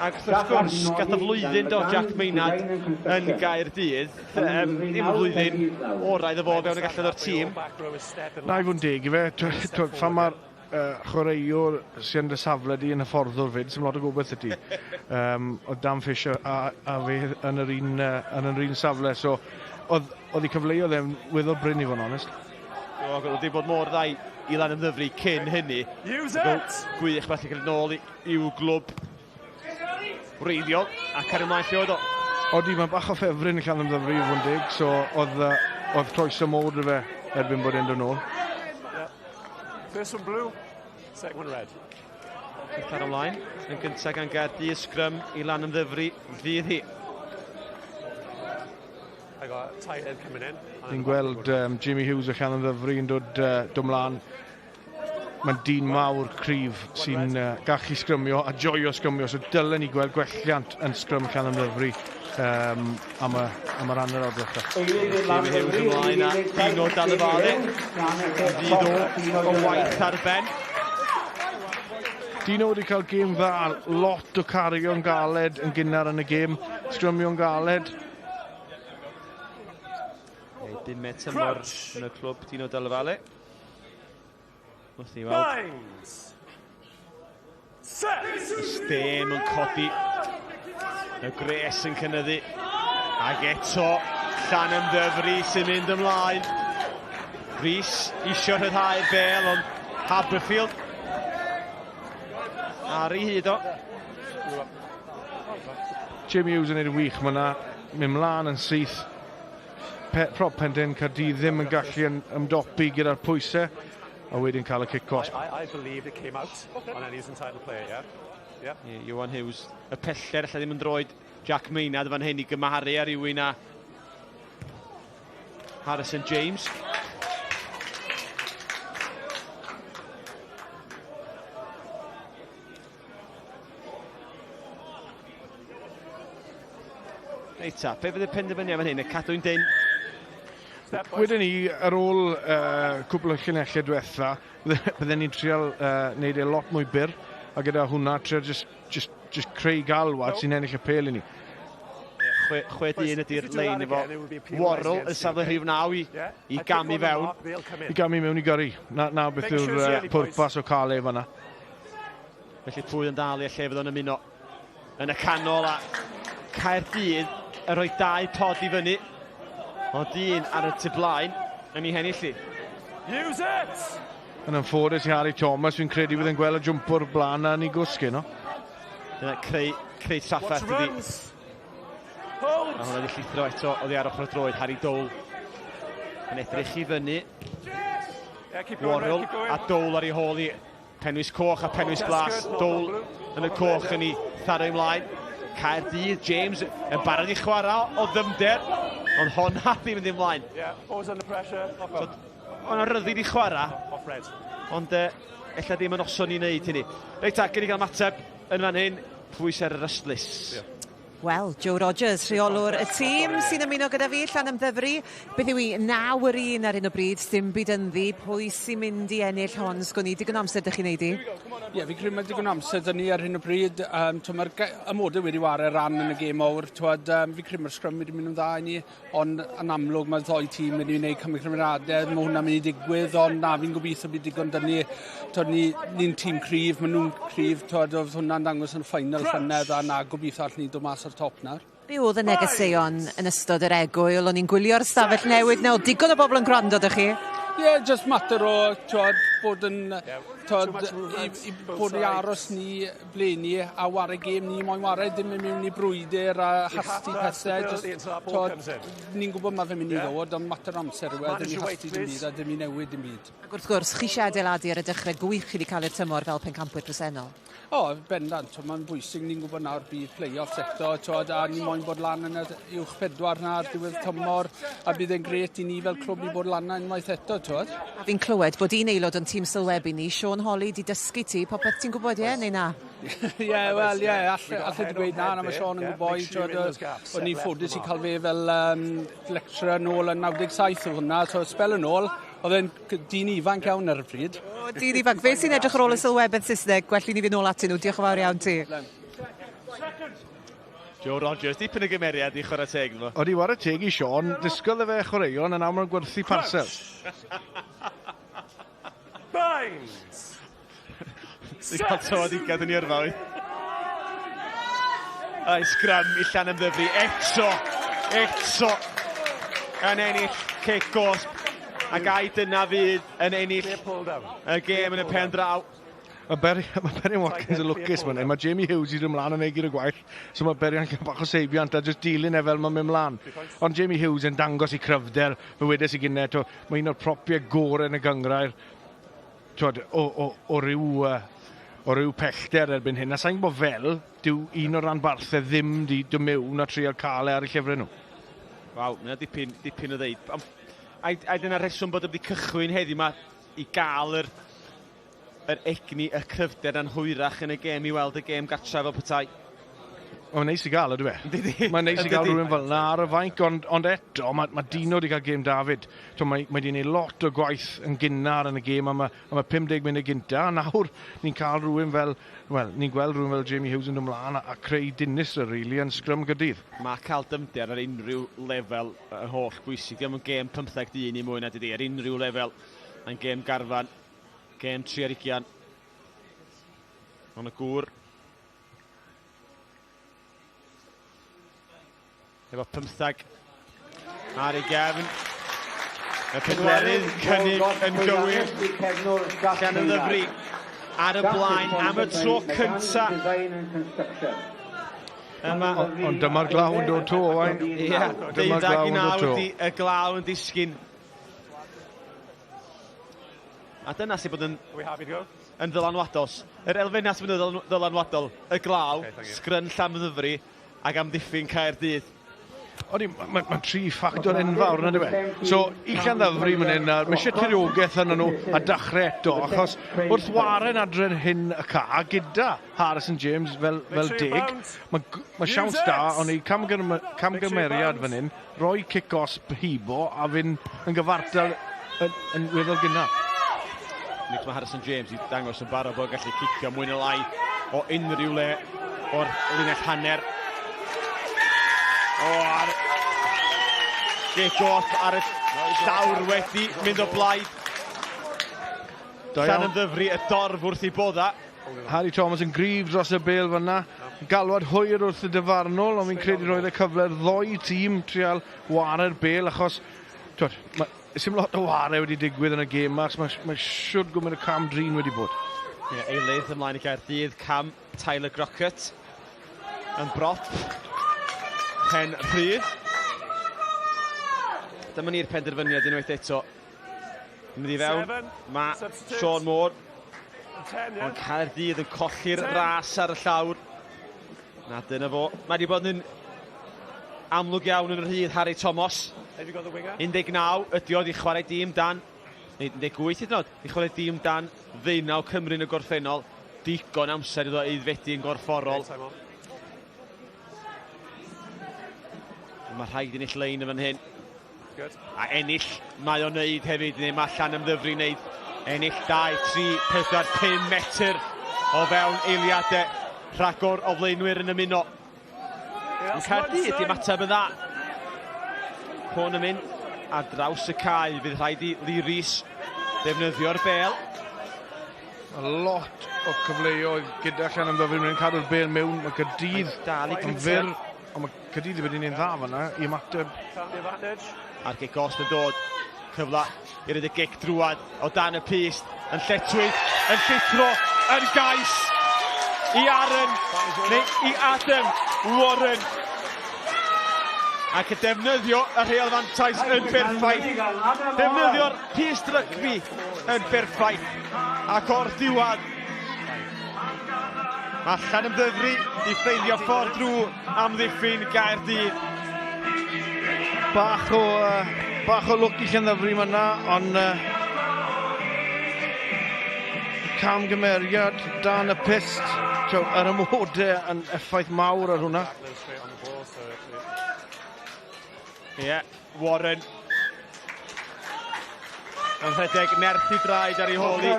Ac wrth gwrs, gath y flwyddyn do Jack Maynard yn Gaerdydd. Ddim y flwyddyn orau iddo fo fewn y gallan o'r tîm. Na i fod yn deg i fe, phan mae'r chwaraewr sy'n dy safle di yn hyfforddwr fyd, sy'n lot o gobeith i ti. Oedd Dan Fisher a fe yn yr un, yn yr un safle, so oedd, oedd ei cyfleoedd e'n weddol brin i fod yn onest. O, oedd wedi bod mor dda i Lanymddyfri cyn hynny. Use it! Gwych felly cael nôl i'w glwb wreiddiol ac ar ymlaen lle oedd o. Odi, mae'n bach o ffefryn i Llanymddyfri i fod yn deg, so oedd, oedd croeso mowr i fe erbyn bod e'n dod nôl. Yeah. First one blue, second one red. Llethr ymlaen. Yn gyntaf gan Gaerdydd, sgrym i Lanymddyfri fydd hi. Ni'n gweld Jamie Hughes o Llanymddyfri yn dod mlaen. Mae'n dyn mawr cryf sy'n gallu sgrymio a joio sgrymio, so dylen ni gweld gwelliant yn sgrym Llanymddyfri am yr hanner awr diwethaf. Jamie Hughes ymlaen a Dino Dallavalle. Fydd o waith ar ben. Dino wedi cael gêm dda, lot o cario'n galed yn gynnar yn y gêm, sgrymio'n galed. Bumed tymor yn y clwb, Dino Dallavalle. Wrth ni weld. Y stêm yn codi. Y gres yn cynyddu. Ac eto, Llanymddyfri sy'n mynd ymlaen. Rhys isio rhyddhau'r bel, ond Haberfield ar ei hyd o. Jamie Hughes yn neud yn wych, mae yna mynd mlaen yn syth. Prop Penrhyn Caerdydd ddim yn gallu ymdopi gyda'r pwysau, a wedyn cael y cic cosb. I believe it came out, and then he's entitled to play it, yeah? Yeah. Yeah, Iwan Hughes, y peller ella ddim yn droed Jack Maynard fan hyn i gymharu ar rywun a Harrison James. Reit ta, be fydd y penderfyniad fan hyn? Y cadw'n dyn? Wedyn ni, ar ôl cwpl o llinellau diwetha, bydden ni'n trial wneud e lot mwy byr, a gyda hwnna trial just creu galwad sy'n ennill y pêl i ni. 6-1 ydy'r lein efo Worrell yn safle rhif 9 i gamu fewn. I gamu mewn i gyrru. Na beth yw'r pwrpas o cael e fan'na. Felly pwy yn dal i lle fydd o'n ymuno yn y canol, a Caerdydd yn rhoi 2 pod i fyny. Ond un ar y tu blaen yn ei hennill hi. Use it! Yn anffodus i Harry Thomas, fi'n credu fydd yn gweld y jwmpwr blaen na ni gwsgu, no? Dyna creu trafferth iddi. A hwnna wedi llithro eto oddi ar ochr y droed, Harry Dole yn edrych i fyny. Worrell a Dole ar ei hôl i. Penwys coch a penwys glas. Dole yn y coch yn ei tharo ymlaen. Caerdydd, James yn barod i chwarae o ddyfnder, ond honna ddim yn ymlaen. Ond ryddid i chwarae, ond ella ddim yn noson i wneud hynny. Reit ta, gen i gael mateb yn fan hyn, pwy sy ar yr ystlys? Wel, Joe Rogers, rheolwr y tîm sy'n ymuno gyda fi, Llanymddyfri. Beth yw i 9-1 ar hyn o bryd, dim byd ynddi. Pwy sy'n mynd i ennill hon? Sgwn i, digon amser dych chi'n neud i? Ie, fi'n credu mae digon amser dyn ni ar hyn o bryd. Mae'r amodau wedi ware ran yn y gêm mawr. Fi'n credu mae'r sgrym wedi mynd yn dda i ni, ond yn amlwg mae'r ddoi tîm wedi gwneud camgymeriadau. Mae hwnna'n mynd i digwydd, ond na, fi'n gobeithio bydd digon dyn ni. Ni'n tîm cryf, maen nhw'n cryf. Oedd hwnna'n dangos yn y final llynedd, a na, gobeithio allwn ni dod mas o'r top nawr. Be oedd y negeseuon yn ystod yr egwyl? O'n i'n gwylio'r stafell newid nawr. Digon o bobl yn gwrando, dych chi? Ie, yeah, just mater o bod yn bod i aros ni ble ni a ware gêm ni moyn ware, dim yn mewn i brwydr a hasti pethau. Ni'n gwybod mae fe'n mynd i ddod, ond mater o amser yw e, ddim i hasti dim byd a ddim i newid dim byd. Ac wrth gwrs, chi eisiau adeiladu ar y dechrau gwych chi wedi cael i'r tymor fel pencampwyr presennol? O, bendant, mae'n bwysig, ni'n gwybod nawr bydd play-offs eto, a ni moyn bod lan yn yr uwch 4 na ar diwedd tymor, a bydd e'n grêt i ni fel clwb i bod lan unwaith eto, twod. A fi'n clywed bod un aelod o'n tîm sylwebu ni, Sean Holly, di dysgu ti popeth ti'n gwybod, ie, neu na? Ie, wel, ie, alle di gweud na, mae Sean yn gwybod, o'n ni'n ffodus i cael fe fel lecturer nôl yn 97 o hwnna, so sbel yn ôl, oedd e'n dyn ifanc iawn ar y pryd. O, dyn ifanc. Fe sy'n edrych ar ôl y sylwebedd Saesneg, gwell i ni fynd nôl atyn nhw. Diolch yn fawr iawn ti. Joe Rogers, dipyn o gymeriad i chwarae teg. Odi, ware teg i Sean, disgwyl e fe chwaraeon yn aml gwerthu parsel. Binds! Ni'n cael tywod i yn ei yrfa. Ai, sgrym i Llanymddyfri. Eto, yn ennill cic gosb. Ac ai dyna fydd yn ennill y gêm yn y pen draw. Mae Berrien Watkins yn lwcus fan hyn. Mae Jamie Hughes i ymlaen yn neud gyda gwaith, so mae Berrien cael bach o seibiant a jyst dilyn e fel mae'n mynd mlaen. Ond Jamie Hughes yn dangos i cryfder, fe wedes i gynnau, mae un o'r propiau gorau yn y gynghrair, o ryw o ryw pellter erbyn hyn, a sa'n gwybod fel, dyw un o'r ranbarthau ddim di dod mewn a trial cael e ar eu llefrau nhw. Waw, mae dipyn, dipyn o ddeud. A, a dyna'r rheswm bod wedi cychwyn heddiw yma i gael yr, yr egni, y cryfder a'n hwyrach yn y gêm i weld y gêm gatra fel petai. Mae'n neis i gael, ydw e? Mae'n neis i gael rhywun fel yna ar y fainc, ond, ond eto, mae, mae Dino wedi cael gêm David. To, mae, mae wedi gwneud lot o gwaith yn gynnar yn y gêm am y, am y 50 munud gynta, a nawr ni'n cael rhywun fel, wel, ni'n gweld rhywun fel Jamie Hughes yn dod ymlaen a, a creu dinistr, really, yn sgrym Gaerdydd. Mae cael dymder ar unrhyw lefel yn holl bwysig. Diolch yn gêm 15 dyn i mwy na dydi, ar unrhyw lefel. Mae'n gêm garfan, gêm 3 ar 20. Ond y gŵr Efo 15 ar ei gefn. Y pedwerydd cynnig yn gywir. Llanymddyfri ar y blaen am y tro cynta. Yma. Ond dyma'r glaw yn dod to, Owain. Ie, deuddeg i naw ydi y glaw yn disgyn. A dyna sy'n bod yn, yn ddylanwadol. Yr elfennau sy'n bod yn ddylanwadol, y glaw, okay, sgryn Llanymddyfri ac amddiffyn Caerdydd. Odi, mae'n ma, ma tri ffactor enfawr yna, dyfe. So, i Llandyfri man hyn, mae eisiau tiriogaeth arnyn nhw a dechrau eto, achos wrth waren adren hyn y ca, gyda Harrison James fel, fel deg, mae ma siawns da, ond ei camgymeriad fan hyn, roi cic-osb hibo a fynd yn gyfartal yn, yn weddol gynnar. Nick, mae Harrison James i dangos yn barod bod gallu cicio mwy na lai o unrhyw le o'r linell hanner. O, ar gic off ar y llawr wedi mynd o blaid. Llanymddyfri y dorf wrth ei bodda. Harry Thomas yn gryf dros y bêl fyna. Galwad hwyr wrth y dyfarnwr, ond fi'n credu roedd y cyfle'r ddoi tîm trial ware'r bêl, achos twod, mae, sim lot o ware wedi digwydd yn y gêm ma, mae, mae siwr gwmynt o cam drin wedi bod. Ie, yeah, eilydd ymlaen i Gaerdydd, cam Tyler Grockett yn brop. Pen rhydd. Dyma ni'r penderfyniad unwaith eto. Mynd i fewn, mae Sean Moore. Ond Caerdydd yn colli'r ras ar y llawr. Na, dyna fo. Mae wedi bod yn amlwg iawn yn yr rhydd Harry Thomas. 19 ydi o, di chwarae dîm dan, neu 18 hyd yn oed, di chwarae dîm dan ddeunaw Cymru yn y gorffennol. Digon amser iddo aeddfedu yn gorfforol. Mae rhaid ennill lein yn fan hyn. A ennill mae o'n neud hefyd, neu mae Llanymddyfri wneud ennill 2, 3, 4, 5 metr o fewn eiliadau. Rhagor o flaenwyr yn ymuno. Yn Caerdydd, dim ateb yn dda. Hwn yn mynd ar draws y cae. Fydd rhaid i Lee Rees defnyddio'r bel. A lot o cyfleoedd gyda Llanymddyfri. Mae'n cadw'r bel mewn. Mae Caerdydd yn fyr. Ond mae Caerdydd wedi gwneud dda fanna i ymateb. A'r gic os yn dod. Cyfle i roed y gic drwad o dan y pyst. Yn lletwyd, yn llithro, yn gais i Aaron, neu i Adam Warren. Ac y defnyddio y rheol fantais yn berffaith. Defnyddio'r pyst rygbi yn berffaith. Ac o'r diwedd, mae Llanymddyfri i ffeindio ffordd drwy amddiffyn Gaerdydd. Bach o, uh, bach o lwc i Llandyfri fyna, ond uh, camgymeriad dan y pyst. Yr ymodau yn effaith mawr ar hwnna. Ie, yeah, Warren yn rhedeg nerth i draed ar ei hôl i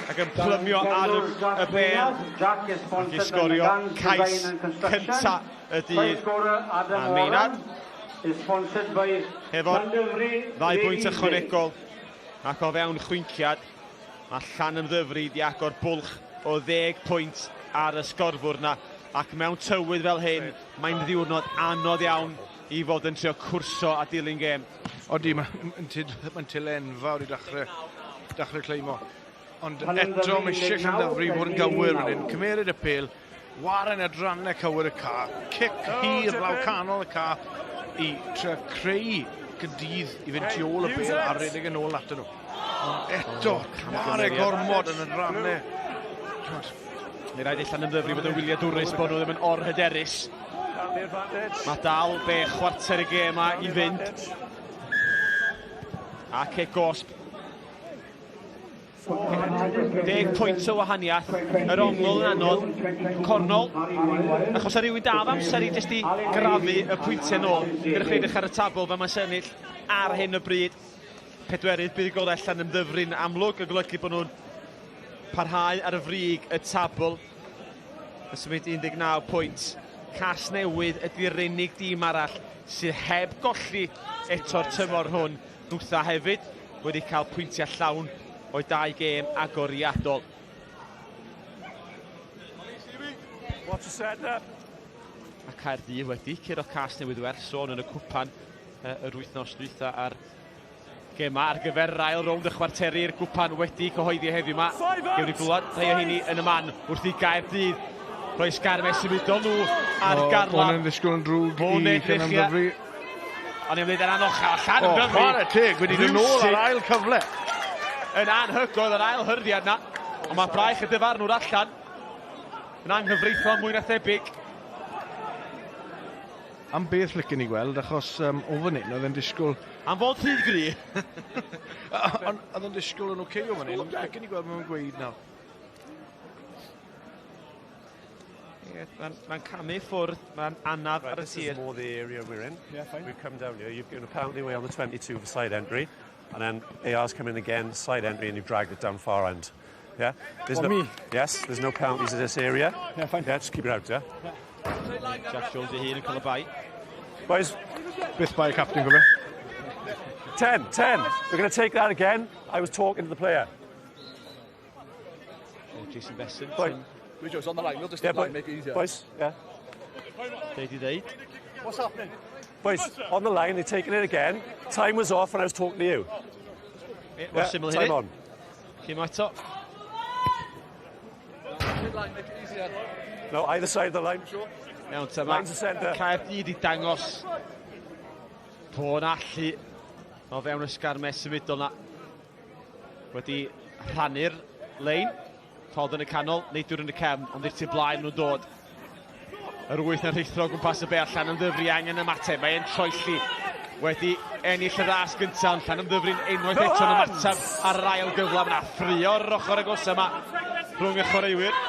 ac yn plymio ar y, y bel ac i sgorio cais cynta y dydd. A Maynard hefo'r ddau bwynt ychwanegol ac o fewn chwinciad mae Llanymddyfri di agor bwlch o 10 pwynt ar y sgorfwr na ac mewn tywydd fel hyn mae'n ddiwrnod anodd iawn i fod yn trio cwrso a dilyn gêm. Odi, mae'n ma tyle enfawr i dechrau, dechrau cleimo. Ond eto mae eisiau Llandyfri fod yn gywir fan hyn. Cymeryd y pel, waren adrannau cywir y ca, cic hir law canol y ca i trio creu Caerdydd i fynd tu ôl y bel a redeg yn ôl atyn nhw. Ond eto, ware gormod yn y rannau. Neu rhaid i Llanymddyfri fod yn wyliadwrus bod nhw ddim yn orhyderus. Mae dal be chwarter y gêm yma i fynd. A cic gosb. 10 pwynt o wahaniaeth. Yr ongl yn anodd. Cornol. Achos ar rhywun dal amser i jyst i grafu y pwyntiau nôl. Gyda chi edrych ar y tabl fel mae'n sefyll ar hyn o bryd. Pedwerydd buddugoliaeth Llanymddyfri'n amlwg yn golygu bod nhw'n parhau ar y frig y tabl. Yn symud 19 pwynt. Casnewydd ydy'r unig dîm arall sydd heb golli eto'r tymor hwn. Nhwtha hefyd wedi cael pwyntiau llawn o'i dau gêm agoriadol. Watch the set up. A Caerdydd wedi curo Casnewydd werth sôn yn y cwpan yr wythnos dwytha ar gema ar gyfer yr ail rownd y chwarteri'r gwpan wedi cyhoeddi heddiw yma. Gewn ni glwad rhai o hynny yn y man wrth i Gaerdydd rhoi sgarmau symudol nhw ar garlam. Hwn yn ddisgwyl yn drwg i Llanymddyfri. O'n i'n dweud yn anochel, Llanymddyfri. Chwarae teg, wedi dod nôl ar ail cyfle. Yn anhygoel yr ail hyrddiad na. Ond mae braich y dyfarnwr allan. Yn anghyfreithlon mwy na thebyg. Am beth licen i gweld, achos o fan hyn oedd e'n disgwyl... Am fod rhy gry. Ond oedd e'n disgwyl yn okay o fan hyn, licen i gweld mae'n gweud nawr. Mae'n ma camu ffwrdd, mae'n anaf ar y This tir. is more the area we're in. Yeah, fine. We've come down here. You've given a penalty away on the 22 for side entry, and then AR's come in again, side entry, and you've dragged it down far end. Yeah? There's For no, me? Yes, there's no penalties in this area. Yeah, fine. Yeah, just keep it out, yeah? Jack Jones ei hun yn cael y bai. Boys. Beth bai y captain, gofio? 10, 10. We're going to take that again. I was talking to the player. Oh, Jason Besson. Boy. We just on the line, we'll just Yeah, line, boy, make it easier. boys, yeah. Deud i ddeud. What's happening? Boys, on the line, they're taking it again. Time was off when I was talking to you. Yeah, yeah, syml time hynny. on. Cym eto. Line, make it easier. No, either side of the line. Iawn, te, mae Lines the centre. Caerdydd i dangos bod allu o fewn y sgarmau symudol na. Wedi rhannu'r lein. Todd yn y canol, neidwr yn y cefn, ond i'r tu blaen nhw'n dod. Yr wyth yn rhuthro o gwmpas y bêl, Llanymddyfri angen ymateb, mae'n troelli. Wedi ennill y ras gyntaf, ond Llanymddyfri'n unwaith eto yn ymateb ar yr ail gyfle. Mae'n ffrio ar yr ochr agos yma rhwng y chwaraewyr.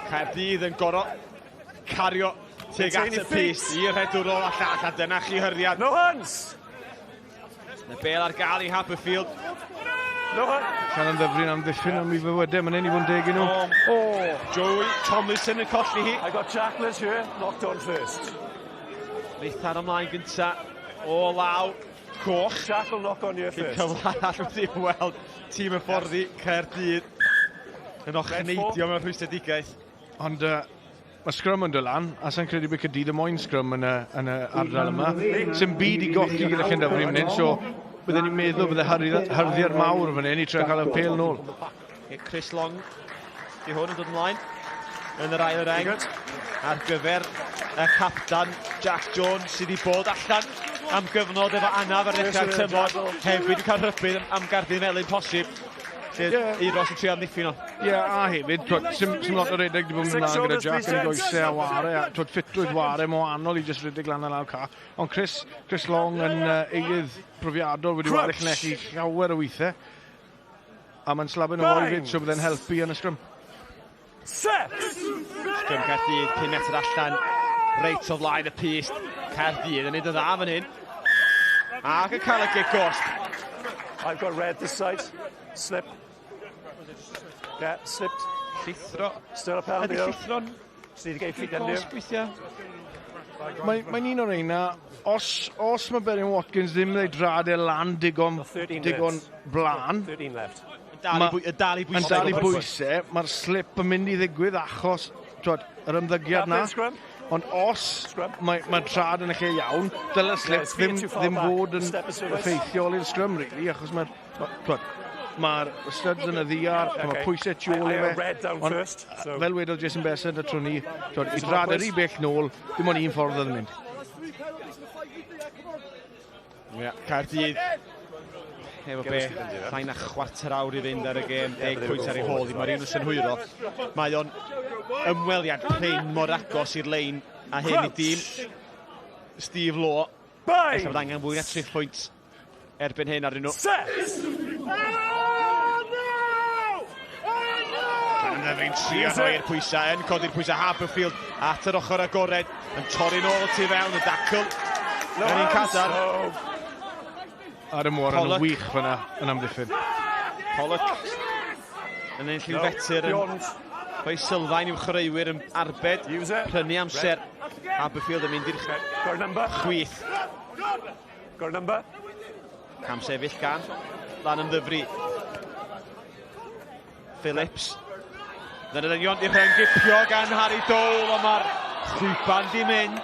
Caerdydd yn goro cario tuag at y pyst i'r rhedwr o'r llall, a dyna chi hyrddiad. No hands! Y bêl ar gael i Haberfield. No hands! Llanymddyfri'n amddiffyn am ei fywydau, mae'n un i fod yn deg i nhw. Oh. Joey Tomlinson yn colli hi. I got Jacklers here, knocked on first. Neithan ymlaen gynta o law coch. Jack will knock on here Cyn first. cyfle arall wedi weld tîm hyfforddi Caerdydd yn ochneidio mewn rhwystredigaeth. Ond mae scrum yn dod lan, a sa'n credu bod Caerdydd y moyn scrum yn y ardal yma. Sy'n byd i golli gyda Llanymddyfri fan hyn, so bydden ni'n meddwl bydde hyrddiad mawr fan hyn i trio cael y pêl nôl. Ie, Chris Long, di hwn yn dod ymlaen yn yr ail reng ar gyfer y captan Jack Jones sydd wedi bod allan am gyfnod efo anaf ar ddechrau'r tymor, hefyd wedi cael rhybudd am gardyn melyn posib lle Euros yn trio amddiffyn o. Ie, a hefyd, twod, sim lot o redeg wedi bod yn mynd mlaen gyda Jack yn ei goesau a ware, a twod, ffitrwydd ware, mae'n wahanol i just redeg lan a lawr ca. Ond Chris Long yn eilydd profiadol wedi ware Llanelli llawer o weithiau. A mae'n slabyn o hefyd, so bydde'n helpu yn y sgrym. Set! Sgrym Caerdydd, 5 metr allan, reit o flaen y pyst. Caerdydd yn neud yn dda fan hyn. Ac yn cael y gic gosb. I've got red this side. Slip. Yeah, slipped. Llithro. Still a penalty Ydy though. llithro'n Just need to get your feet under. gosb weithiau? Mae'n un o'r reina, os mae Berwyn Watkins ddim yn ei drad e lan digon blaen, 13 left. Yn dal i yn bwysau. dal i bwysau, mae'r slip yn mynd i ddigwydd achos twod, yr ymddygiad na. Ond os mae trad yn y lle iawn, dyle'r slip ddim fod yn effeithiol i'r sgrym, really, achos mae'r ma studs yn y ddiar, okay. Mae pwysau tu ôl i fe. Ond fel wedodd Jason Besant y tro ni, twod, i drad yr i bell nôl, dim ond un ffordd oedd yn mynd. Yeah, Caerdydd Hefo be, llai na chwarter awr i fynd ar y gêm, 10 pwynt ar ei hôl i, mae'r un synhwyro. Mae o'n ymweliad prin mor agos i'r lein a hyn i dîm Steve Law. Ella bod angen fwy na 3 pwynt erbyn hyn arnyn nhw. Llanymddyfri'n trio rhoi'r pwysau, yn codi'r pwysau. Harperfield at yr ochr agored, yn torri'n ôl tu fewn, y dacl yn un cadarn. Adam Warren yn wych fyna yn amddiffyn. Pollock yn ennill i'w fetr yn rhoi sylfaen i'w chwaraewyr yn arbed, prynu amser. Aberfield yn mynd i'r chwith. Got a number. Cam sefyll gan Lanymddyfri. Phillips. Dyna'r union i'r rhyng-gipio gan Harry Dole, ond mae'r chwiban di mynd.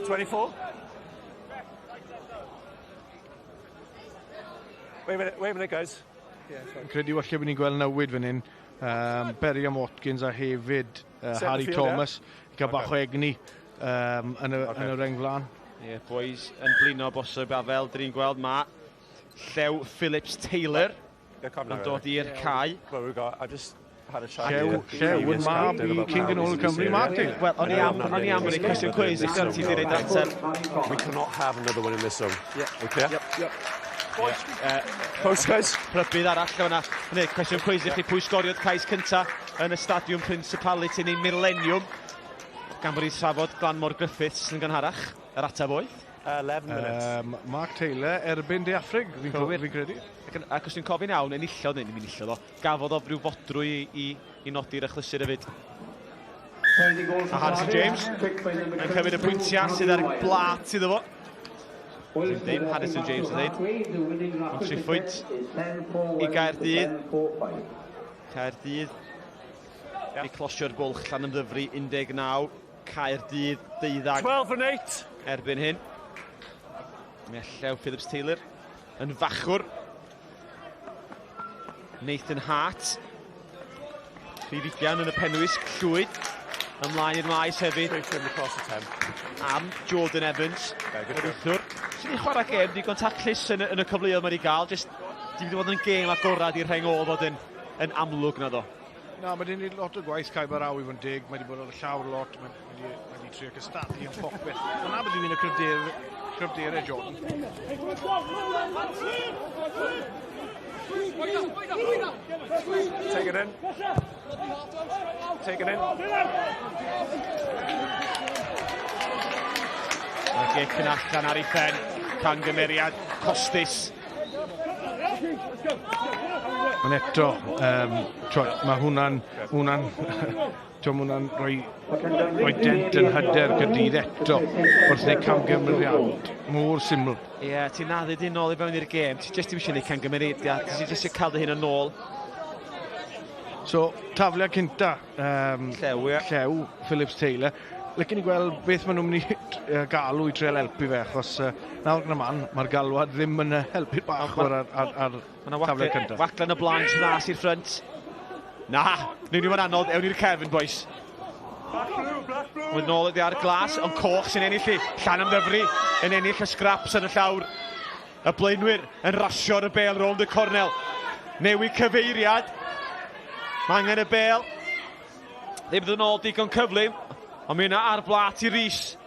24. Wait a minute, wait a minute, guys. Yn credu falle bod ni'n gweld newid fan hyn. Berriam Watkins a hefyd Harry Thomas i gael bach o egni yn y reng flaen. Ie, yeah, boys yn blino bosib, a fel dyn ni'n gweld mae Llew Phillips Taylor yn dod i'r cae. Llew, Llew yn mab i cyn ganol Cymru, Mark Taylor. Wel, o'n i am, o'n i am rhoi cwestiwn cwis i chdi, ti di roid ateb. We cannot have another one in this zone. Yeah. Okay? Yep, yep. Post, guys. Rhybudd arall fyna. Neu, cwestiwn cwis i chdi, pwy sgoriodd cais cynta yn y Stadiwm Principality neu Millennium? Gan bod ni'n trafod Glanmor Griffiths yn gynharach, yr ateb oedd? 11 minutes. Mark Taylor erbyn De Affrig, fi'n credu. Ac os dwi'n cofio'n iawn, enillodd, neu ddim enillodd o, gafodd o ryw fodrwy i nodi'r achlysur hefyd. A Harrison James yn cymryd y pwyntiau sydd ar y blat iddo fo. Dim Harrison James yn dweud. Ond 3 phwynt i Gaerdydd. Caerdydd i closio'r bwlch Llanymddyfri 19, Caerdydd 12. 12 and 8. Erbyn hyn. Mae Llew Phillips Taylor yn fachwr. Nathan Hart. Rhif 20 yn y penwisg, llwyd. Ymlaen i'r maes hefyd. Am Jordan Evans. Yr wythwr. Sy'n ei chwarae gêm digon taclus yn y cyfleoedd mae wedi gael. Just, di wedi bod yn gêm agorad i'r rheng ôl fod yn amlwg na ddo. Na, mae wedi gwneud lot o gwaith Cae Baraw i fod yn deg. Mae wedi bod ar y llawr lot. Mae wedi trio cystadlu yn popeth. Ond na beth yw un o cryfderau Jordan. Take it in. Take it in. Mae'r gic yn allan ar ei phen. Cangymeriad costus. Ond eto, mae hwnna'n rhoi dent yn hyder Caerdydd eto wrth wneud camgymeriad mor syml. Ie, yeah, ti'n naddu di nôl i fewn i'r gêm, ti jyst ddim eisiau gwneud camgymeriad, ti jyst eisiau cael dy hun yn ôl. So, tafliad cynta, Llew, ie. Llew, Phillips Taylor. Licen i gweld beth maen nhw'n mynd i galw i trial helpu fe, achos nawr gyda man, mae'r galwad ddim yn helpu'r bachwr ar tafliad cyntaf. Waclan y blaen sy'n as i'r ffrynt. Na, ni'n ni'n anodd, ewn i'r cefn, boys. Mae'n nôl iddi ar glas, ond coch sy'n ennill i. Llanymddyfri yn ennill y scraps yn y llawr. Y blaenwyr yn rasio'r y bêl rownd y cornel. Newid cyfeiriad. Mae angen y bêl. Ddim yn ôl digon cyflym. Ond mae yna ar blat i Rhys.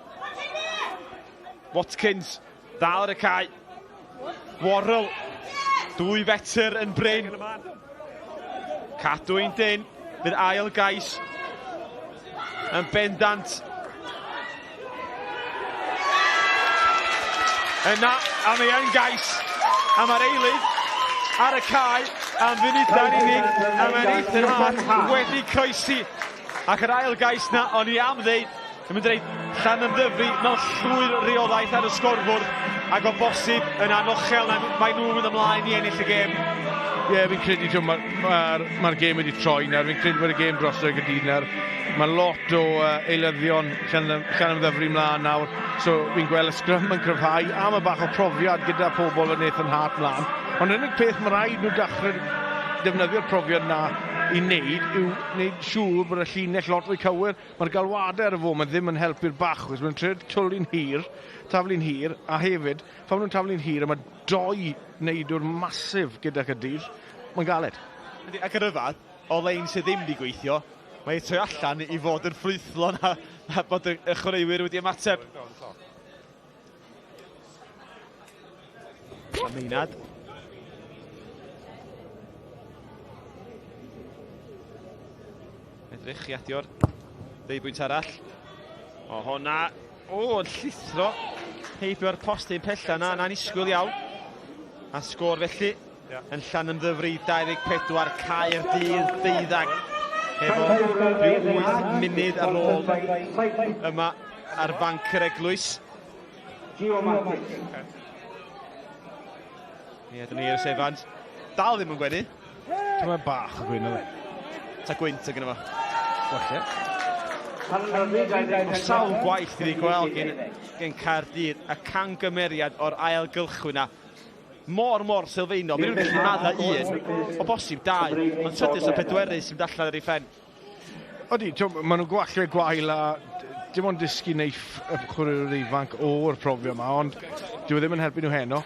Watkins, dal ar y cae. Worrell, 2 fetr yn brin. Cadw un dyn, fydd ail gais yn bendant. Yna, a mae yn gais. A mae'r eilydd ar y cae am funudau'n unig. A mae Nathan Hart wedi croesi. Ac yr ail gais na, o'n i am ddeud, yn mynd i ddeud Llanymddyfri mewn llwyr reolaeth ar y sgorfwrdd, ac o bosib yn anochel mae nhw'n mynd ymlaen i ennill y gêm. Ie, yeah, fi'n credu mae'r gêm wedi troi nawr, fi'n credu bod y gêm drosodd Caerdydd nawr. Mae lot o eilyddion Llanymddyfri mlaen nawr, so fi'n gweld y sgrym yn cryfhau, a mae bach o profiad gyda pobl yn Nathan Hart mlaen. Ond unig peth mae rhaid nhw dechrau defnyddio'r profiad na i wneud yw wneud siŵr bod y llinell lot fwy cywir. Mae'r galwadau ar y foment ddim yn helpu'r bachwys. Mae'n trio twlu'n hir, taflu'n hir, a hefyd, pan maen nhw'n taflu'n hir, a mae doi neidwr masif gyda Caerdydd, mae'n galed. Ac yn rhyfedd, o lein sydd ddim wedi gweithio, mae troi allan i fod yn ffrwythlon a, a bod y chwaraewyr wedi ymateb. A Meinad. Edrych i adio'r ddeubwynt arall. O honna, o, yn llithro heibio'r postyn pella na, na'n isgwyl iawn. A sgôr felly yn Llanymddyfri 24 Caerdydd 12 efo rhyw 8 munud ar ôl yma ar fanc yr eglwys. Ie, dyna ni Iris Evans. Dal ddim yn gwenu. Dyma bach o gwyn oedd e. Ta gwynt o gyda fo. Falle. O sawl gwaith i ni gweld gen, gen Caerdydd y cangymeriad o'r ail gylchwyn na. Mor, mor sylfaenol. Mae nhw'n gallu madda un, o bosib dau, ond trydydd o pedwerydd sy'n mynd allan ar ei phen. Odi, maen nhw'n gwallau gwael a dim ond dysgu neiff y chwaraewyr ifanc o'r profiad yma, ond dyw e ddim yn helpu nhw heno.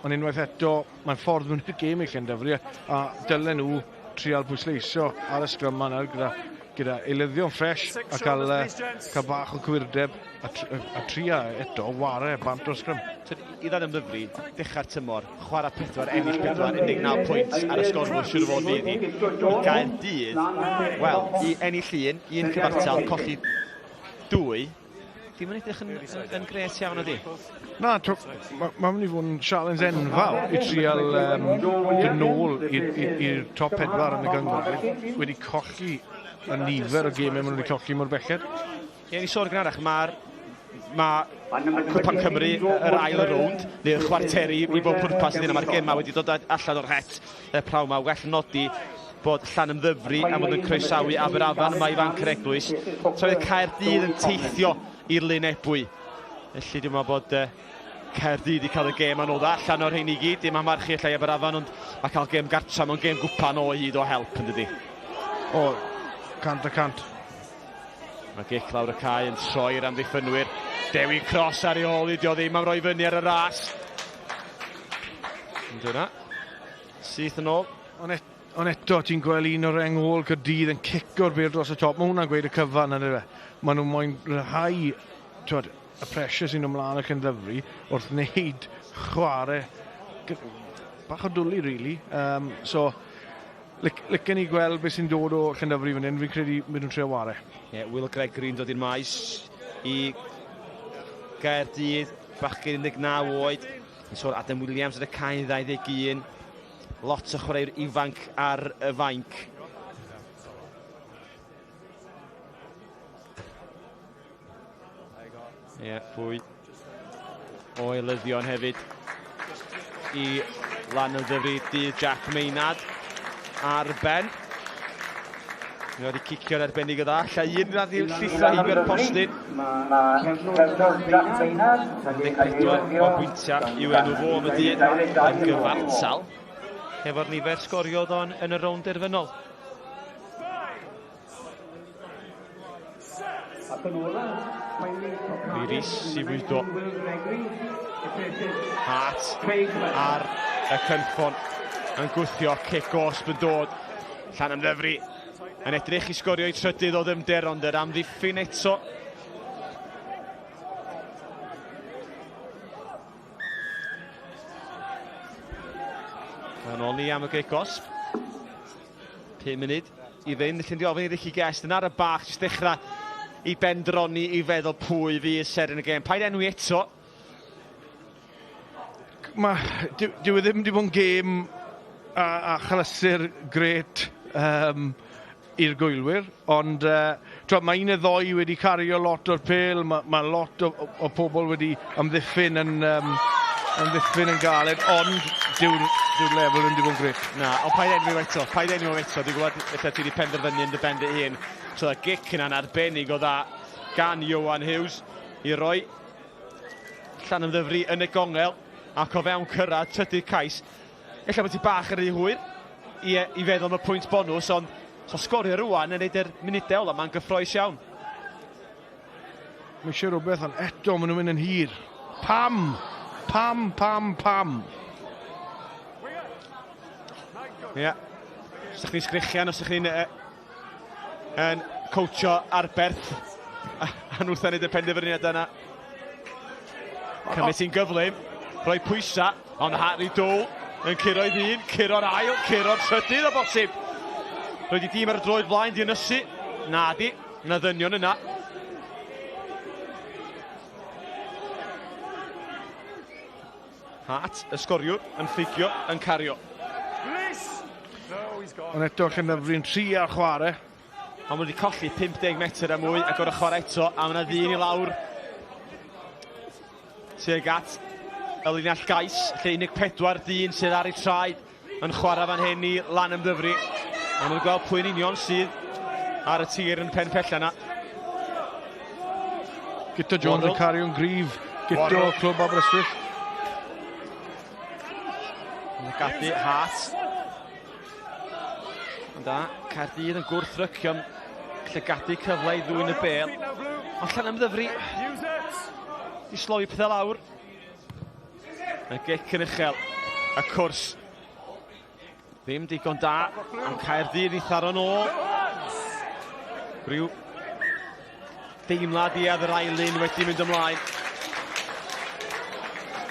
Ond unwaith eto, mae'n ffordd mewn i'r gêm i Llandyfri, a dylen nhw trial pwysleisio ar y sgrym yma nawr gyda, gyda eilyddion ffres a cael, cael bach o cywirdeb a, a tria eto ware bant o'r sgrym. I Lanymddyfri, dechrau'r tymor, chwarae 4, ennill 4, 19 pwynt ar y sgorfwrdd siŵr o fod fydd hi. I Gaerdydd, wel, i ennill un, un cyfartal, colli dwy, dim yn edrych yn, yn, yn gret iawn ydi? Na, mae'n mynd i fod yn challenge enfawr i trial dod nôl i'r top 4 yn y gynghrair. Wedi colli y nifer o gemau maen nhw wedi colli mor belled. Ie, ni sôn gynharach, mae'r ma Cwpan Cymru yr ail rownd, neu'r chwarteri i bob pwrpas ydyn nhw. Mae'r gemau wedi dod allan o'r het y prawn ma. Well nodi bod Llanymddyfri am fod yn croesawu Aberafan yma i Fanc yr Eglwys. Tra fydd Caerdydd yn teithio i'r Lyn Ebwy. Felly dwi'n meddwl bod Caerdydd wedi cael y gêm anodd allan o'r rhein i gyd. Dim amarchu allai Aberafan, ond mae cael gêm gartra mewn gêm gwpan o hyd o help yn dydi. O, 100%. Mae gic lawr y cae yn troi'r amddiffynwyr. Dewi Cross ar ei ôl i, dio ddim am roi fyny ar y ras. Yn dyna. Syth yn ôl. Ond et, on eto, ti'n gweld un o'r reng ôl Caerdydd yn cico'r bêl dros y top. Mae hwnna'n gweud y cyfan yn fe. Maen nhw moyn rhai, twod, y pressure sy'n ymlaen y Llanymddyfri wrth wneud chwarae bach o dwlu, really. So, licen i gweld beth sy'n dod o Llanymddyfri fan hyn. Fi'n credu maen nhw'n trio ware. Yeah, Will Gregory'n dod i'r maes i Gaerdydd, bachgen 19 oed. Yn sôn Adam Williams ar y cae 21. Lot o chwaraewyr ifanc ar y fainc. Ie, yeah, fwy o eilyddion hefyd i Lanymddyfri dydd Jack Maynard ar ben. Mae wedi cicio'n arbennig o dda. Alla un radd i'r llithro heibio'r postyn. 14 o bwyntiau i'w enw fo am y dydd yn gyfartal hefo'r nifer sgoriodd o'n yn y rownd derfynol. Lee Rees i fwydo. Hart ar y cynffon yn gwthio, cic osb yn dod. Llanymddyfri yn edrych i sgorio i trydydd o ddyfnder, ond yr amddiffyn eto. Yn ôl ni am y gic osb. 5 munud i fynd. Felly di ofyn i Ricky Guest yn ar y bach, jyst dechrau i bendroni i feddwl pwy fydd seren y gêm. Paid enwi eto. Dyw e ddim wedi bod yn gêm a chlysur gret i'r gwylwyr, ond mae un neu ddoi wedi cario lot o'r pêl, mae lot o pobl wedi amddiffyn yn galed, ond dyw'r lefel ddim wedi bod yn gret. Na, ond paid enwi eto, paid enwi eto, dwi'n gwybod lle ti wedi penderfynu yn dy ben dy hun. So y gic yna'n arbennig o dda gan Ioan Hughes i roi Llanymddyfri yn y gongel ac o fewn cyrraedd trydydd cais. Ella bod ti bach yn rhy hwyr. i feddwl am y pwynt bonws, ond so sgorio rwan yn neud yr munudau ola, mae'n gyffroes iawn. Mae eisiau rhywbeth, ond eto maen nhw'n mynd yn hir. Pam? Pam, pam, pam? Ie. Yeah. Os ydych chi'n sgrichian, os ydych chi'n yn coachio Arberth, a nhw'n wneud y penderfyniad yna. Cymru sy'n gyflym, rhoi pwysa, ond Harry Dole yn curo'i ddyn, curo'r ail, curo'r trydydd o bosib. Roedd i dîm ar y droed flaen di ynysu. Na di, na ddynion yna. Hart, y sgoriwr, yn ffugio, yn cario. Ond eto Llandyfri'n tri ar chwarae. Ond wedi colli 50 metr a mwy a gorau chwarae eto, a mae yna ddyn i lawr tuag at y linell gais, lle 14 dyn sydd ar ei traed yn chwarae fan hyn i Lanymddyfri. Ond nhw'n gweld pwy'n union sydd ar y tir yn pen pella yna. Guto Jones yn cario'n gryf. Guto Clwb Aberystwyth. Gadu Hart. Ond da, Caerdydd yn gwrthrycio llygadu cyfle i ddwyn y bel. Ond Llanymddyfri di sloi pethau lawr. Y gic yn uchel. Y cwrs ddim digon da. Ond Caerdydd i tharo nôl. Rhyw deimlad i ar yr ail un wedi mynd ymlaen.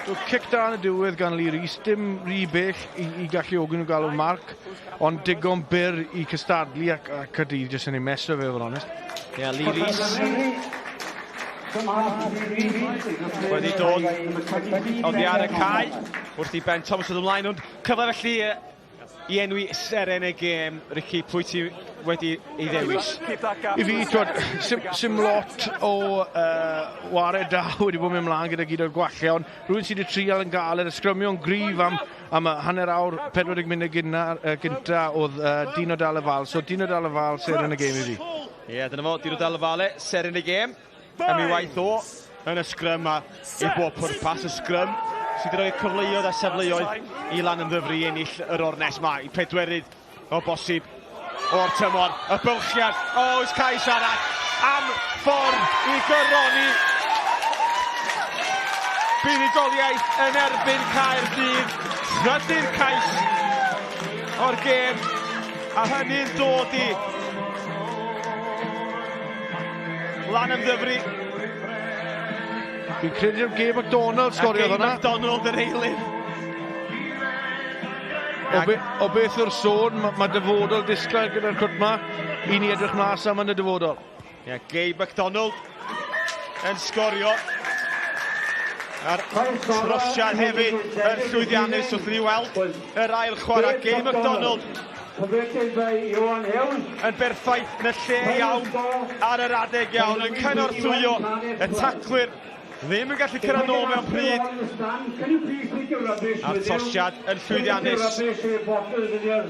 So, cic da yn y diwedd gan Lee Rees, dim rhy bell i galluogi nhw gael o marc, ond digon byr i cystadlu ac Caerdydd jyst yn ei meso fe, fod onest. Ie, yeah, Lee Rees wedi dod oddi ar y cae wrth i Ben Thomas ddod ymlaen, ond cyfle felly i enwi seren y gêm. Ricky, pwy ti wedi ei ddewis? I fi, twod, sim lot o ware da wedi bod mynd mlaen gyda gyd o'r gwallau, ond rhywun sydd wedi trial yn galed, y sgrymio'n gryf am y hanner awr 40 munud gynta oedd Dino Dalla So Dino Dalla seren y gêm i fi. Ie, yeah, dyna fo, Dino Dalla seren y gêm. Am ei waith o yn y sgrym a i bob pwrpas y sgrym sydd wedi rhoi cyfleoedd a safleoedd i Lanymddyfri ennill yr ornest ma i pedwerydd o bosib o'r tymor. Y bylchiad, oes cais arall am ffordd i gyroni. Buddugoliaeth yn erbyn Caerdydd. Trydydd cais o'r gêm a hynny'n dod i Lanymddyfri. Fi'n credu am Gabe MacDonald sgoriodd hwnna. Gabe MacDonald yr eilydd. O beth yw'r sôn, mae dyfodol disglair gyda'r cwrt ma. I ni edrych mas am yn y dyfodol. Ie, yeah, Gabe MacDonald yn sgorio. A'r trosiad hefyd yn llwyddiannus wrth i ni weld yr ail chwarae. Gabe MacDonald yn berffaith yn y lle iawn ar yr adeg iawn, yn cynorthwyo y taclwyr ddim yn gallu cyrraedd nôl mewn pryd. A'r tosiad yn llwyddiannus.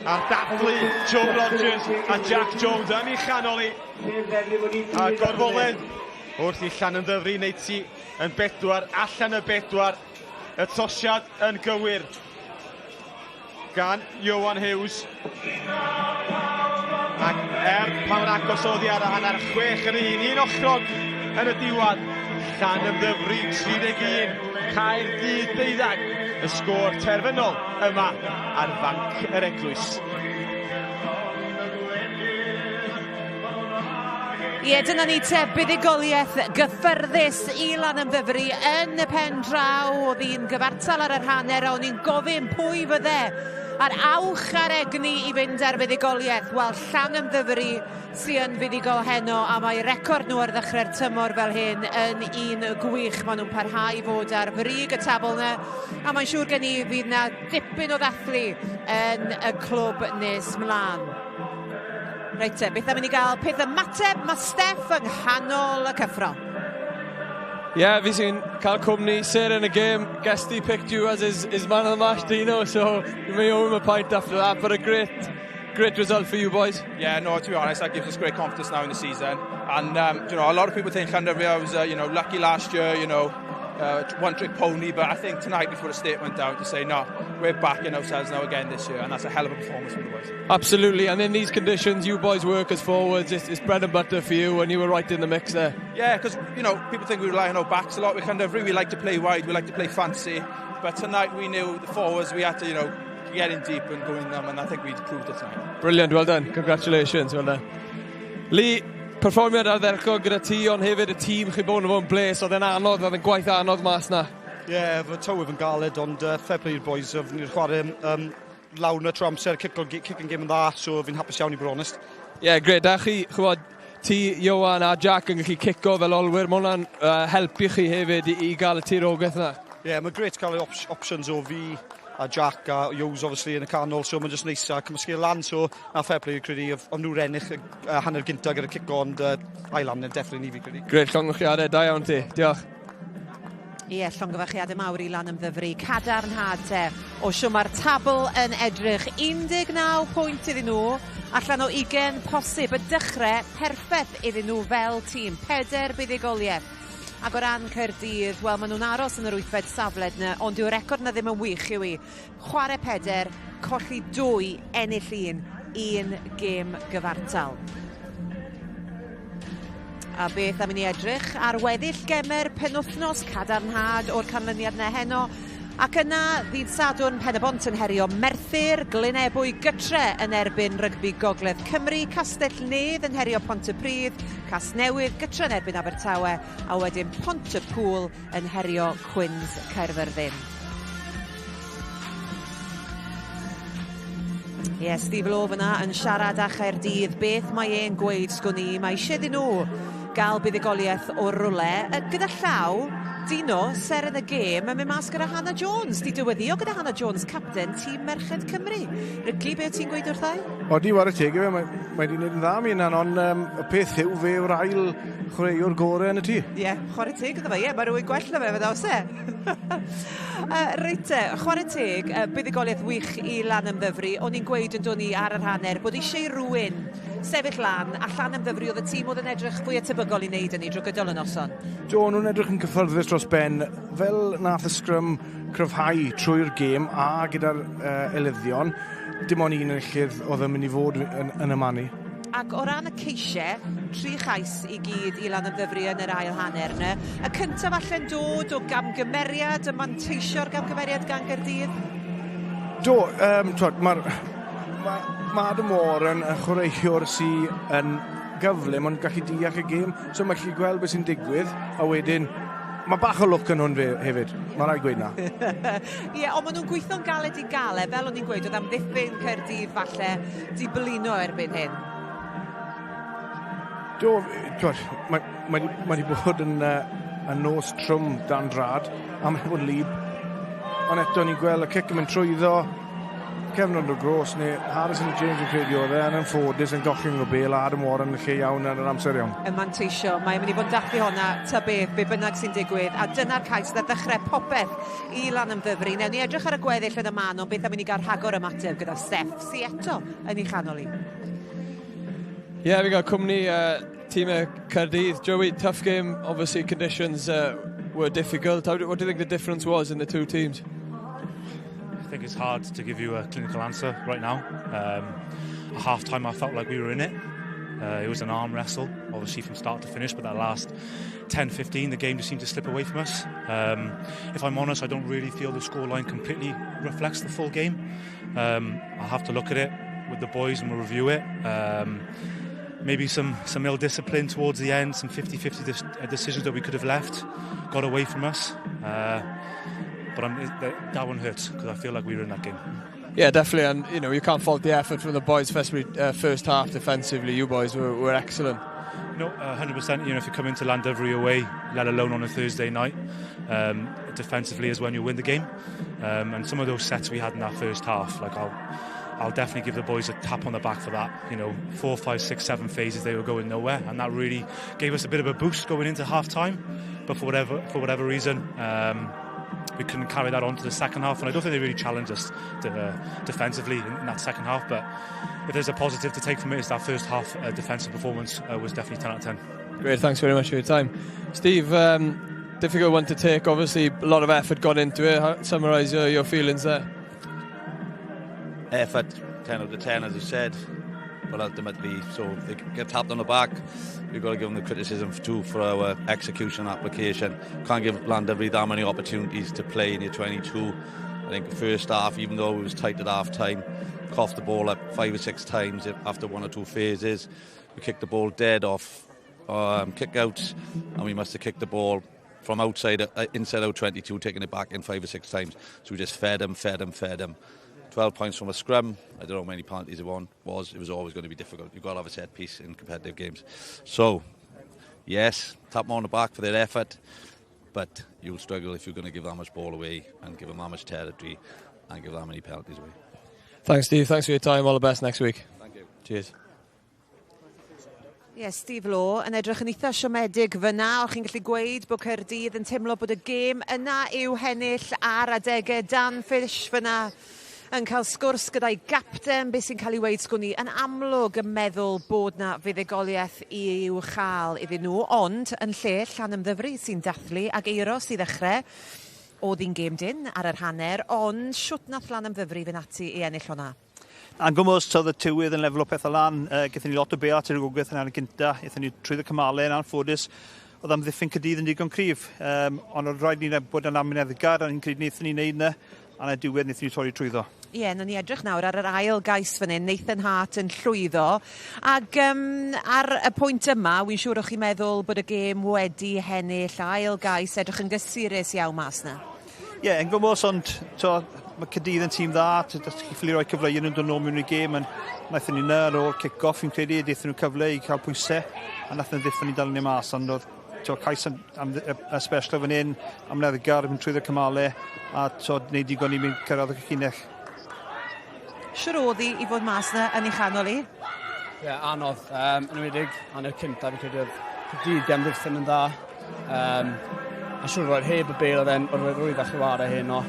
A'r dadlu Joe Rogers a Jack Jones yn ei chanol i. A gorfoledd wrth i Llanymddyfri wneud ti yn bedwar, allan y bedwar. Y tosiad yn gywir gan Ioan Hughes. Ac pa mor agos oedd hi ar y hanner 6-1, un ochrog yn y diwedd. Llanymddyfri 31, Caerdydd 12, y sgôr terfynol yma ar fanc yr Eglwys. Ie, dyna ni te, buddugoliaeth gyffyrddus i Lanymddyfri yn y pen draw. Oedd hi'n gyfartal ar yr hanner, a o'n i'n gofyn pwy fydde a'r awch a'r egni i fynd ar fuddugoliaeth. Wel, Llanymddyfri sy'n fuddugol heno, a mae record nhw ar ddechrau'r tymor fel hyn yn un gwych. Maen nhw'n parhau i fod ar frig y tabl yna, a mae'n siŵr gen i fydd na dipyn o ddathlu yn y clwb nes mlaen. Reit te, beth am i ni gael peth ymateb? Mae Steff yng nghanol y cyffro. Yeah, fi sy'n cael cwmni seren y gêm. Guesty picked you as his man of the match, Dino, so you may owe him a pint after that, but a great result for you boys. Yeah, no, to be honest, that gives us great confidence now in the season. And, you know, a lot of people think Llandovery was, you know, lucky last year, you know, One-trick pony, but I think tonight we put a statement down to say, no, we're backing ourselves now again this year, and that's a hell of a performance from the boys. Absolutely, and in these conditions, you boys work as forwards. It's bread and butter for you, and you were right in the mix there. Yeah, because, you know, people think we rely on our backs a lot. We kind of really like to play wide, we like to play fancy, but tonight we knew the forwards, we had to, you know, get in deep and go in them, and I think we proved it tonight. Brilliant, well done. Congratulations, well done. Lee, perfformiad ardderchog gyda ti, ond hefyd y tîm chi bod yn fod yn bles, oedd e'n anodd, oedd e'n gwaith anodd mas na. Ie, yeah, fy tywydd yn galed, ond fair play i'r boys, oedd ni'n chwarae lawr na trwy amser, kicking game yn dda, so fi'n hapus iawn i bod honest. Ie, yeah, gret. A chi, chwbod, ti, Johan a Jack yn gallu cico fel olwyr, mae hwnna'n helpu chi hefyd i gael y tirogaeth yna. Ie, yeah, mae'n gret cael y op options o fi a Jack a Hughes obviously yn y canol, so mae'n just neis a cymysgu lan, so na fair play credu, oedd nhw'r ennill hanner gynta gyda cico, ond ail hanner definitely ni fi credu. Gret, llongyfarchiadau, da iawn ti, diolch. Ie, llongyfarchiadau mawr i Lanymddyfri. Cadarnhad te o siwm mae'r tabl yn edrych. 19 pwynt iddyn nhw, allan o 20 posib. Y dechrau perffaith iddyn nhw fel tîm. Peder buddugoliaeth. Ac o ran Caerdydd, wel, maen nhw'n aros yn yr wythfed safle yna, ond dyw'r record na ddim yn wych yw i. Chwarae peder, colli dwy, ennill un, un gêm gyfartal. A beth am i ni edrych ar weddill gemer penwthnos, cadarnhad o'r canlyniad na heno. Ac yna, ddydd Sadwrn, Pen-y-bont yn herio Merthyr, Glyn Ebwy gytre yn erbyn Rygbi Gogledd Cymru, Castell Nedd yn herio Pontypridd, Casnewydd gytre yn erbyn Abertawe, a wedyn Pontypŵl yn herio Cwins Caerfyrddin. Ie, yes, Steve Law fyna yn siarad â Chaerdydd. Beth mae e'n gweud, sgwn i? Mae eisiau iddyn nhw gael buddugoliaeth o rwle. Gyda llaw, Dino, seren y gêm, yn mynd mas gyda Hannah Jones. Di dyweddio gyda Hannah Jones, capten tîm Merched Cymru. Rygli, be o ti'n gweud wrthai? Odi, whare teg i fe, mae di wneud yn dda mi yna, ond y peth yw fe yw'r ail chwaraewr gorau yn y tŷ. Ie, yeah, chwarae teg iddo fe, ie, mae rhywun gwell na fe, fe oes e? Reit te, chwarae teg, buddugoliaeth wych i Lanymddyfri. O'n i'n gweud yn dod ni ar yr hanner bod eisiau rhywun sefyll lan, a Llanymddyfri oedd y tîm oedd yn edrych fwy tebygol i wneud hynny drwy gydol y noson. Do, nhw'n edrych yn cyffyrddus dros ben, fel nath y sgrym cryfhau trwy'r gêm a gyda'r eilyddion, dim ond un enillydd oedd yn mynd i fod yn y manu. Ac o ran y ceisiau, tri chais i gyd i Lanymddyfri yn yr ail hanner yna. Y cyntaf allan dod o gamgymeriad, y manteisio'r gamgymeriad gan Gaerdydd? Do, twod, ma Adam Warren yn chwaraewr sy'n yn gyflym, ond gallu deall y gêm, so mae'n gallu gweld beth sy'n digwydd, a wedyn mae bach o lwc yn hwn fe hefyd, mae rhaid gweud na. Ie, ond maen nhw'n gweithio'n galed i gael e, fel o'n i'n gweud, oedd amddiffyn Caerdydd falle di blino erbyn hyn. Do, twod, mae di bod yn nos trwm dan drad, a mae wedi bod yn lib. Ond eto ni'n gweld y cic yn mynd trwyddo, cefnod o'r gros, neu Harrison James yn credu oedd e, yn anffodus yn gollwng o bel, a Adam Warren yn lle iawn ar yr amser iawn. Y manteisio, mae'n mynd i fod yn dathlu honna, ta beth, be bynnag sy'n digwydd, a dyna'r cais na ddechrau popeth i Lanymddyfri. Newn ni edrych ar y gweddill yn y man, ond beth am i ni gael rhagor ymateb gyda Steff, sy eto yn ei chanol i. Yeah, we got cwmni tîm Caerdydd. Joey, tough game. Obviously, conditions were difficult. What do you think the difference was in the two teams? I think it's hard to give you a clinical answer right now. At half time, I felt like we were in it. It was an arm wrestle, obviously from start to finish, but that last 10-15, the game just seemed to slip away from us. If I'm honest, I don't really feel the scoreline completely reflects the full game. I'll have to look at it with the boys and we'll review it. Maybe some ill discipline towards the end, some 50-50 decisions that we could have left, got away from us. But that one hurts because I feel like we were in that game. Yeah, definitely, and you know you can't fault the effort from the boys, especially first half defensively. You boys were excellent. No, 100%. You know, if you come into Llandovery away, let alone on a Thursday night, defensively is when you win the game. And some of those sets we had in that first half, like I'll definitely give the boys a tap on the back for that. You know, 4, 5, 6, 7 phases, they were going nowhere, and that really gave us a bit of a boost going into half time. But for whatever reason, we couldn't carry that on to the second half, and I don't think they really challenged us defensively in that second half. But if there's a positive to take from it, it's that first half defensive performance was definitely 10 out of 10. Great, thanks very much for your time. Steve, Difficult one to take, obviously a lot of effort gone into it. How, summarise your feelings there. Effort, 10 out of 10, as you said, but ultimately, so they get tapped on the back. We've got to give them the criticism too for our execution application. Can't give Llandovery that many opportunities to play in your 22. I think the first half, even though it was tight at half time, coughed the ball up 5 or 6 times after 1 or 2 phases. We kicked the ball dead off kick outs, and we must have kicked the ball from outside, inside out 22, taking it back in 5 or 6 times. So we just fed them, fed them, fed them. 12 points from a scrum. I don't know how many penalties it was. It was always going to be difficult. You've got to have a set piece in competitive games. So, yes, tap them on the back for their effort, but you'll struggle if you're going to give that much ball away and give them that much territory and give that many penalties away. Thanks, Steve. Thanks for your time. All the best next week. Thank you. Cheers. Yes, Steve Law yn edrych yn eitha siomedig fyna. O'ch chi'n gallu gweud bod Caerdydd yn teimlo bod y gêm yna i'w hennill ar adegau. Dan Fish fyna yn cael sgwrs gyda'i gapten, beth sy'n cael ei weud sgwn i, yn amlwg yn meddwl bod na fuddugoliaeth i'w chael iddyn nhw, ond yn lle Llanymddyfri sy'n dathlu ag Euros i ddechrau, oedd hi'n gêm dyn ar yr hanner, ond shwt nath Llanymddyfri fynd ati i ennill hwnna? Yn gwmws, oedd y tywydd yn lefel o pethau lan. Gaethon ni lot o bêl at yr gogledd yn hanner gynta. Aethon ni trwy y cymalau yn anffodus. Oedd amddiffyn Caerdydd yn digon cryf. Ond oedd rhaid ni bod yn amyneddgar, a ni'n credu wnaethon ni wneud yna, a yn y diwedd wnaethon ni torri trwyddo. Ie, yeah, nawn ni edrych nawr ar yr ail gais fan hyn, Nathan Hart yn llwyddo. Ac ar y pwynt yma, wy'n siŵr o'ch chi'n meddwl bod y gêm wedi hennill, ail gais, edrych yn gysurus iawn mas na. Ie, yeah, yn gwmws, ond to, mae Caerdydd yn tîm dda, ti'n ffili rhoi cyfle iddyn nhw'n dod nôl mewn i'r gêm, ond wnaethon ni yna ar ôl kick-off, fi'n credu, daethon nhw cyfle i cael pwysau, a nathon nhw ddiffyn ni dal ni mas, ond oedd to, cais am special fan hyn, amyneddgar, mynd trwy'r cymalau, a to, wneud digon i mynd cyrraedd y llinell. Siwr oedd hi i fod mas na yn ei chanol i? Ie, yeah, anodd. Yn enwedig, hanner cynta, fi'n credu oedd Caerdydd di amddiffyn yn dda. A siwr roedd heb y bêl oedd e'n rwyddach i ware heno.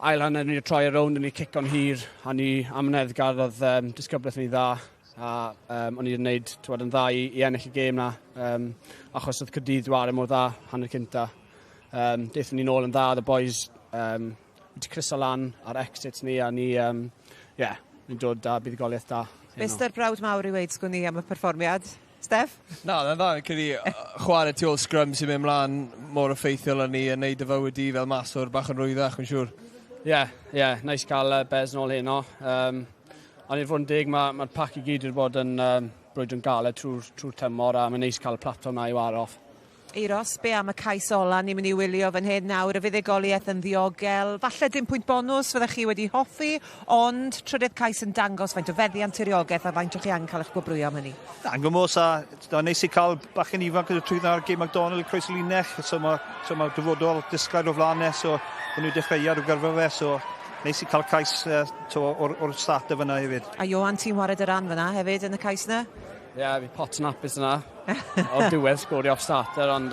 Ail hanner ni wedi troi ar rownd, ni cico'n hir, a ni amyneddgar oedd disgyblaeth ni dda. A o'n i wedi gwneud twad, yn dda i ennill y gêm na, achos oedd Caerdydd wedi ware mor dda hanner cynta. Daethon ni nôl yn dda, the boys wedi cryso lan ar exits ni, a ni, yeah, ni'n dod da buddugoliaeth da. Beth ydy'r brawd mawr i weud sgwn i am y perfformiad? Steph? Na, na dda, fi'n credu chwarae tu ôl scrum sy'n mynd mlaen mor effeithiol â ni yn neud y fywyd i fel maswr bach yn rwyddach, fi'n siŵr. Ie, yeah, nice cael Bez nôl heno. Ond i fod yn deg, mae'r ma pac i gyd wedi bod yn brwydro'n galed trwy'r tymor, a mae'n neis cael y platfform na i ware off. Euros, be am y cais ola ni'n mynd i wylio fan hyn nawr, y fuddugoliaeth yn ddiogel. Falle dim pwynt bonws fyddech chi wedi hoffi, ond trydydd cais yn dangos faint o feddiant tiriogaeth a faint o chi angen cael eich gwobrwyo am hynny. Yn gwmws, a neis i cael bachgen ifanc yn trwyddo ar Gay McDonald i croesi linell, so mae dyfodol disglair o flaen e, so hwn yw dechreuad o gyrfa fe, so neis i cael cais o'r starter fyna hefyd. A Ioan, ti'n wared y ran fyna hefyd yn y cais yna? Ie, yeah, fi pot yn hapus yna. O'r diwedd sgorio off starter, ond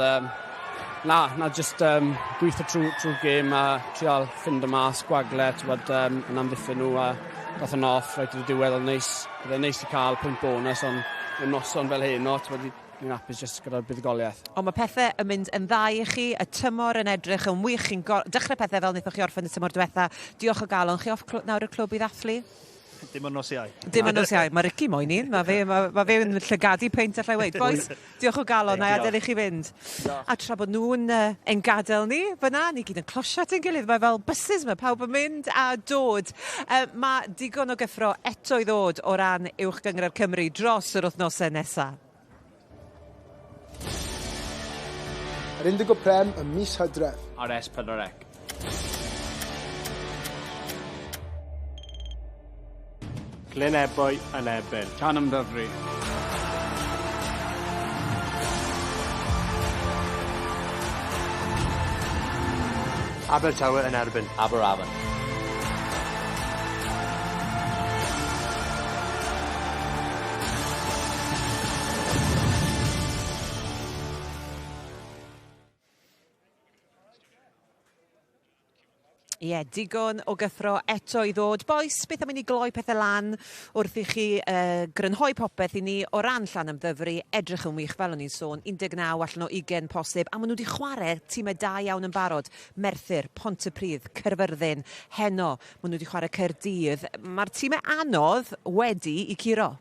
na, just gweithio trwy'r gêm a trial ffindo mas gwagle, ti'n bod, yn amddiffyn nhw a dath yn off right i'r diwedd, ond neis, bydd neis i cael pwynt bonus, ond mewn noson fel heno, ti'n bod, ni'n hapus just gyda'r buddugoliaeth. Ond mae pethau yn mynd yn dda i chi, y tymor yn edrych yn wych, chi'n dechrau pethau fel wnaethoch chi orffen y tymor diwetha. Diolch o galon, chi off nawr y clwb i ddathlu? Dim yn nos Iau. Dim yn nos Iau. Mae Ricky moyn un. Mae fe yn llygadu peint allai weud. Boys, diolch o galon. Na i adael i chi fynd. A tra bod nhw'n ein gadael ni fyna, ni gyd yn closio at ein gilydd. Mae fel buses mae pawb yn mynd a dod. Mae digon o gyffro eto i ddod o ran Uwch Gynghrair Cymru dros yr wythnosau nesaf. Yr Indigo Prem ym mis Hydref. Ar S4C. Glyn Ebwy yn erbyn. Llanymddyfri. Abertawe yn erbyn. Aberafan. Ie, yeah, digon o gyffro eto i ddod. Bois, beth am i ni gloi pethau lan wrth i chi grynhoi popeth i ni o ran Llanymddyfri, edrych yn wych, fel o'n i'n sôn, 19 allan o 20 posib, a maen nhw wedi chwarae tîmau da iawn yn barod. Merthyr, Pontypridd, Caerfyrddin, heno, maen nhw wedi chwarae Caerdydd. Mae'r tîmau anodd wedi i curo.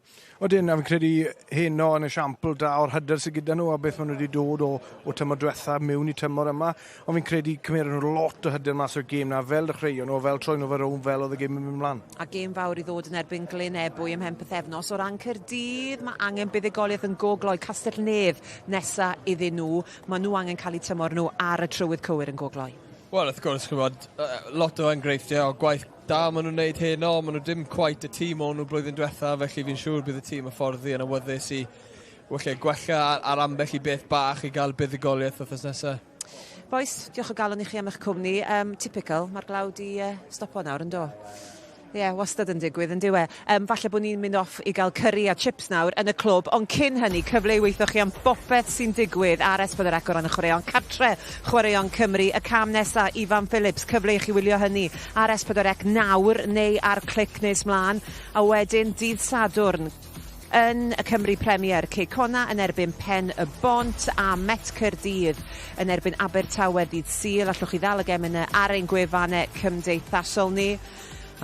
Odyn, a fi'n credu heno yn esiampl da o'r hyder sydd gyda nhw a beth maen nhw wedi dod o tymor diwetha mewn i tymor yma. Ond fi'n credu cymeron nhw lot o hyder mas o'r gêm na, fel dechreuon nhw, fel troi nhw fe rownd, fel oedd y gêm yn mynd mlaen. A gêm fawr i ddod yn erbyn Glyn Ebwy ymhen pythefnos. O ran Caerdydd, mae angen buddugoliaeth yn go gloi Castell Nedd nesa iddyn nhw. Mae nhw angen cael eu tymor nhw ar y trywydd cywir yn go gloi. Wel, wrth gwrs, ch'mod, lot o enghreifftiau o gwaith da maen nhw'n wneud heno, maen nhw dim quite y tîm o'n nhw blwyddyn diwetha, felly fi'n siŵr bydd y tîm hyfforddi yn awyddus i felly, gwella ar ambell i beth bach i gael buddugoliaeth wythnos nesaf. Bois, diolch o galon i chi am eich cwmni. Typical, mae'r glaw di stopo nawr, yn do? Ie, yeah, wastad yn digwydd, yn dyw e. Falle bod ni'n mynd off i gael curry a chips nawr yn y clwb, ond cyn hynny, cyfle i weithio chi am bopeth sy'n digwydd ar S4C o ran y chwaraeon cartre, Chwaraeon Cymru, y cam nesa, Ifan Phillips, cyfle i chi wylio hynny ar S4C nawr neu ar Clic nes mlaen, a wedyn dydd Sadwrn yn y Cymru Premier, Cei Connah yn erbyn Pen y Bont a Met Caerdydd yn erbyn Abertawe ddydd Sul. Allwch chi ddal y gemau ar ein gwefannau cymdeithasol ni.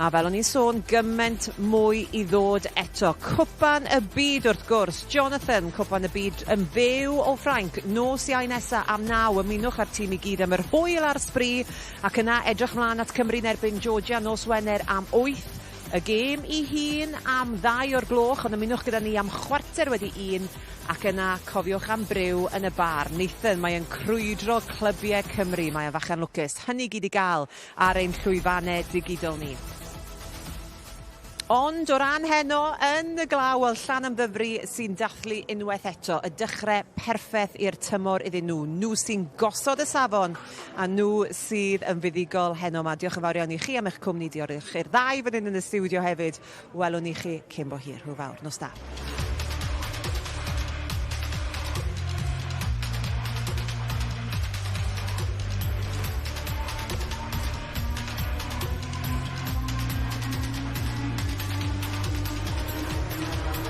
A fel o'n i'n sôn, gymaint mwy i ddod eto. Cwpan y Byd wrth gwrs. Jonathan, Cwpan y Byd yn fyw o Ffrainc. Nos Iau nesa am 9. Ymunwch â'r tîm i gyd am yr hwyl a'r sbri. Ac yna edrych mlaen at Cymru yn erbyn Georgia nos Wener am 8. Y gêm i hun am 2 o'r gloch, ond ymunwch gyda ni am 1:15, ac yna cofiwch am Briw yn y bar. Nathan, mae yn crwydro clybiau Cymru, mae o'n fachan lwcus. Hynny gyd i gael ar ein llwyfannau digidol ni. Ond o ran heno, yn y glaw, wel, Llanymddyfri sy'n dathlu unwaith eto, y dechrau perffaith i'r tymor iddyn nhw. Nhw sy'n gosod y safon a nhw sydd yn fuddugol heno yma. Diolch yn fawr iawn i chi am eich cwmni, diolch i'r ddau fan hyn yn y stiwdio hefyd. Welwn ni chi cyn bo hir. Hwyl fawr. Nos da.